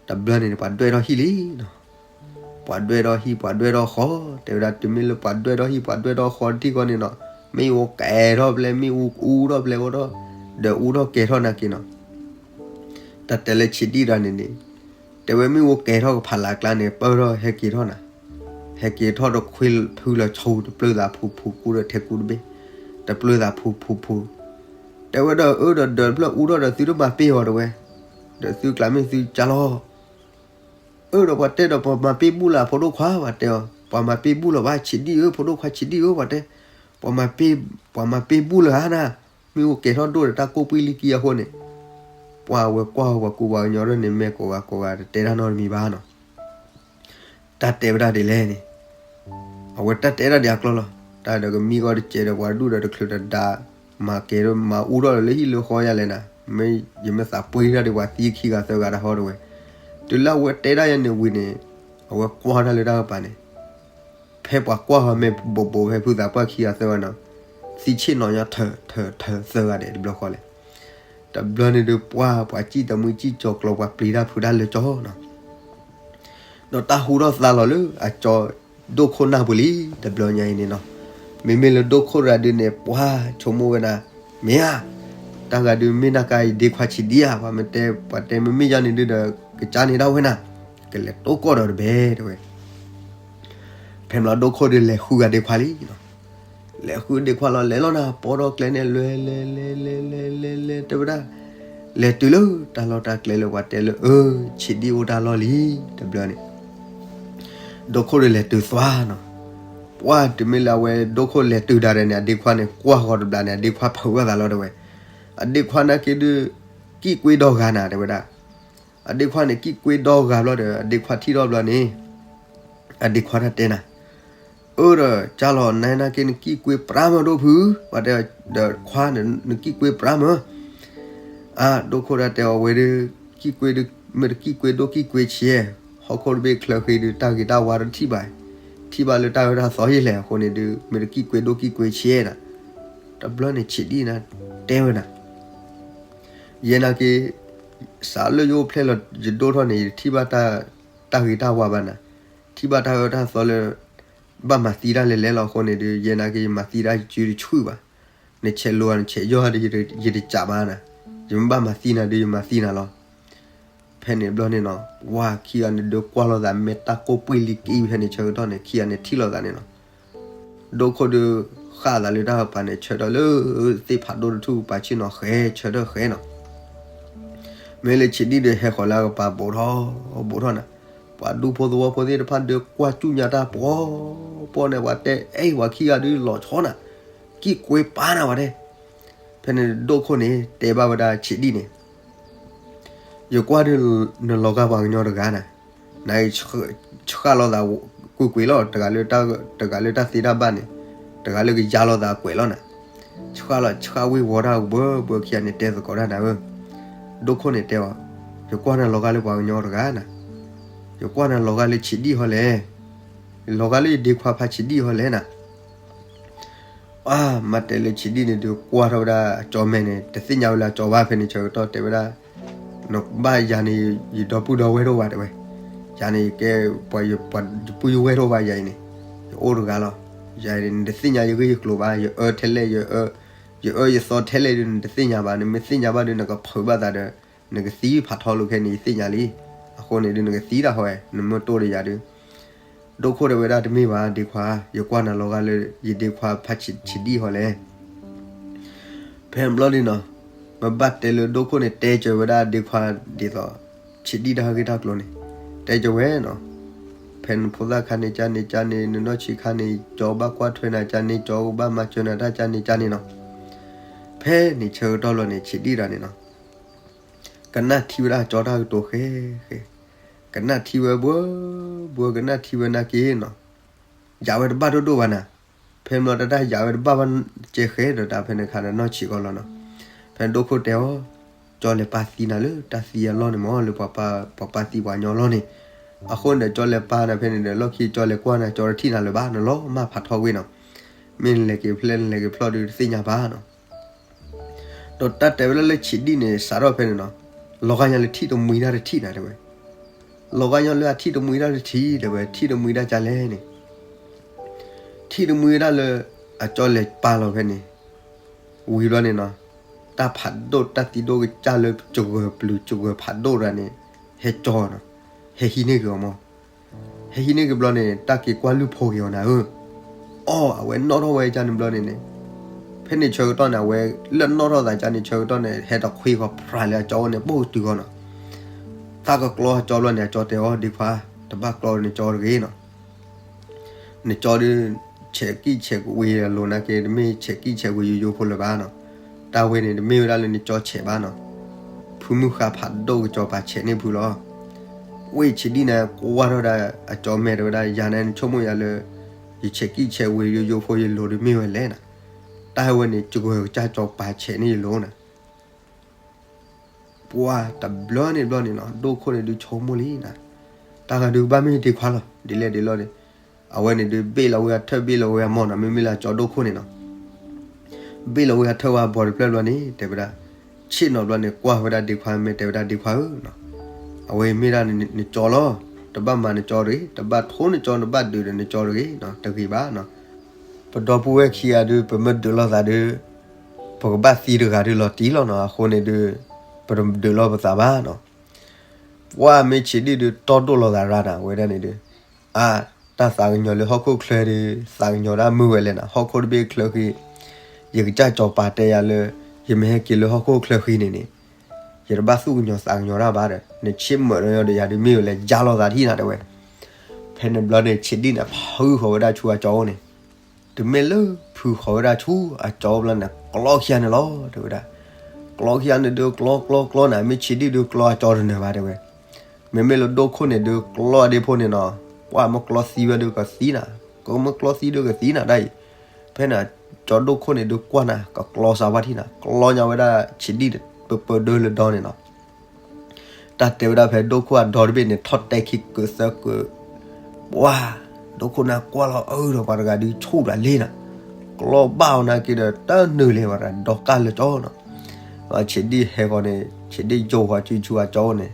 တဘျီန့ၣ် ပှၤဒွဲၣ်ထီၣ်ဟံၣ်လံနီၤ, ပှၤဒွဲၣ်ထီၣ်ဟံၣ် ပှၤဒွဲၣ်ထီၣ်ဃီ, တဲဝဲဒၣ်တုၤမ့ၢ်လၢပှၤဒွဲၣ်ထီၣ်ဟံၣ် ပှၤဒွဲၣ်ထီၣ်ဃီတထံၣ်ဃီန့ၣ်နီၤ, မ့ၣ်အူကဲထီၣ်ဘျဲ မ့ၣ်အူအူထီၣ်ဘျဲအိၣ်ထီၣ်, ဒီးအူထီၣ်ကဲထီၣ်နာ်က့နီၤ တၢ်တဲလၢဆံးဒံၣ်တဂၤန့ၣ်န့ၣ်, တဲဝဲမ့ၣ်အူကဲထီၣ်ကဖးလၢ်ကျါန့ၣ် ပၢၢ်ထီၣ်ဟဲက့ၤထီၣ်နၤ, ဟဲက့ၤထီၣ်ဒီးခွ့ဖုလီၤဆူ တပျၢၤသးဖူဖူ ကူဒီးထဲကူတဘ့ၣ်, တပျၢၤသးဖူဖူဖူ, တဲဝဲဒီးအၢဒီးဒၢးတဖျၢၣ်အူထီၣ်ဒီးသုတမၤပ့ၢ်အီၤတဲဝဲ, ဒီးသုကျးမ့ၢ်သုကၢ်လီၤ အၢဒီးပှၤတဲဒီး ပှၤမၤပ့ၢ်ဘူၣ်လၢအဖိဒိၣ်ခွါ ပှၤတဲအီၤ, ပှၤမၤပ့ၢ်ဘူၣ်လၢၤဘၣ် ဆံးဒံၣ်ဧၢ ဖိဒိၣ်ခွါဆံးဒံၣ်ဧၢ ပှၤတဲ, ပှၤမၤပ့ၢ်, ပှၤမၤပ့ၢ်ဘူၣ်လၢၤဧါနၤ, မ့ၣ်အူကဲထီၣ်ဒိၣ်ဒီးတၢ်ကိၢ်ပှံၢ်လံကံၢ်အဃိန့ၣ်, ပှၤဝဲကွၢ်ပှၤကူပှၤကညီဒ်န့ၣ် မ့ၢ်ကိးဂၤကိးဂၤတတဲတၢ်နီတမံၤဘၣ်နီၤ တၢ်တဲဝဲဒၣ်ဒ်လဲၣ်န့ၣ်, အဝဲတၢ်တဲဒၣ်ဒ်အကျီလီၤ, တၢ်ဒီးကမံကီၢ်တစဲးဒီးပှၤဒူၣ်ဒီးတချုးတဒါ, မၤကဲၤဒီးမၤအူထီၣ်ဒီးလၢဟံၣ်လၢဃီယၤလဲၣ်နၤ, မ့ၢ်ယမ့ၢ်သးပှ့ၤတၢ်ဒီးပှၤသံခံဂၤသၢဂၤတၢ်ဟီတဲဝဲ, တုၤလၢအဝဲတဲဒၣ်ယၤန့ၣ်ဝံၤန့ၣ်, အဝဲကွၢ်တၢ်လၢတၢ်ကပၤန့ၣ် ဖဲပှၤကွၢ်ဃီမ့ၢ်ဘိးဘိးဖဲဖုသးပှၢ်ခံဂၤသၢဂၤနီၤ, သံဆ့ၣ်နီၤညီထၢၣ်ထၢၣ်ထၢၣ်သၢဂၤဒဲးတဘျီဃီလဲၣ်, တဘျီန့ၣ်ဒုး ပှၤပှၤစံၣ်တမှံစံၣ်ကၠီၤကျီၤ ပှၤပျံၤတၢ်ဖုးတၢ်လၢကၠီနီၤ ဒီးတၢ်ဟူထီၣ်သါလီၤလၢအကၠီဒိၣ်ခိၣ်နၢ်ပူၤလံ, တဘျီညါအံၤန့ၣ်နီၤ, မ့မ့ၢ်လၢဒိၣ်ခိၣ်တဂၤဒုးန့ၣ် ပှၤဆိကမိၣ်ဝဲဒၣ်, မ့ၢ်ဧါ, တၢ်ဂၤဒုးမ့ၢ်နၢ်ကါအံၤဒ့ခွါဆံးဒံၣ်ဧါ, ပှၤမ့ၢ်တဲ ပှၤတဲမ့မ့ၢ်ယါန့ၣ်ဒုးဒီး ကစၢ်န့ၣ်ဒၣ်ဝဲနၤ, ကလဲၤတိၢ်ကီၢ်ဒီးတဘဲတဲဝဲ ဖဲမ့ၢ်လီၤဒိၣ်ခိၣ်ဒုးလဲၤဃုဂၤဒ့ခွါလံနီၤ, လဲၤဃုဒ့ခွါလီၤ လဲၤလီၤနၤ ပိာ်ထီၣ်ကျဲန့ၣ် လဲၤလဲၤလဲၤလဲၤလဲၤလဲၤလဲၤတဲဝဲဒၣ်, လဲၤတုၤလၢတၢ်လီၢ်တၢ်ကျဲလၢပှၤတဲလၢ အၢ ဆံးဒံၣ်အိၣ်တၢ်လီၢ်လံ, တဘျီန့ၣ် ဒိၣ်ခိၣ်ဒုးလဲၤတုၤသွါနီၤ, ပှၢ်တုၤမ့ၢ်လၢအဝဲဒိၣ်ခိၣ်လဲၤတုၤဒၣ်ဒီးန့ၣ် အဒ့ခွါန့ၣ် ကွၢ်ဃီၤတဘျီန့ၣ် အဒ့ခွါဖုးဝဲသးလီၤတဲဝဲ, အဒ့ခွါနာ်က့ဒုး ကံၣ်ကွ့ဒီဂၤနၤတဲဝဲဒၣ်, အဒ့ခွါန့ၣ် ကံၣ်ကွ့ဒီဂၤဘျီဒီး အဒ့ခွါထံၣ်ထီၣ်ဘျီန့ၣ် အဒ့ခွါတၢ်တဲနၤ, အၢဒီး ကၢ်လီၤ နနာ်က့နကံၣ်ကွ့ပြါမၢဒိၣ်ဖု, ပှၤတဲဒီးခွါန့ၣ် နကံၣ်ကွ့ပြါမၢ, အါ ဒိၣ်ခိၣ်တၢ်တဲအီၤဝဲဒုး, ကံၣ်ကွ့ဒုး မ့ၢ်တကံၣ်ကွ့ဒိၣ်ကံၣ်ကွ့ဆံး, ဟီၣ်ခိၣ်တဘ့ၣ်ချၢဃ့ဒုး တၢ်ဂ့ၤတၢ်ဝါတထံၣ်ဘၣ်, ထံၣ်ဘၣ်လၢတၢ်အၢတၢ်သီယဲလဲၣ်, အဃိန့ၣ်ဒုး မ့ၢ်တကံၣ်ကွ့ဒိၣ်ကံၣ်ကွ့ဆံးနၤ. တဘျီန့ၣ်ဆံးဒံၣ်နၤတဲဝဲနၤ, ယဲနာ်က့ စးလၢယအိၣ်ဖျဲၣ်လီၤယဒိၣ်ထီၣ်န့ၣ် ယတထံၣ်ဘၣ်တၢ် တၢ်ဂ့ၤတၢ်ဝါဘၣ်နၤ, ထံၣ်ဘၣ်တၢ်အၢတၢ်သီလၢ ဘၣ်မၤသံတၢ်လဲၤလဲၤလီၤ. အဃိန့ၣ်ဒုး ယဲနာ်က့ ယမၤသံတၢ်ယစုတဆူၣ်ဘၣ်, နဆဲးလိာ်နဆဲးယီၢ်ဒီး ယတစးဘၣ်နၤ, ယမ့ၢ်ဘၣ်မၤသံနၤဒုး ယမၤသံနၤလီၤ. ဖဲန့ၣ်ဘျီန့ၣ်နီၤ ဝၤခံဂၤန့ၣ်ဒုးကွၢ်လိာ်သးမ့ၢ်တၢ်ကိၢ်ပှ့ၤလံက့ဖဲန့ၣ်ဆၢကတီၢ်န့ၣ် ခံဂၤန့ၣ်ထံၣ်လိာ်သးန့ၣ်နီၤ. ဒိၣ်ခိၣ်ဒုး ဃၣ်သးလၢတၢ်ကပၤန့ၣ် ဆၢထၢၣ်လၢ သ့ၣ်ဖးဒိၣ်တထူၣ်ပာ်ဆ့ၣ်နီၤဃဲ ဆၢထၢၣ်ဃဲနီၤ. မ့ၢ်လၢဆံးဒံၣ်ဒီးဟဲဃီၤလၢအကပၤဘူးထီၣ် ဘူးထီၣ်နၤ, ပှၤဒူဖိသဝီဖိသ့ၣ်တဖၣ်ဒုးကွၢ်စူၣ်ညါတၢ်ပှီၤပှီၤန့ၣ် ပှၤတဲ အဲ ဝၤခံဂၤဒုးလီၤဆီနၤ, ကံၣ်ကွ့ပာ်နၤဝဲတဲ. ဖဲန့ၣ်ဒိၣ်ခိၣ်န့ၣ် တဲဘၣ်ဝဲဒၣ်ဆံးဒံၣ်န့ၣ် ယကွၢ်ဒုး နလီၤဂာ်ပှၤကညီတဂၤနၤ, နဆှၣ်လိာ်သးကွ့ၢ်ကွ့ၢ်လီၤ, တဂၤလၢတၢ်သ့တၢ်ဘၣ်န့ၣ်, တဂၤလၢကယါလိာ်သးကွဲးလီၤနၤ, ဆှၣ်လီၤ ဆှၣ်ဝ့ၤဝီၤတၢ်ဘၢဘၢခံဂၤန့ၣ် တဲသကိးတၢ်နၤဧၢ. ဒိၣ်ခိၣ်န့ၣ်တဲအီၤ, ယကွၢ်နၤလီၤဂာ်လၢပှၤကညီတဂၤနၤ, ယကွၢ်နၤလီၤဂာ်လၢဆံးဒံၣ်ဟီလဲၣ်, လီၤဂာ်လၢယဒ့ခွါဖးဆံးဒံၣ်ဟီလဲၣ်နၤ. အါ မ့ၢ်တဲလၢဆံးဒံၣ်န့ၣ်ဒုးကွၢ်ထီၣ်ဝဲဒၣ်အကၠီမဲာ်န့ၣ် တသ့ၣ်ညါဝဲလၢအကၠီဘၣ် ဖဲန့ၣ်ဆၢကတီၢ်တဲဝဲဒၣ်, နဘၣ်ယၤန့ၣ် ယဒီပုၢ်ဒီဝဲၢ်တအိၣ်ဘၣ်တဲဝဲ, ယၤန့ၣ်ယကဲပှၤယပုၢ်ယဝဲၢ်တအိၣ်ဘၣ်ယၤအံၤန့ၣ်, ယအိၣ်တဂၤလီၤ, ယၤအံၤန့ၣ် နတသ့ၣ်ညါယဂ့ၢ်ယကျိၤဘၣ်, ယအၢထဲလဲၣ် ယအၢယသီထဲလဲၣ်ဒုး နတသ့ၣ်ညါဘၣ်, နမ့ၢ်သ့ၣ်ညါဘၣ်ဒုး နကဖုးဘၣ်သးဒီး နကသံဖးထီလိာ်ခဲန့ၣ် ယသ့ၣ်ညါလံ, အဃိန့ၣ်ဒုး နကသံတၢ်ဟီ, နမ့ၢ်တိၢ်ဒီးယၤဒုး ဒိၣ်ခိၣ်တဲဝဲဒၣ်တမ့ၢ်ဘၣ် ဒ့ခွါ, ယကွၢ်နၤလီၤဂာ်လၢ ယဒ့ခွါဖးဆံးဒံၣ်ဟီလဲၣ်. ဖဲန့ၣ်ဘျီဒုးနီၤ, မ့ၢ်ဘၣ်တဲလၢဒိၣ်ခိၣ်န့ၣ် တဲကၢၤဝဲဒၣ်ဒ့ခွါဒ်သိး ဆံးဒံၣ်တၢ်ဂ့ၢ်တၢ်ကျိၤန့ၣ်, တဲကၢၤဝဲနီၤ, ဖဲနဖိသၣ်ခါန့ၣ် ကန့ၣ် ကန့ၣ် နနီၢ်ဆံးခါန့ၣ် ကၠီဘၣ်ကွၢ်ထွဲနၤကန့ၣ် ကၠီကဘၣ်မၤစၢၤနၤတၢ်ကန့ၣ် ကန့ၣ်နီၤ. ဖဲန့ၣ်ဆၢကတီၢ်လီၤန့ၣ် ဆံးဒံၣ်တၢ်န့ၣ်နီၤ ကနၣ်ထံဝဲဒၣ်ကၠီတၢ်ကတိၤဃဲဃဲ, ကနၣ်ထံဝဲဘှၢဘှၢ ကနၣ်ထံဝဲနာ်က့နီၤ, ယၤဝဲတဘၣ်ဒိၣ်ဒိၣ်ဘၣ်နၤ, ဖဲမ့ၢ်တၢ်တၢ်ယၤဝဲတဘၣ်ဘၣ်ကဲဃဲဒီးတၢ်ဖဲန့ၣ်ခါဒီးနီၢ်ဆံးကီးလီၤနီၤ. ဖဲဒိၣ်ခိၣ်တဲအီၤ, ကၠီလဲၤပာ်သံနၤလၢတၢ်သံအလီၢ်န့ၣ်မ့ၢ် လၢပှၤပာ်သံပှၤကညီအလီၢ်န့ၣ်, အဃိန့ၣ်ဒီးကၠီလဲၤပာ်နၤဖဲန့ၣ်ဒီး လီၢ်ခံကၠီလဲၤကွၢ်နၤ ကၠီတထံၣ်နၤလၢၤဘၣ် နလီၤမၢ်ဖးထီကွံာ်နီၤ, မ့ၢ်နလဲၤက့ၤဖျဲၣ်နလဲၤက့ၤဖျီၣ်ဒုးတသ့ၣ်ညါဘၣ်နီၤ. ဒီးတၢ်တဲဝဲဒၣ်လၢဆံးဒံၣ်န့ၣ် စးထီၣ်ဖဲန့ၣ်နီၤ, လီၤဂာ်ညါလၢထံၣ်တမှံတၢ်တထံၣ်နၤတဲဝဲ, လီၤဂာ်ညါလၢအထံၣ်တမှံတၢ်တထံၣ်တဲဝဲ, ထံၣ်တမှံတၢ်ကလဲၣ်န့ၣ်, ထံၣ်တမှံတၢ်လၢ အကၠီလဲၤပာ်လီၤဖဲန့ၣ်, ဝံၤဘျီန့ၣ်နီၤ, တၢ်ဖးဒိၣ်တၢ်သံဒိၣ်ကစၢ်လၢစဂၢၤပျုၤစဂၢၤဖးဒိၣ်တဂၤန့ၣ်, ဟဲကၠီနီၤ, ဟဲဟံးန့ၢ်က့ၤအီၤမး ဟဲဟံးန့ၢ်က့ၤဘျီန့ၣ် တၢ်က့ၤကွၢ်လုၢ်ဖိက့ၤအီၤနၤဧၢ, အီ အဝဲနီၣ်ထီၣ်ဝဲကန့ၣ်ဘျီန့ၣ်န့ၣ်, ဖဲန့ၣ်ဆၢကတီၢ်န့ၣ် အဝဲလၢနီၣ်ထီၣ်သးကန့ၣ်ဆၢကတီၢ်န့ၣ် ဟဲတခွ့ဃီၤဖြးလၢအကၠီအိၣ်န့ၣ် ပိၢ်ကတုၤဃီၤနီၤ, သးကကျီအကၠီဘျီန့ၣ် အကၠီတဲအီၤ ဒ့ခွါ, တဘၣ်ကျီနကၠီတဂ့ၤနီၤ နကၠီဒုး ဆဲးကံၣ်ဆဲးဝ့ၤအလိၤနာ်က့ တမ့ၢ်ဆဲးကံၣ်ဆဲးဝ့ၤယိယိဖိလၢၤဘၣ်နီၤ, တၢ်ဝဲန့ၣ် တမ့ၢ်ဝဲဒၣ်လၢနကၠီဆဲးဘၣ်နီၤ, ဖုမုၢ်ဃါဖးဒိၣ်ကကၠီပာ်ဆဲးန့ၢ်ဖုလီၤ. ဝ့ၢ်ဆံးဒံၣ်န့ၣ် ကွၢ်ထီၣ်ဒၣ်အကၠီမဲာ်တဲဝဲဒၣ် ယၤန့ၣ် နဆိကမိၣ်ယၤလၢ ယဆဲးကံၣ်ဆဲးဝ့ၤယိယိဖိယလိၤဒုးမ့ၢ်ဝဲလဲၣ်နီၤ, တၢ်ဝဲန့ၣ် စဂၢၤကစၢ်ကၠီပာ်ဆဲးန့ၢ်ယလိၤနီၤ ပှၤတဘျီန့ၣ်ဘျီန့ၣ်နီၤ ဒိၣ်ခိၣ်န့ၣ်ဒုးဆိကမိၣ်လံနီၤ, တၢ်ဂၤဒုးကဘၣ်မ့ၢ်ဒ့ခွါလီၤ ဒ်လဲၣ်ဒ်လဲၣ်န့ၣ်, အဝဲန့ၣ်ဒုးဘ့ၣ်လီၤဝဲအထၢၣ်ဘ့ၣ်လီၤဝဲအမီၢ်နီၤ မ့မ့ၢ်လၢအကၠီဒိၣ်ခိၣ်န့ၣ်နီၤ ဘ့ၣ်လီၤဝဲအထၢၣ်ဝဲအဘီတဖျၢၣ်ဘျီန့ၣ် တဲဝဲဒၣ်, ဆ့ၣ်နီၤဘျီန့ၣ် ကွၢ်ဝဲဒၣ်ဒ့ခွါမ့ၢ်တဲဝဲဒၣ်ဒ့ခွါဧၢနီၤ, အဝဲမ့ၢ်ဒၣ်နကၠီလီၤ, တဘၣ်မၤနကၠီတဂ့ၤ, တဘၣ်ထိနကၠီ နဘၣ်ဒုးဒီးနကၠီတဂ့ၤနီၤ, တဂ့ၤဘၣ်နီၤ, ပဒီပုၢ်ဝဲၢ်ခံဂၤဒုး ပမ့ၢ်ဒုးလိာ်သးဒုး ပကဘၣ်သံတဂၤဒုးလီၤတံၢ်လီၤနီၤ, အဃိန့ၣ်ဒုး ပတဒုးလိာ်ပသးဘၣ်နီၤ, ပှၢ်မ့ၢ်ဆံးဒံၣ်ဒုးတီၢ်ဒိၣ်လီၤသးရၣ်နီၤ ဝဲဒၣ်န့ၣ်ဒုး, အါ, တၢ်သးကညီၤလၢဟီၣ်ခိၣ်ချၢဒုး သးကညီၤဒၣ်မုာ်ဝဲလဲၣ်နီၤ, ဟီၣ်ခိၣ်တဘ့ၣ်ချၢဃ့, ယကစၢ်ကၠီၤပာ်တဲယၤလၢ ယမ့ၢ်ဟဲက့ၤလၢဟီၣ်ခိၣ်ချၢဃ့န့ၣ်န့ၣ်, ယတဘၣ်သူၣ်ကညီၤသးကညီၤတၢ်ဘၣ်ဒီး နဆ့ၣ်မုာ်ဒီးယၤဒုးမ့ၢ်ဝဲလဲၣ် ယါလီၤသးတဟံၣ်နၤတဲဝဲ, ဖဲန့ၣ်ဘျီန့ၣ် ဆံးဒံၣ်န့ၣ် ဖုဃီၤဝဲဒၣ်ဆူအကၠီအိၣ်န့ၣ်, တမ့ၢ်လၢဖုဃီၤဝဲဒၣ်ဆူအကၠီအိၣ်ဘျီန့ၣ် ကျီခံဂၤန့ၣ်လီၤ တဲဝဲဒၣ်, ကျီခံဂၤန့ၣ်ဒုးကျီကျီကျီန့ၣ် မ့ၢ်ဆံးဒံၣ်ဒုးကျီအကၠီတနၢၤဘၣ်တဲဝဲ, မ့မ့ၢ်လၢဒိၣ်ခိၣ်န့ၣ်ဒုးကျီအဒ့ဖိန့ၣ်နီၤ, ပှၢ်မ့ၢ်ကျီသံဝဲဒုးကသံနၤ, ကမ့ၢ်ကျီသံဒုးကသံနၤဒၣ်အံၤ, ဖဲန့ၣ် ကၠီဒိၣ်ခိၣ်န့ၣ်ဒုးကွၢ်နၤ ကကျီစးဝါထံၣ်နၤ, ကျီညါဝဲဒၣ်ဆံးဒံၣ် ပၢပၢဒၢလၢဒီန့ၣ်နီၤ. တၢ်တဲဝဲဒၣ်ဖဲဒိၣ်ခိၣ်အဒီတဘ့ၣ်န့ၣ် ထီၣ်တဲခံကုးသၢကုး, ပှၤ ဒိၣ်ခိၣ်နၢ်ကွၢ်လီၤအၢဒီးပှၤတဂၤဒုးဆိၣ်ဒၣ်လံနီၤ, ကျီဘၣ်အီၤနာ်က့ဒီး တၢ်နုာ်လံဝဲဒၣ်ဒီးကၢ်လၢကၠီနီၤ. ဆံးဒံၣ်ဟဲဃီန့ၣ် ဆံးဒံၣ်ယိာ်ဃီစုဆူအကၠီအိၣ်န့ၣ်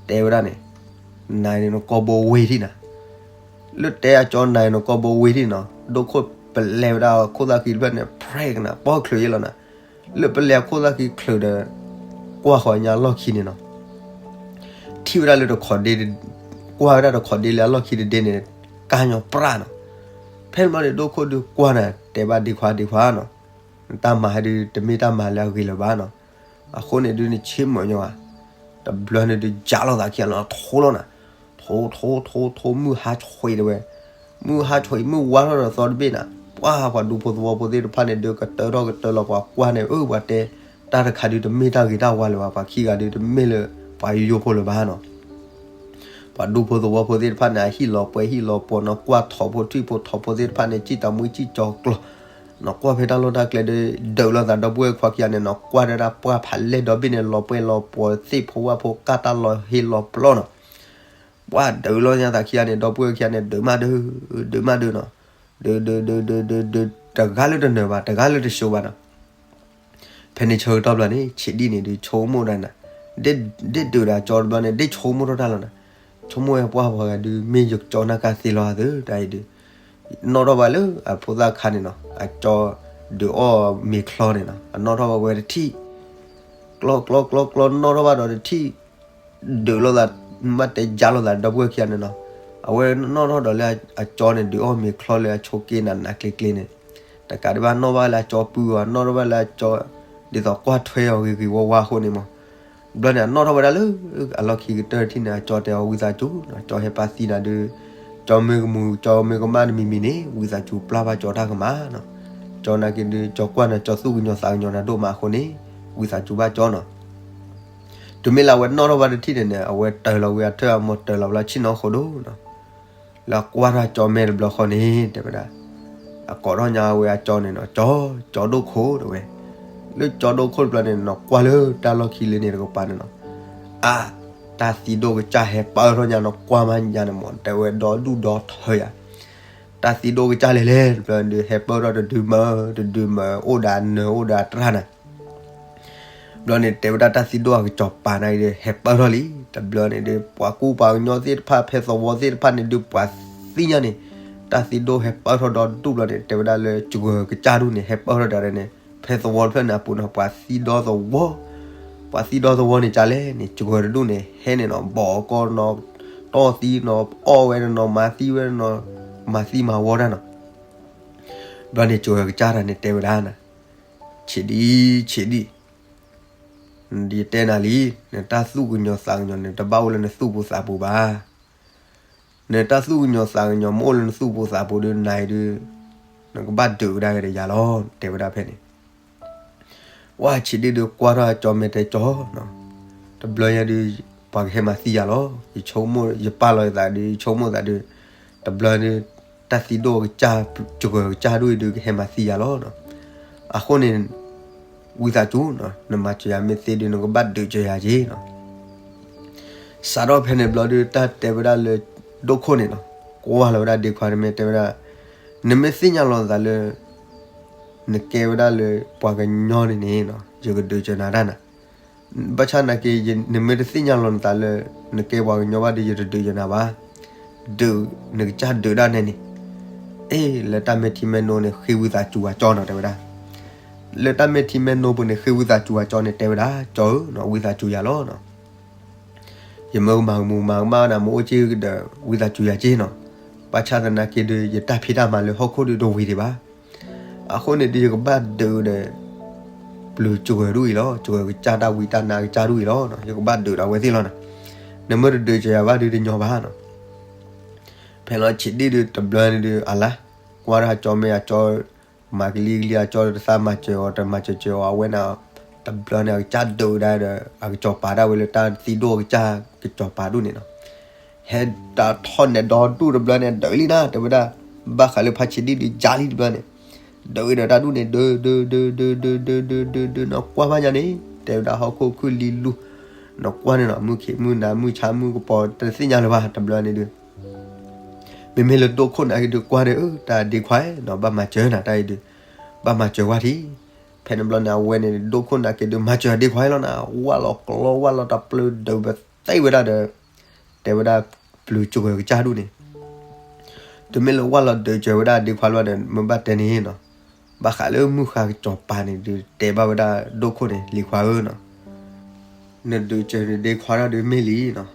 တဲဝဲဒၣ်န့ၣ်, နၤန့ၣ်နကိာ်ဘိဝ့ၤထံၣ်နၤ လၢတဲအကၠီနၤန့ၣ်နကိာ်ဘိဝ့ၤထံၣ်နီၤ, ဒိၣ်ခိၣ်ပလဲၤဝဲဒၣ်ခိၣ်သၣ်ဃံတဖျၢၣ်န့ၣ် ဖြဲးကနၤ ပီၣ်ချုးယဲလီၤနၤ, လၢပလဲၤခိၣ်သၣ်ဃံချုးဒီး ကွၢ်ဃီညါအလီၢ်ခံန့ၣ်နီၤ, ထံၣ်ဝဲဒၣ်လၢတခီဒ့, ကွၢ်ဝဲဒၣ်တခီဒ့လၢအလီၢ်ခံတဒ့န့ၣ် ကၢ်ညီပြၢ်နီၤ. ဖဲန့ၣ်ဘျီန့ၣ် ဒိၣ်ခိၣ်ဒုးကွၢ်နၤ တဲဘၣ်ဒ့ခွါဒ့ခွါနီၤ, နတၢ်မၤဟဲဒုး တမ့ၢ်တၢ်မၤလၢအဂ့ၤလၢၤဘၣ်နီၤ, အဃိန့ၣ်ဒုးနဆ့မုာ်ညီဘၣ်. တဘျီန့ၣ်ဒုး ယါလီၤသးခံဂၤလီၤ ထိလီၤနၤ, ထိထိထိထိ မုၢ်ဟါဆွံတဲဝဲ, မုၢ်ဟါဆွံ မုၢ်ဝါထီၣ်ဒီးသီတဘ့ၣ်နၤ, ပှၤပှၤဒူဖိသဝီဖိသ့ၣ်တဖၣ်န့ၣ်ဒုး ကတၢထီၣ်ကတၢလီၤပှၤကွၢ်န့ၣ် အၢ ပှၤတဲ တၢ်တခါဒုးတမ့ၢ်တၢ်ဂ့ၤတၢ်ဝါလၢၤဘၣ်, ပှၤခံဂၤဒုးတမ့ၢ်လၢ ပှၤယိယိဖိလၢၤဘၣ်နီၤ. ပှၤဒူဖိသဝီဖိသ့ၣ်တဖၣ်န့ၣ် အဟံၣ်လီၤပှဲၤဟံၣ်လီၤပှီၤနီၤ, ကွၢ်ထိးဖိထွံၣ်ဖိထိးဖိသ့ၣ်တဖၣ်န့ၣ် စံၣ်တၢ်မူစံၣ်ကၠီၤကျီၤနီၤ, ကွၢ်ဖဲတၢ်လီၢ်တၢ်ကျဲဒီး ဒုးလိာ်သးဒီပုၢ်ဝဲၢ်ခွါခံဂၤန့ၣ်နီၤ, ကွၢ်ဒၣ်တၢ်ပှၢ်ဖးလဲၢ်ဒီဘ့ၣ်န့ၣ် လီၤပှဲၤလီၤပှီၤသ့ၣ်ဖိဝၣ်ဖိ ကၢ်တၢ်လီၤဟ့လီၤပျီနီၤ, ပှၤဒုးလိာ်ညါသးခံဂၤန့ၣ် ဒီပုၢ်ဝဲၢ်ခံဂၤန့ၣ် ဒုးမးဒုး, ဒုးမးဒုးနီၤ, ဒုး ဒုး ဒုး ဒုး ဒုး ဒုး တဂၤလၢတနၢၤဘၣ်, တဂၤလၢတဆိဘၣ်နီၤ. ဖဲန့ၣ်ဆၢကတီၢ်ဘျီန့ၣ် ဆံးဒံၣ်န့ၣ်ဒုး ဆိကမိၣ်ဒၣ်နၤ, ဒ်ဒုးဒီးအကၠီတဘျီန့ၣ် ဒ်ဆိကမိၣ်ထီၣ်တၢ်လီၤနၤ, ဆိကမိၣ်ဝဲပှၢ်ပှၤဂၤဒုး မ့ၢ်ယကၠီနၢ်ကၢ်သ့လီၤသၢတၢ်အံၤဒုး, နီၣ်ထီၣ်ဘၣ်လၢအဖိသၣ်ခါန့ၣ်နီၤ, အကၠီဒုးအီၣ်မ့ၤချီန့ၣ်နီၤ, အနီၣ်ထီၣ်ဘၣ်ဝဲတထံၣ်, ကျီကျီကျီကျီ နီၣ်ထီၣ်ဘၣ်ဒီးတထံၣ် ဒုးလိာ်သး, မ့ၢ်တဲယါလိာ်သးဒီပုၢ်ဝဲၢ်ခံဂၤန့ၣ်နီၤ, အဝဲနီၣ်ထီၣ်ဒီးလၢအကၠီန့ၣ် ဒုးအီၣ်မ့ၤချီလၢအဆိးက့နးနးကျ့ကျ့န့ၣ်, တကးဒံးဘၣ်နီၣ်ဘၣ်လၢအကၠီပုၢ်အီၤ, နီၣ်ထီၣ်ဘၣ်လၢအကၠီ ဒ်သိးကွၢ်ထွဲအီၤဂ့ၤဂ့ၤဝါဝါအဃိန့ၣ်မး, ဘျီန့ၣ် အနီၣ်ထီၣ်ဝဲဒၣ်လၢ အလီၢ်ခံကတၢၢ်တထံၣ်န့ၣ် အကၠီတဲအီၤ ဝံသးစူၤ, ကၠီဟဲပာ်သံနၤဒုး, ကၠီမ့ၢ်ကမူၤ ကၠီမ့ၢ်ကမၣ်တမံၤမံၤန့ၣ် ဝံသးစူၤပျၢ်ဘၣ်ကၠီတၢ်ကမၣ်နီၤ, ကၠီနာ်က့ဒုး ကၠီကွၢ်နၤ ကၠီသူၣ်ကညီၤသးကညီၤနၤဒိၣ်မးအဃိန့ၣ် ဝံသးစူၤဘၣ်ကၠီနီၤ. တုၤမ့ၢ်လၢအဝဲနီၣ်ထီၣ်ဘၣ်တထံၣ်န့ၣ်န့ၣ် အဝဲတၢၤလီၤဝဲအထၢၣ်အမီၢ်တၢၤလီၤဝဲလၢဆ့ၣ်နီၤဃိဒိၣ်နီၤ, လၢအကွၢ်ထီၣ်ကၠီမဲာ်တဘျီဃီန့ၣ် တဲဝဲဒၣ်, အကိးထီၣ်ညါဝဲအကၠီန့ၣ်နီၤ, ကၠီ, ကၠီဒိၣ်ခိၣ်တဲဝဲ, လၢကၠီဒိၣ်ခိၣ်တဘျီန့ၣ်နီၤ ကွၢ်လၢတၢ်လီၢ်ခံလၢန့ၣ်တကပၤန့ၣ်နီၤ, အါ, တၢ်သံဒိၣ်ကစၢ်ဟဲပၢၢ်ထီၣ်ညါနီၤ, ကွၢ်မးညါန့ၣ်မး တဲဝဲဒီဒူၣ်ဒီထၢယၤ တၢ်သံဒိၣ်ကစၢ်လဲၤလဲၤ တဘျီန့ၣ်ဒုး ဟဲပၢၢ်ထီၣ်တဒုမၢ တဒုမၢ အိၣ်ဒီးအနၢၤအိၣ်ဒီးအတြၢ်နၤ, ဘျီန့ၣ် တဲဝဲဒၣ်တၢ်သံဒိၣ်အကစီၤပၤနာ်က့ဒီး ဟဲပၢၢ်ထီၣ်လံ, တဘျီန့ၣ်ဒုး ပှၤကူပှၤကညီသ့ၣ်တဖၣ် ဖဲသဝီသ့ၣ်တဖၣ်န့ၣ်ဒုး ပှၤသံညါန့ၣ်, တၢ်သံဒိၣ်ဟဲပၢၢ်ထီၣ်ဒီဒူၣ်ဘျီန့ၣ် တဲဝဲဒၣ်လၢစှၢၤကစၢ်ဒူၣ်န့ၣ် ဟဲပၢၢ်ထီၣ်ဒၣ်န့ၣ်, ဖဲသဝီတဖျၢၣ်န့ၣ်အပူၤန့ၣ် ပှၤသံဒီသဝီ ပှၤသံဒီသဝီန့ၣ် ကလဲၣ်န့ၣ် စှၢၤတဒူၣ်န့ၣ် ဟဲန့ၣ်နီၤ ဘီၣ်ကီနီၤ တီၢ်သံနီၤ အီၣ်ဝဲနီၤ မၤသံဝဲနီၤ မၤသံမၤဝီတၢ်နီၤ, ဘျီန့ၣ် စှၢၤကစၢ်တၢ်န့ၣ် တဲဝဲဒၣ်နၤ, ဆံးဒံၣ် ဆံးဒံၣ်, ယတဲနၤလံ, နတၢ်သူၣ်ကညီၤသးကညီၤန့ၣ် တဘၣ်အိၣ်လၢနသူၣ်ပူၤသးပူၤဘၣ်. နတၢ်သူၣ်ကညီၤသးကညီၤမ့ၢ်အိၣ်လၢနသူၣ်ပူၤသးပူၤဒီး နၤအံၤဒုး နကဘၣ်ဒုးကဒါက့ၤဒီးယၤလီၤ တဲဝဲဒၣ်ဖဲန့ၣ် ဝဲဆံးဒံၣ်ဒုးကွၢ်ထီၣ်အကၠီမဲာ်တဲကၠီ, တဘျီညါဒုး ပှၤကဟဲမၤသံယၤလီၤ. ယဆိကမိၣ် ယပာ်လီၤယသးဒုး ယဆိကမိၣ်သးဒုး တဘျီဒုး တၢ်သံဒိၣ်ကစၢ် စှၢၤကစၢ်ဒူၣ်အံၤဒုး ကဟဲမၤသံယၤလီၤ. အဃိန့ၣ် ဝံသးစူၤ နမၤစၢၤယၤမ့ၢ်သ့ဒုး နကဘၣ်ဒုးစၢၤယၤက့ၤနီၤ. စးထီၣ်ဖဲန့ၣ်ဘျီဒုး တၢ်တဲဝဲဒၣ်လၢ ဒိၣ်ခိၣ်န့ၣ်နီၤ ကွၢ်လီၤဝဲဒၣ်ဒ့ခွါတမ့ၢ်တဲဝဲဒၣ်, နမ့ၢ်သ့ၣ်ညါလီၤနသးလၢ နကဲဝဲဒၣ်လၢပှၤကညီန့ၣ်န့ၣ်နီၤ ယကဒုးစၢၤနၤတၢ်နၤ. ဘၣ်ဆၣ်နာ်က့ နမ့ၢ်တသ့ၣ်ညါလီၤနသးလၢ နကဲပှၤကညီဘၣ်ဒီး ယတဒုးစၢၤနၤဘၣ်. ဒုး နကစၢ်ဒုးဒၣ်နဲန့ၣ် အ့ လၢတၢ်မဲာ်ထံမဲာ်နိန့ၣ် ဃ့ဝံသးစူၤအကၠီနီၤ တဲဝဲဒၣ်. လၢတၢ်မဲာ်ထံမဲာ်နိပူၤန့ၣ် ဃ့ဝံသးစူၤအကၠီန့ၣ် တဲဝဲဒၣ် ကၠီဧၢနီၤ ဝံသးစူၤယၤလီၤနီၤ. ယမ့ၢ်ကမၤကမူၤမၤကမၣ်နၤ မ့ၢ်အိၣ်က့ၤဒီး ဝံသးစူၤယၤက့ၤနီၤ. ဘၣ်ဆၣ်သနာ်က့ဒီး ယတၢ်ဖံးတၢ်မၤလၢဟီၣ်ခိၣ်ဒီးတဝံၤဒံးဘၣ်. အဃိန့ၣ်ဒီး ယကဘၣ်ဒုးဒီး ပျုၤစှၢၤဒူၣ်အံၤလီၤ. စှၢၤကစၢ်တၢ်ဝံတၢ်နါကစၢ်ဒူၣ်အံၤလီၤ. ယကဘၣ်ဒုးဒီးအဝဲသ့ၣ်လီၤနၤ. နမ့ၢ်တဒုးစၢၤယၤဘၣ်ဒီးတညီဘၣ်နီၤ. ဖဲလီၤဆံးဒံၣ်ဒီး တဘျီန့ၣ်ဒီး အလါ ကွၢ်ထီၣ်အကၠီမဲာ်အကၠီ မၤကလံကလံအကၠီ တသးမၤစၢၤအီၤ တမၤစၢၤစၢၤအီၤ အဝဲန့ၣ် တဘျီန့ၣ် အကစၢ်ဒုးဒၣ်ဒီး အကစီၤပၤဒၣ်ဝဲလၢတၢ်သံဒိၣ်အကစၢ် ကစီၤပၤဒူၣ်န့ၣ်နီၤ. ဟဲတၢ်ထီၣ်နဲၣ်ဒီဒူၣ်တဘျီန့ၣ် ဒုးလံနၤ တဲဝဲဒၣ်. ဘၣ်ဃးလၢဖါဆံးဒံၣ်ဒုး ယါလံတဘျီန့ၣ် ဒုးဒီးတၢ်ဒူၣ်န့ၣ် ဒုး ဒုး ဒုး ဒုး ဒုး ဒုး ဒုး ဒုး နီၤ ကွၢ်ဘၣ်ညါန့ၣ် တဲဝဲဒၣ်ဟီၣ်ခိၣ်ခုၣ်လံလူၢ်, နကွၢ်န့ၣ်နီၤ မုၢ်ခံးမုၢ်နၤ မုၢ်ဆါမုၢ်ကပီၤ တသ့ၣ်ညါလၢၤဘၣ် တဘျီန့ၣ်ဒုး မ့မ့ၢ်လၢဒိၣ်ခိၣ်န့ၣ်က့ၤဒုးကွၢ်ဒီး တၢ်ဒ့ခွါနီၤ ဘၣ်မၤစၢၤနၤတၢ်အံၤဒုး, ဘၣ်မၤစၢၤဝဲထံၣ်. ဖဲန့ၣ်ဘျီန့ၣ် အဝဲန့ၣ်ဒိၣ်ခိၣ်န့ၣ်က့ၤဒုး မၤစၢၤဒ့ခွါလီၤနၤ, ဝၢ်လီၤကျီ ဝၢ်လီၤတပျုၤဒုး ပသ့ဝဲဒၣ်ဒီး တဲဝဲဒၣ်ပျုၤစှၤကစၢ်ဒူၣ်န့ၣ် တုၤမ့ၢ်လၢဝၢ်လီၤဒုးစၢၤဝဲဒၣ်ဒ့ခွါလီၤဒီး မ့ၢ်ဘၣ်တဲန့ၣ်နီၤ, ဘၣ်ဃးလၢမုၢ်ဃါကစီၤပၤန့ၣ်ဒုး တဲဘၣ်ဝဲဒၣ်ဒိၣ်ခိၣ်န့ၣ် လံၤခွါဧၢနီၤ, နဒုးစၢၤနဒ့ခွါဒၣ်ဒုးမ့ၢ်လံနီၤ,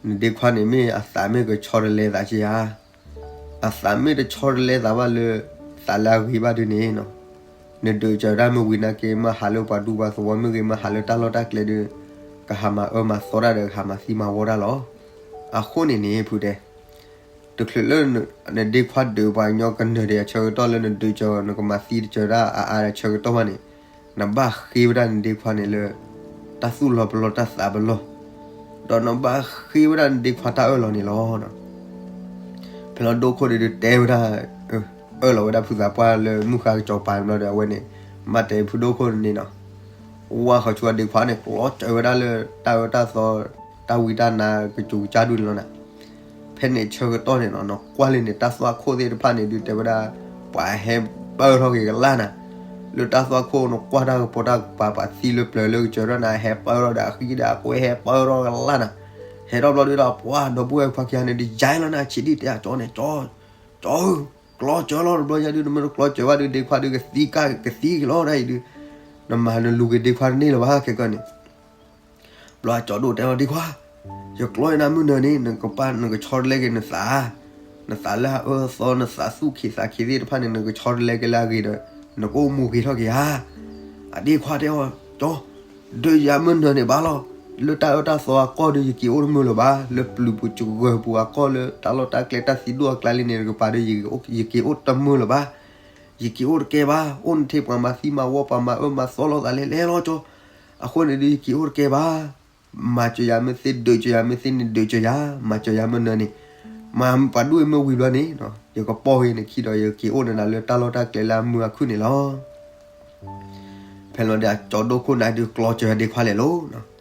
နဒ့ခွါန့ၣ်မ့ၢ်အသးမ့ၢ်ကဆီတလဲသးက့ဧါ, အသးမ့ၢ်တဆီတလဲသးဘၣ်လၢ သးလၢအဂ့ၤဘၣ်ဒုးန့ၣ်နီၤ, နဒုးစၢၤဒၣ်မ့ၢ်ဝံၤနာ်က့ မ့ၢ်ဟးလၢပှၤဒူပှၤသဝီမ့ၢ်ဂ့ၤ မ့ၢ်ဟးလၢတၢ်လီၢ်တၢ်ကျဲဒုး ကဟးမၤအၢမၤသီတၢ်ဒီး ကဟးမၤသံမၤဝီတၢ်လီၤ. အဃိန့ၣ်န့ၣ် ဖုတဲ တချုးလၢနဒ့ခွါဒုးပှၤကညီကနၢၤဒံးအဆၢကတီၢ်လၢနဒုးစၢၤ နကမၤသံတစၢၤဒၣ်အအါအဆၢကတီၢ်ဘၣ်န့ၣ်, နဘၣ်ဃ့ဝဲဒၣ်နဒ့ခွါန့ၣ်လၢ တၢ်သူၣ်လီၤပလီၢ်တၢ်သးပလီၢ်, ဒီးနဘၣ်ဃ့ဝဲဒၣ်နဒ့ခွါတၢ်အၢၣ်လီၤန့ၣ်လီၤ. ဖဲလီၤဒိၣ်ခိၣ်ဒုးတဲဝဲဒၣ်, အၢၣ်လီၤဝဲဒၣ်ဖုသးပှၢ်လၢမုၢ်ဃါကစီၤပၤဘျီဒီး အဝဲန့ၣ် ဘၣ်တဲဖုဒိၣ်ခိၣ်န့ၣ်နီၤ, ဝၢ်ဃီၤဆူအဒ့ခွါန့ၣ် ကျီစၢၤဝဲဒၣ်လၢတၢ်အၢတၢ်သီ တၢ်ဝံတၢ်နါကစူၤကစၢ်ဒူၣ်န့ၣ်လီၤနၤ. ဖဲန့ၣ်ဆၢကတီၢ်န့ၣ်နီၤ နကွၢ်လၢန့ၣ် တၢ်သွၣ်ခိၣ်သ့ၣ်တဖၣ်န့ၣ်ဒုး တဲဝဲဒၣ် ပှၤဟဲပၢထီၣ်က့ၤကလၢ်နၤ, လၢတၢ်သွၣ်ခိၣ်နကွၢ်တၢ်ကပီၤတၢ်ကပၤ ပှၤသံလၢပျၢၤလၢကစၢၤထီၣ်နၤ ဟဲပၢထီၣ်ဒီးအဃံဒီးအကွဲဟဲပၢထီၣ်ကလၢ်နၤ. ဟဲထီၣ်ဘျီဒုးဒီး ပှၤဒီပုၢ်ဝဲၢ်ခွါခံဂၤန့ၣ်ဒုး ယါလီၤနၤ ဆံးဒံၣ်တဲအကၠီန့ၣ် ကၠီ, ကၠီဧၢ, ကျီစၢၤလီၤတဘျီညါဒုး နမ့ၢ်တကျီစၢၤဘၣ်ဒုး ဒ့ခွါဒုးကသံကၢ်ကသံက့ၤလီၤဒၣ်အံၤဒုး, နမၤနလူၤက့ၤဒ့ခွါတန့ၢ်လၢၤဘၣ်ခဲကၢန့ၣ် ဘျီအကၠီဒိၣ်တဲလီၤ ဒ့ခွါ, ယကျီနၤမုၢ်နၤန့ၣ် နကပၢ်နကဆီတလဲက့ၤနသး, နသးလၢအအၢအသီ နသးသူၣ်ခံးသးခံးသ့ၣ်တဖၣ်န့ၣ် နကဆီတလဲက့ၤလၢအဂ့ၤဒီး နကအိၣ်မူဂ့ၤထီၣ်က့ၤဧါ. အဒ့ခွါတဲအီၤ ကၠီ, ဒုးယၤမုၢ်နၤန့ၣ်ဘၣ်လီၤ, လၢတၢ်အၢတၢ်သီအကီၢ်ဒီး ယက့ၤအိၣ်တမုာ်လၢၤဘၣ်, လၢပျုၤပူၤစှၤပူၤအကီၢ် လၢတၢ်လီၢ်တၢ်ကျဲတၢ်သံဒိၣ်အကျါလံန့ၣ် တကပၤဒီး ယက့ၤအိၣ်တမုာ်လၢၤဘၣ်. ယက့ၤအိၣ်တကဲဘၣ်, အိၣ်နထံၣ်ပှၤမၤသံမၤဝီ ပှၤမၤအၢမၤသီလိာ်သးလဲၤလဲၤလီၤကၠီ. အဃိန့ၣ်ဒုး ယက့ၤအိၣ်တကဲဘၣ်, မၤစၢၤယၤမ့ၢ်သ့ ဒုးစၢၤယၤမ့ၢ်သ့န့ၣ် ဒုးစၢၤယၤ, မၤစၢၤယၤမုၢ်နၤန့ၣ်, မၤပှၤဒူၣ်အံၤမ့ၢ်ဝံၤဘျီန့ၣ်, ယကပီၢ်ဂ့ၤနခံဒီး ယက့ၤအိၣ်နၤလၢတၢ်လီၢ်တၢ်ကျဲလၢအမုာ်အခုၣ်န့ၣ်လီၤ. ဖဲလီၤဒီးအကၠီဒိၣ်ခိၣ်န့ၣ်ဒုး ကျီစၢၤဒ့ခွါလဲၤလီၤ.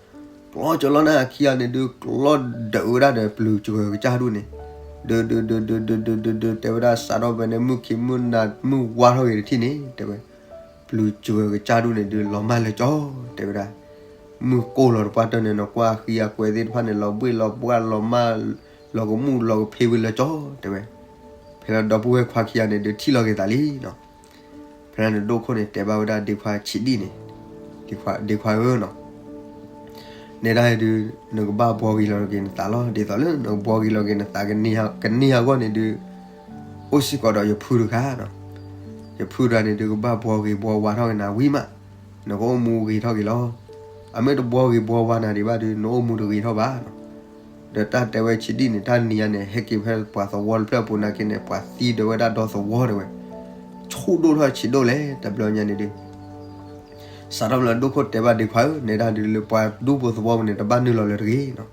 ကျီစၢၤလီၤန့ၣ်အခံဂၤန့ၣ်ဒုး ကျီဒုးဝဲဒၣ်ဒီးပျုၤစှၤကစၢ်ဒူၣ်န့ၣ်, ဒုးဒုးဒုးဒုးဒုးဒုးဒုးဒုး တဲဝဲဒၣ်စးထီၣ်ဖဲန့ၣ် မုၢ်ခံးမုၢ်နၤမုၢ်ဝါထီၣ်ဂ့ၤတထံၣ်န့ၣ် တဲဝဲ, ပျုၤစှၤကစၢ်ဒူၣ်န့ၣ်ဒုး လီၤမၢ်လၢကၠီ, တဲဝဲဒၣ်, မုၢ်ကိၢ်လီၤတပှၢ်တၢၢ်န့ၣ် နကွၢ်အဃံအကွဲသ့ၣ်တဖၣ်န့ၣ် လီၤဘှ့ၣ်လီၤဘှၣ်လီၤမၢ်, လီၤကမူၣ်လီၤကဖ့ဝံၤလၢကၠီ, တဲဝဲ. ဖဲလီၤဒီပုၢ်ဝဲၢ်ခွါခံဂၤန့ၣ်ဒုး ထံၣ်လီၤက့ၤသးလံနီၤ. ဖဲန့ၣ်ဒိၣ်ခိၣ်န့ၣ် တဲဘၣ်ဝဲဒၣ်ဒ့ခွါဆံးဒံၣ်န့ၣ်, ဒ့ခွါဧၢနီၤ, နဲဒၣ်ဒုး နကဘၣ်ဘှီဂ့ၤလီၤက့ၤနသးလီၤ. ဒ်သိးလၢနကဘှီဂ့ၤလီၤက့ၤနသး ကန့ၢ်အဂီၢ်န့ၣ်ဒုး အိၣ်စ့ၢ်ကီးဒီးယဖုတဂၤနီၤ. ယဖုတဂၤန့ၣ်ဒုး ကဘၣ်ဘှီဂ့ၤဘှီဝါထီၣ်က့ၤနၤဝံၤမး, နကအိၣ်မူဂ့ၤထီၣ်က့ၤလီၤ. အမ့ၢ်တဘှီဂ့ၤဘှီဝါနၤဒံးဘၣ်ဒုး နအိၣ်မူတဂ့ၤထီၣ်ဘၣ်နီၤ. ဒီးတၢ်တဲဝဲဆံးဒံၣ်န့ၣ် တၢ်နံၤညါန့ၣ် ဟဲက့ၤဖဲပှၤသဝီတဖျၢၣ်အပူၤနာ်က့န့ၣ် ပှၤသံဒုးဝဲဒၣ်ဒီသဝီတဲဝဲ, ဆူၣ်ဒိၣ်ထီၣ်ဆံးဒိၣ်လဲၣ် တဘျီညါန့ၣ်ဒုး စးထီၣ်လၢဒိၣ်ခိၣ်တဲဘၣ်ဒ့ခွါဧၢ, နဲဒၣ်ဒုးလၢပှၤဒူပူၤသဝီပူၤန့ၣ် တဘၣ်နုာ်လီၤလၢၤတဂ့ၤနီၤ.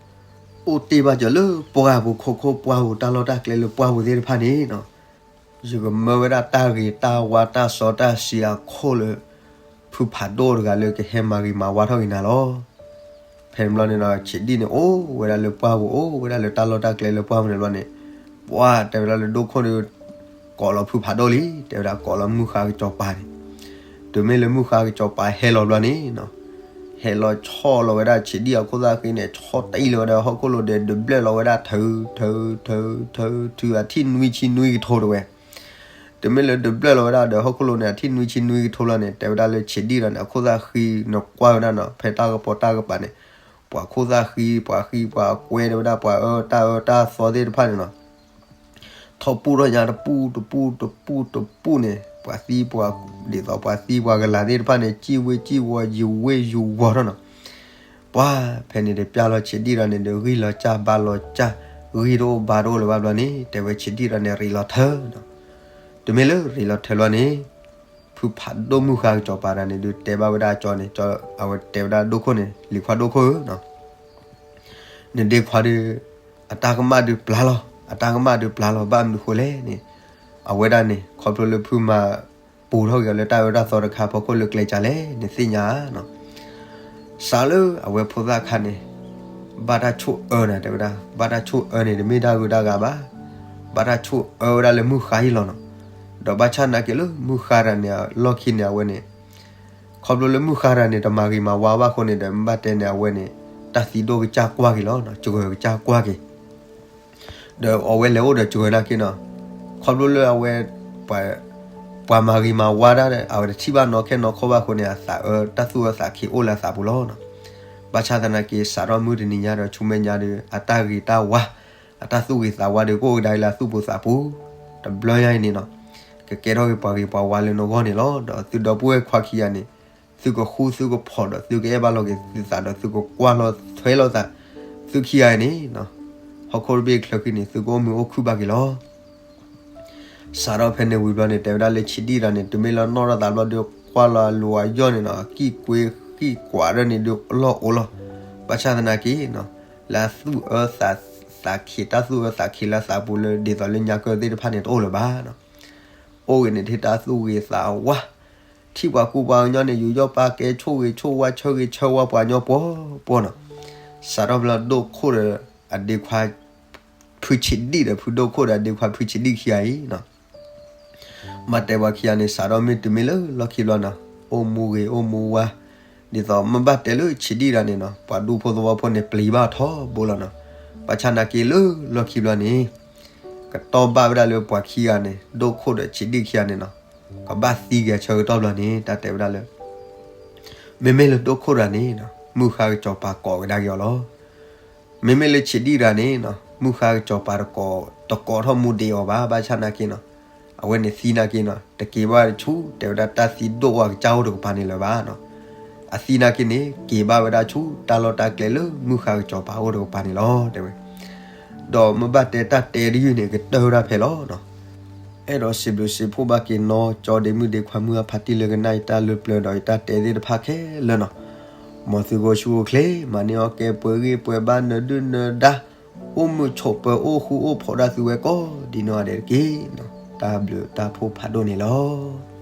အိၣ်တ့ၢ်ဘၣ်စၢၤလၢပှၢ်ပူၤ ခိခိၣ်ပှၢ်ပူၤ တၢ်လီၢ်တၢ်ကျဲလၢပှၢ်ပူၤသ့ၣ်တဖၣ်န့ၣ်နီၤ, ယကမၢဝဲဒၣ်တၢ်ဂ့ၤတၢ်ဝါတၢ်စီတၢ်ဆှံအခိၣ်လၢ ဖုဖးဒိၣ်တဂၤလၢကဟဲမၤဂ့ၤမၤဝါထီၣ်က့ၤနၤလီၤ. ဖဲန့ၣ်ဘျီန့ၣ်ဒီး ဆံးဒံၣ်န့ၣ် အိၣ်ဝဲဒၣ်လၢပှၢ်ပူၤ အိၣ်ဝဲဒၣ်လၢတၢ်လီၢ်တၢ်ကျဲလၢပှၢ်ပူၤန့ၣ်ဘျီန့ၣ်, ပှၤတဲဝဲဒၣ်လၢဒိၣ်ခိၣ်ဒီး ကိးလီၤဖုဖးဒိၣ်လံ, တဲဝဲဒၣ်ကိးလီၤမုၢ်ဃါကစီၤပၤန့ၣ်, တုၤမ့ၢ်လၢမုၢ်ဃါကစီၤပၤဟဲလီၤဘျီန့ၣ်နီၤ, ဟဲလီၤဆီၣ်လီၤဝဲဒၣ်ဆံးဒံၣ်အခိၣ်သၣ်ဃံန့ၣ် ဆီၣ်တံၢ်လီၤဝဲဒၣ်ဟီၣ်ခိၣ်လိၤဒီး ဒုးဘျၢၣ်လီၤဝဲဒၣ်ထုးထုးထုးထုး ထုးအထံၣ်နွံဆံနွံကထိတဲဝဲ. တုၤမ့ၢ်လၢဒုးဘျၢၣ်လီၤဝဲဒၣ်ဒီးဟီၣ်ခိၣ်လိၤန့ၣ် အထံၣ်နွံဆံနွံကထိလီၤန့ၣ် တဲဝဲဒၣ်လၢဆံးဒံၣ်ဒီးန့ၣ် အခိၣ်သၣ်ဃံန့ၣ်ကွၢ်ဝဲဒၣ်နီၤ ဖဲတၢ်ကပီၤတၢ်ကပၤန့ၣ်, ပှၤခိၣ်သၣ်ဃံ ပှၤဃံ ပှၤကွဲတဲဝဲဒၣ် ပှၤအၢတၢ်အၢတၢ်သီသ့ၣ်တဖၣ်န့ၣ်နီၤ, ထီၣ်ပူၣ်ထီၣ်ညါတပူၣ်တပူၣ်တပူၣ်တပူၣ်န့ၣ် ပှၤသံပှၤ, ဒ်သိးပှၤသံပှၤကလၤသ့ၣ်တဖၣ်န့ၣ် စံၣ်ဝ့စံၣ်ဝီယုာ်ဝ့ယုာ်ဝီထီၣ်နီၤ. ပှၤဖဲန့ၣ်ဒီးပျၢ်လီၤဆံးဒံၣ်ဒီးန့ၣ်ဒီး ဂံၢ်လီၤစၢ်ဘါလီၤစၢ်, ဂံၢ်တအိၣ်ဘါတအိၣ်လၢၤဘၣ်ဘျီန့ၣ် တဲဝဲဆံးဒံၣ်ဒီးန့ၣ် ရံးလီၤထၢနီၤ. တုၤမ့ၢ်လၢရံးလီၤထၢလီၤန့ၣ်, ဖုဖးဒိၣ်မုၢ်ဃါကစီၤပၤတဂၤန့ၣ်ဒုး တဲဘၣ်ဝဲဒၣ်အကၠီန့ၣ်, အဝဲတဲဝဲဒၣ်ဒိၣ်ခိၣ်န့ၣ် လံၤခွါဒိၣ်ခိၣ်ဧၢနီၤ, နဒ့ခွါဒီး အတၢ်ကမၣ်ဒုးပျၢ်လီၤ, အတၢ်ကမၣ်ဒုးပျၢ်လီၤ ဘၣ်မနုၤဃိလဲၣ်န့ၣ်, အဝဲဒၣ်န့ၣ် ခီဖျိလၢဖုမၤပူၤထီၣ်က့ၤအီၤလၢတၢ်အၢတၢ်သီတခါအဖီခိၣ်လၢကျဲကၢ်လဲၣ်န့ၣ်သ့ၣ်ညါနီၤ. စးလၢအဝဲဖိသၣ်ခါန့ၣ် ဘၣ်တၢ်ဆိၣ်အၢနၤ တဲဝဲဒၣ်, ဘၣ်တၢ်ဆိၣ်အၢန့ၣ် တမ့ၢ်တၢ်ဂုၤတၢ်ဂၤဘၣ်, ဘၣ်တၢ်ဆိၣ်အၢဝဲဒၣ်လၢမုၢ်ဃါအံၤလီၤနီၤ. ဒီးဘၣ်ဆၣ်နာ်က့ၤလၢမုၢ်ဃါတၢ်န့ၣ် လီၢ်ခံန့ၣ် အဝဲန့ၣ် ခီဖျိလၢမုၢ်ဃါတၢ်န့ၣ် တမၤဂ့ၤမၤဝါဘၣ်အဃိန့ၣ်ဒီး မ့ၢ်ဘၣ်တဲန့ၣ် အဝဲန့ၣ် တၢ်သံဒိၣ်ကစၢ်ကွၢ်က့ၤလီၤ, စှၤကစၢ်ကွၢ်က့ၤ ဒီးအဝဲလဲၤအိၣ်ဒီးစှၤနာ်က့ၤနီၤ, ခီဖျိလၢအဝဲ ပှၤမၤဂ့ၤမၤဝါဒၣ် အဝဲတထံၣ်ဘၣ်နီၢ်ခဲနီၢ်ခီဘၣ်အဃိန့ၣ် အသးအၢ တၢ်သူၣ်အၢသးခံအိၣ်လၢအသးပူၤလီၤနီၤ. ဘၣ်ဆၣ်သနာ်က့ၤ စးထီၣ်မုၢ်တနံၤညါဒီး ဆူမဲာ်ညါဒီး အတၢ်ဂ့ၤတၢ်ဝါ အတၢ်သူၣ်ဂ့ၤသးဝါဒီး ကအိၣ်ကဒါအံၤလၢအသူၣ်ပူၤသးပူၤ, တဘျီညါအံၤန့ၣ်နီၤ ကကဲထီၣ်က့ၤပှၤဂ့ၤပှၤဝါလၢနဂီၢ်န့ၣ်လီၤ. ဒီးသုဒီပုၢ်ဝဲၢ်ခွါခံဂၤန့ၣ် သုကဃူသုကဖိးဒီး သုကအဲၣ်ဘၣ်လီၤက့ၤသုသးဒီး သုကကွၢ်လီၤထွဲလိာ်သး သုခံဂၤအံၤန့ၣ် ဟီၣ်ခိၣ်တဘ့ၣ်ချၢဃံန့ၣ် သုကအိၣ်မုာ်အိၣ်ခုၣ်ဘၣ်က့ၤလီၤ. စးထီၣ်ဖဲန့ၣ်ဝံၤဘျီန့ၣ် တဲဝဲဒၣ်လၢဆံးဒံၣ်တၢ်န့ၣ် တုၤမ့ၢ်လၢနီၢ်ထီၣ်သးဘျီဒီး ကွၢ်လီၤအလိၤအယီၢ်န့ၣ်နီၤ ကံၣ်ကွ့ကံၣ်ကွးဒၣ်န့ၣ်ဒီး လီၢ်အိၣ်လီၤ. ဘၣ်ဆၣ်သနာ်က့ၤနီၤ လၢအသူၣ်အၢသး သးခံ တၢ်သူၣ်အၢသးခံလၢအသးပူၤလၢ ဒ်သိးလၢညါကၢၢ်သ့ၣ်တဖၣ်န့ၣ် တအိၣ်လၢၤဘၣ်နီၤ. အိၣ်ဂ့ၤန့ၣ် ထဲတၢ်သူၣ်ဂ့ၤသးဝါ ထံၣ်ပှၤကူပှၤကညီန့ၣ် ယူးယီၣ်ပာ်ကဲ ဆိၣ်ဂ့ၤဆိၣ်ဝါ ဆၢဂ့ၤဆၢဝါပှၤကညီပှီၤပှီၤနီၤ. စးထီၣ်ဖဲလၢဒိၣ်ခိၣ်ဒီးအဒ့ခွါ ဖုဆံးဒံၣ်ဒီး ဖုဒိၣ်ခိၣ်ဒီးအဒ့ခွါဖုဆံးဒံၣ်ခံဂၤအံၤနီၤ မၤတဲပှၤခံဂၤန့ၣ် စးထီၣ်မ့ၢ်တုၤမ့ၢ်လၢလီၢ်ခံဘျီနီၤ အိၣ်မူဂ့ၤအိၣ်မူဝါ ဒ်သိးမ့ၢ်ဘၣ်တဲလၢဆံးဒံၣ်တၢ်န့ၣ်နီၤ ပှၤဒူဖိသဝီဖိန့ၣ် ပျံၤဘၣ်ထီဘိလီၤနီၤ. ဘၣ်ဆၣ်နာ်က့ၤလၢလီၢ်ခံဘျီန့ၣ် ကတီၢ်ဘၣ်ဝဲဒၣ်လၢပှၤခံဂၤန့ၣ် ဒိၣ်ခိၣ်ဒီးဆံးဒံၣ်ခံဂၤန့ၣ်နီၤ ကဘၣ်သံက့ၤအဆၢကတီၢ်ဘျီန့ၣ် တၢ်တဲဝဲဒၣ်လၢ မ့မ့ၢ်လၢဒိၣ်ခိၣ်တဂၤန့ၣ်နီၤ မုၢ်ဃါကစီၤပၤကိးကဒါက့ၤအီၤလီၤ. မ့မ့ၢ်လၢဆံးဒံၣ်တဂၤန့ၣ်နီၤ မုၢ်ဃါကစီၤပၤတကိး တကိးထီၣ်မူဒံးအီၤဘၣ်. ဘၣ်ဆၣ်နာ်က့ၤနီၤ အဝဲန့ၣ်သံနာ်က့ၤနီၤ တက့ၤဘၣ်ဆူ တဲဝဲဒၣ်တၢ်သံဒိၣ်ဝဲကစၢ်အိၣ်တကပၤန့ၣ်လၢၤဘၣ်နီၤ. အသံနာ်က့ၤန့ၣ် က့ၤဘၣ်ဝဲဒၣ်ဆူ တၢ်လီၢ်တၢ်ကျဲလၢမုၢ်ဃါကစီၤပၤအိၣ်တကပၤန့ၣ်လီၤ တဲဝဲ. ဒီးမ့ၢ်ဘၣ်တဲတၢ်တဲတယုၢ်န့ၣ် ကတၢၢ်ဝဲဒၣ်ဖဲလီၤနီၤ. အဲၣ်ဒိးစံးဘျုးစံးဖှိၣ်ဘၣ်က့ၤနီၢ်ကၠီဒ့မုၣ်ဒ့ခွါမုၢ်အဖးတံၢ်လၢကနၣ်အံၤတၢ်လၢပျၢၤဒီးအံၤတၢ်တဲသ့ၣ်တဖၣ်ခဲလၢာ်နီၤ. မ်သုကအိၣ်ဆူၣ်အိၣ်ချ့ မၤန့ၢ်အီၣ်ကဲပှဲၤဂံၢ်ပှဲၤဘါနၢၤဒုၣ်နၢၤဒါ အိၣ်မုာ်ဆိးပၢၤအိၣ်ဃူအိၣ်ဖိးဒၣ်သုဝဲကိးဒံးနီၢ်ဂၤဒဲးတက့ၢ်နီၤ. တၢ်ဘျုးတၢ်ဖှိၣ်ဖးဒိၣ်န့ၣ်လီၤ.